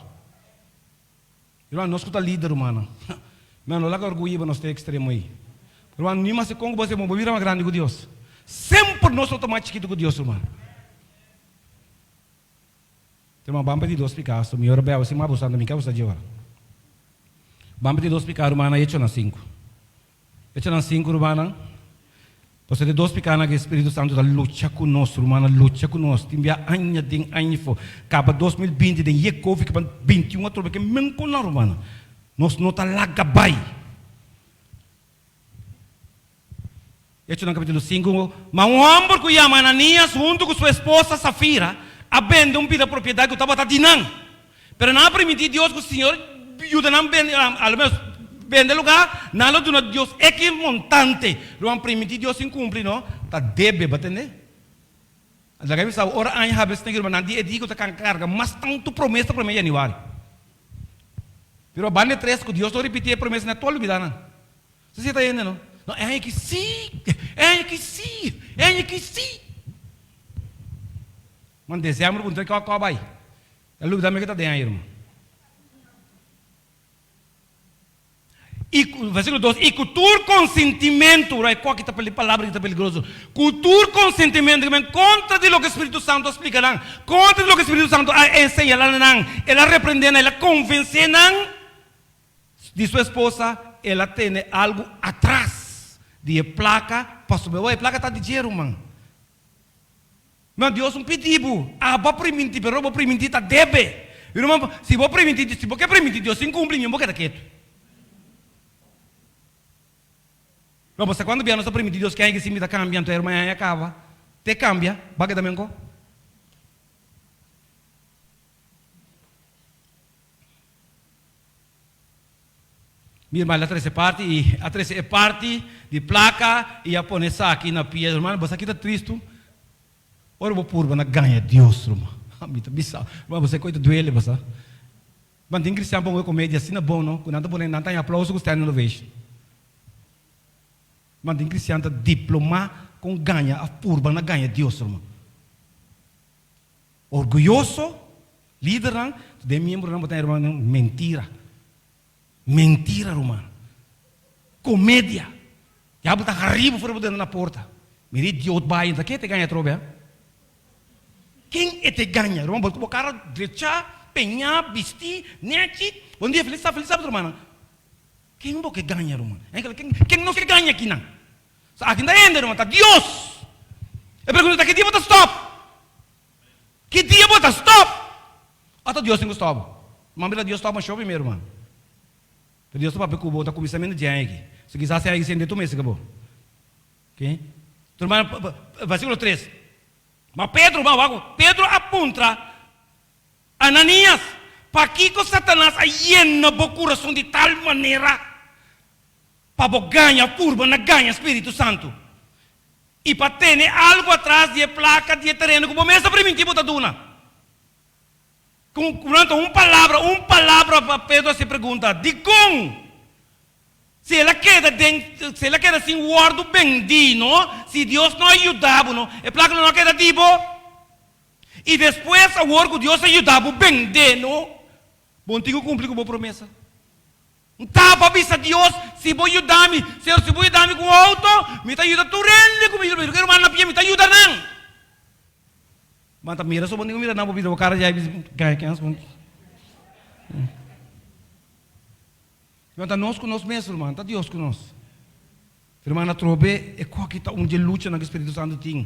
Ruman, nos ku ta lider, rumannan, mira, no laga orguyo hiba nos te e ekstremo ei. Ruman, ni mas kon ku bo hasi bon, bo bira mas grandi ku Dios. Semper nos lo ta mas chikitu ku Dios, ruman. Ruman, ban pidi dos Picasso, mi ora bèu sin abusando, mi ke abusa dje ora. Ban pidi dos piká, rumannan, Echonan sinku. Echonan sinku, rumannan. Pasobra e dos pikánan ku e Spiritu Santu ta lucha ku nos, rumannan, lucha ku nos. Tin bia aña den aña afó. Kaba 2020 den ye covid kaba 21 atrobe ke men ku nan, rumannan. Nos no ta laga bai. Echonan kapítulo sinku, Ma un hòmber ku yama Ananias huntu ku su esposa Safira a bende un pida propiedat ku tabata di nan. Pero nan a primintí Dios ku si Señor yuda nan bende, a lo menos bende e lugá, nan lo duna Dios eki montante. Lo nan primintí Dios sin kumpli, no? Ta debe, bo a tende? Laga mi sa, ora aña habri esnan hermanan di e dia ku ta karga mas tantu promesa promé yanüari. Pero banda e tres ku Dios lo ripití e promesa nan tur a lubidá nan. Si ta hende no. No, e aña ki si, e aña ki si, e aña ki si. Man dezembro puntra kua kua bai. E lubida mi ke ta den aña, ruman. I ku, versíkulo dos, i ku tur konsentimentu, ora e koki ta peli, palabra ki ta peligroso, ku tur konsentimentu, ki men kontra di loke Spiritu Santu a splika nan, kontra di loke Spiritu Santu a enseñala na nan, el a reprendé nan, el a konvensé nan di su esposa, el a tene algu atras di e plaka, pasobra e plaka ta di dje, ruman. Ma Dios un pidi bo, abo a primintí, pero bo primintí ta debe. Mi ruman, si bo primintí, si bo ke primintí Dios sin kumpli, mi bo keda ketu. Ma bo sa kuantu bia nos ta primintí Dios ke aña ke si mi ta kambia, anto e ruman e aña kaba, te kambia, bo a keda menko? Mi hermano a trece parti y a trece e parti di placa y a pone esaki na pia. Hermano, bo sa ki ta tristu? Ora bo purba na gaña Dios, ruman. Mi ta bisa, ruman, bo sa koe ta duele, bo sa. Man, tin cristian pongo e comedia asina bon, no, cu nan ta pone, nan ta haña aplauso cu standing ovation. Man, tin cristian ta diploma con gaña of purba na gaña Dios, ruman. Orguyoso, lidernan, den miembronan bo ta haña ruman mentira. Mentira ruman. Comedia. Diablo ta haribo for bo dentro na porta. Mira idiot bai ta ken e te gaña atrobe ha? Ken e te gaña? Ruman bo bo cara drecha, peña, bisti, nechi. Bon dia feliz feliz sabado rumannan. Ken bo ke gaña ruman? Ken ken nos ke gaña akinan? Sa aki no ta hende ruman ta Dios. E pregunta ta ki dia bo ta stop? Ki dia bo ta stop? Ata Dios tin ku stop bo. Mami la Dios stop masho primero man. Pero Dios ta papia ku bo ta kuminsamentu dje aña aki. So kisas e aña aki sende tur mester ka bo. Ok. Tur man versikulo tres. Ma Pedro man wak ku Pedro a puntra Ananias, Pakiko Satanas a yena bo kurason di tal manera pa bo gaña purba na gaña Spiritu Santu? I pa tene algu atras di e plaka di e tereno ku bo mes a primintí bo ta duna. Ku nan ta un palabra, un palabra pa Pedro hasi e pregunta, Dikon? Si el a keda den, si el a keda sin wòrdu bendí, no? Si Dios no a yuda bo, no? E plaka lo no a keda di bo. I despues, awor ku Dios a yuda bo bendé, no? Bo no tin ku kumpli ku bo promesa. N ta pa bisa Dios, Si bo yuda mi, Señor, si bo yuda mi ku un outo, mi ta yuda tur hende ku mi yuda. Mi ruman na pia, mi ta yuda nan. Bo ta mira so bo tin ku mira nan, bo bisa bo kara djai bisa gaña kens bo. No ta nos ku nos mes, ruman, ta Dios ku nos. Ruman, atrobe e koki ta un dje luchanan ku Spiritu Santu tin.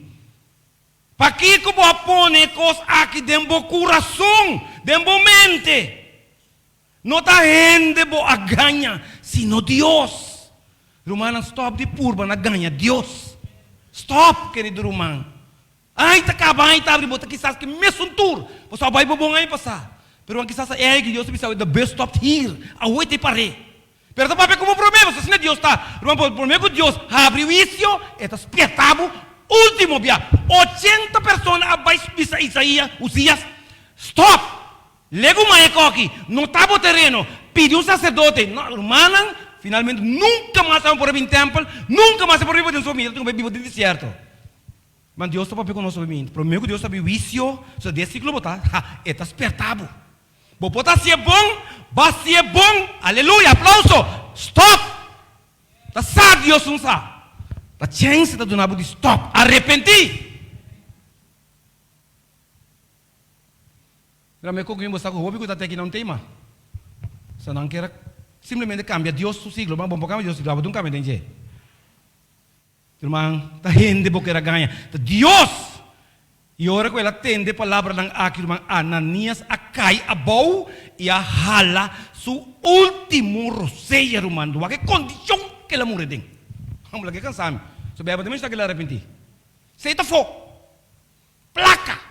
Pakiko bo a pone e kos aki den bo kurason, den bo mente? No ta hende bo a gaña, sino Dios. Rumannan, stòp di purba na gaña Dios. Stòp, kerido ruman. Ai ta kaba, ai ta abri, bo ta kisas ki mesun tur. Pasobra a bai bo bon ai pasá. Pero wan kisas a ei ku Dios ta bisa, the bus stopped here, awor ta e par'é. Pero ta papia ku bo promé, pasobra asina Dios ta. Ruman, bo promé ku Dios habri huisio, e ta spierta bo último bia. Ochenta persona a bai bisa Isaías, Uzias, stòp! Legu ma e koki, no ta bo tereno, pidi un saserdote. No, rumannan, finalmente nunka mas nan por a bin tèmpel, nunka mas e por biba den su famia, ta tin ku bai biba den desierto. Ma Dios ta papia ku nos obviamente. Promé ku Dios ta bin huisio, so den e siklo bo ta, ha, e ta sperta bo. Bo por ta hasié bon, bo hasié bon, aleluya, aplauso, stòp! Ta sa Dios un sa. Ta chèns e ta duna bo di stòp, arepentí! Mira mi koki mi bo sa ku hopi ku ta te aki nan tema. Sa nan kier a simplemente kambia Dios su siglo, ma bo no por kambia Dios su siglo, abo tin un kambia den dje. Ruman, ta hende bo kier a gaña, ta Dios! I ora ku el a tende e palabranan aki, ruman Ananias a kai abou i a hala su ultimo rosea, ruman. Wak e kondishon ku el a muri aden. Amo laga e kansa mi. So Bijbel ta menshoná ku el a arepentí. Esei ta fo. Plaka.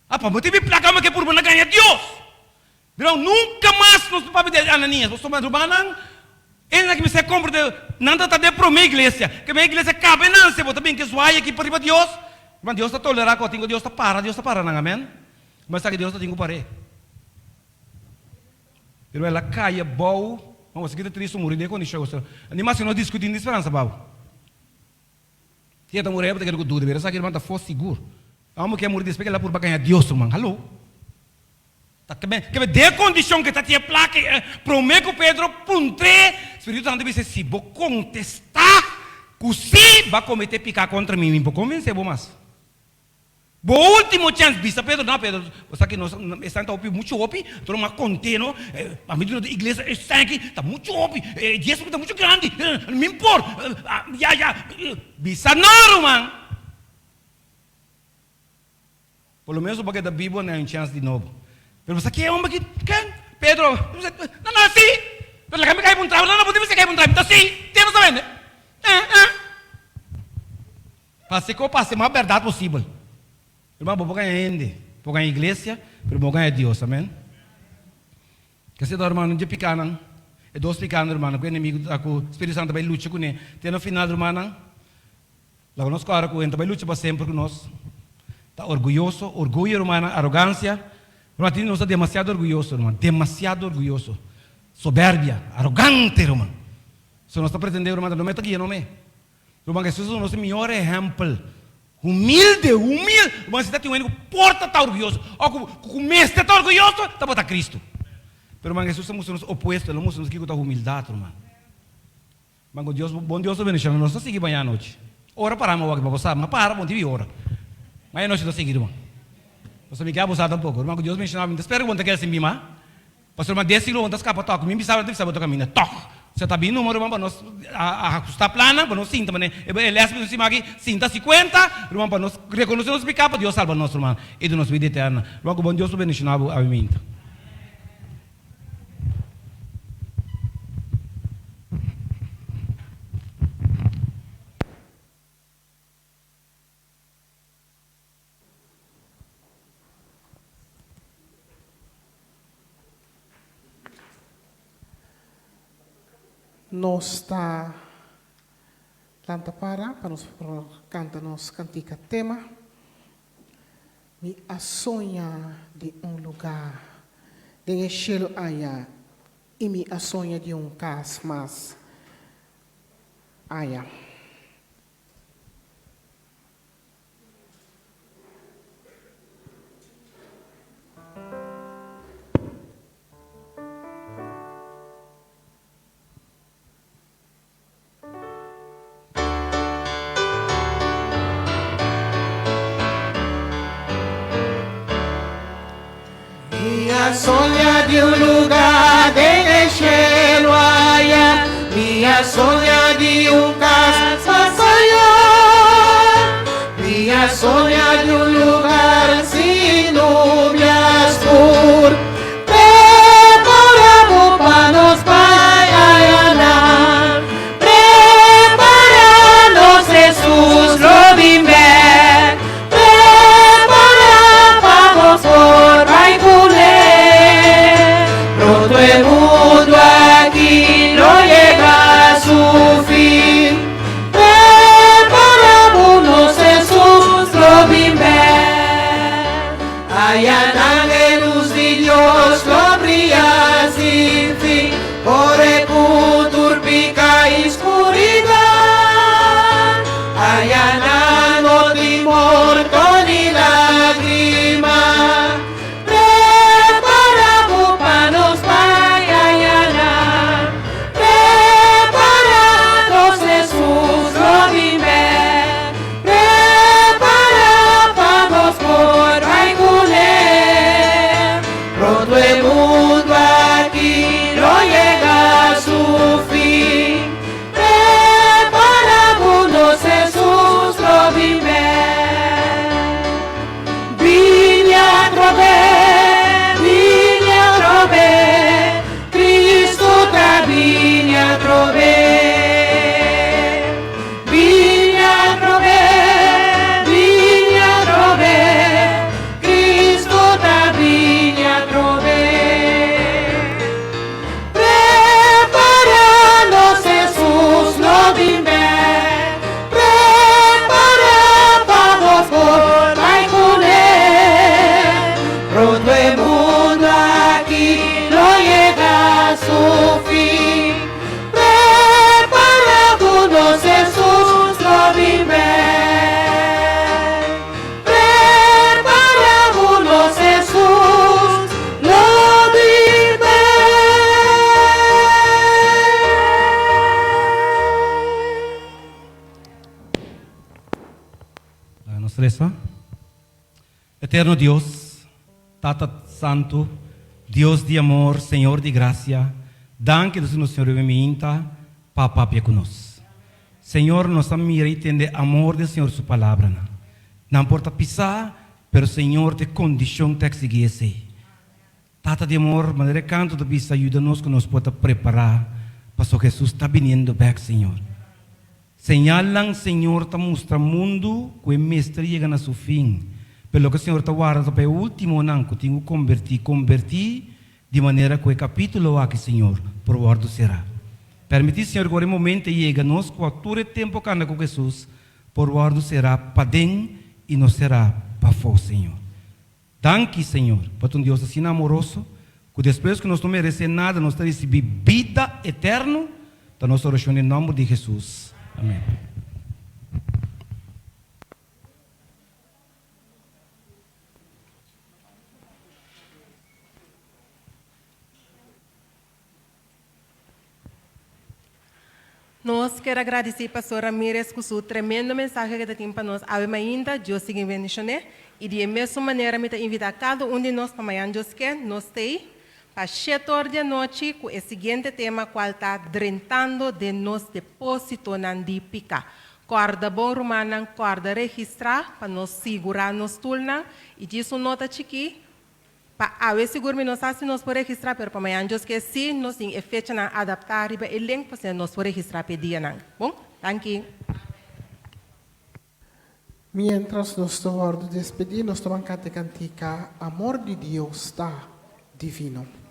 A pa motibu di plaka mi ke purba na gaña Dios. Mira, nunka mas nos ta papia di Ananias. Pasobra rumannan, esnan ki mester komprende, nan ta ta den prome iglesia. Ke me iglesia kaba e nan, se bo ta bin ke zwai aki pariba Dios. Ruman, Dios ta tolera ku atin ku Dios ta para, Dios ta para nan, amen. Ma esaki Dios ta tin ku par'é. Pero el a kai abou. Ma bo sa ki ta tristu muri den e kondishon. Ni mas ku nos diskuti tin speransa pa bo. Si e ta muri, e ta keda ku duda. Pero esaki ruman ta fos sigur. E homber ke a muri despues ke el a purba gaña Dios ruman. Hallo. Ta kebe kebe den e kondishon ke ta tin e plaka e prome ku Pedro puntr'é. Spiritu Santu bisa, si bo kontestá ku sí, bo a kometé piká kontra mi, mi por konvensé bo mas. Bo último chèns, bisa Pedro, no Pedro, bo sa ki nos esnan ta hopi muchu hopi, anto nos a kont'é no, pa mi di nos iglesia esnan aki ta muchu hopi, e diesmo ta muchu grandi, mi por, ya ya, bisa no ruman. Por lo menos bo keda bibo na un chèns di nobo. Pero bo sa ki e homber aki, ken? Pedro, no no si, pero laga mi kai puntra bo, no no bo tin mester kai puntra mi, ta si, te bo sa bende, eh eh. Pase ko pase mas bèrdat posibel. Hermano, bo por gaña hende, bo por gaña iglesia, pero bo no gaña Dios. Amen. Kese ta, hermano, dje pikanan, e dos pikanan, hermano, ku enemigu ta ku Spiritu Santu ta bai lucha kuné te na final, hermanan. Laga nos kòrda ku e ta bai lucha pa semper ku nos. Ta orguyoso, orguyo, hermanan, arogansia. Hermano, tin di nos ta demasiado orguyoso, hermano, demasiado orguyoso. Soberbia, arogante, hermano. So nos ta pretendé, hermano, no me ta guia no me. Ruman Hesus a nos e mihor ehèmpel. Humilde, humilde. Ruman, si ta tin un hende ku por ta ta orguyoso òf ku ku mester ta orguyoso, tabata Kristu. Pero ruman Hesus a mustra nos opuesto, el a mustra nos kiko ta humildat, ruman. Ruman, ku Dios, bon Dios ta bendishona nos. Ta sigui maña anochi. Ora para mi awor, pa bo sa, mi a para bon tin ora. Maña anochi ta sigui, ruman. Pasobra mi ke abusá tampoko. Ruman, ku Dios bendishona bo. Mi ta spera ku bo no ta keda sin bima. Pasobra ma den siglo bo ta skapa tòg. Mi bisa bo ta bisa bo ta kaminda tòg. Se ta bin numero ruman pa nos ahustá plannan pa nos sinta manera e lès ku nos siman aki sinta sikuenta ruman pa nos rekonosé nos piká pa Dios salba nos ruman i duna nos bida eterna. Ruman ku bon Dios por bendishoná bo awe minta. Nos ta lanta para pa nos por canta nos cantica tema, Mi a soña di un lugar den e cielo aya y mi a soña di un cas mas aya. Mi a soña di un lugar den e cielo aya, mi a soña di un cas mas allá. Mi a soña di un lugar sin nubia scur, Prepara bo pa nos bai ayanan. Prepara nos Jesus lo bin bek. Prepara pa nos por bai kuné. Pronto e. Resa. Eterno Dios, Tata Santu, Dios di amor, Señor di gracia, danki nos nos Señor riba minta pa papia ku nos. Señor, nos a mira i tende amor den Señor su palabranan. Nan por ta pisá, pero Señor ta e kondishon ta eksigí esei. Tata di amor, manera e kanto ta bisa, yuda nos ku nos por ta prepará paso Hesus ta biniendo bèk, Señor. Señalnan Señor ta mustra mundu ku e mester yega na su fin, pero loke Señor ta warda ta pa e últimonan ku tin ku kombertí, kombertí di manera ku e kapítulo aki, Señor, por wòrdu será. Permití, Señor, ku ora e momento e yega, nos ku a tur e tempu kanda ku Hesus por wòrdu será paden i no será pafó, Señor. Danki, Señor, pa ta un Dios asina amoroso, ku despues ku nos no meresé nada, nos ta risibí bida eterno. Ta nos orashon den nòmber di Hesus. Amèn. Nos kier a gradici Pastor Ramirez cu su tremendo mensahe cu ta tin pa nos awe mainta. Dios sigui bendicion'e. Y di e mesun manera mi ta invita cada un di nos pa mañan Dios ke, nos t'ey pa shete or di anochi cu e siguiente tema cual ta Drentando den nos depositonan di pica. Corda bon rumannan, corda registra pa nos sigura nos stoelnan y djis un nota chiki, Pa awe sigur mi no sa si nos por registrá, pero pa mañan Dios ke si nos tin e fechanan adaptá riba e link pa asina nos por registrá p'e dianan. Bon? Danki. Mientras nos ta wòrdu despedí, nos ta ban kanta e kantika Amor di Dios ta Divino.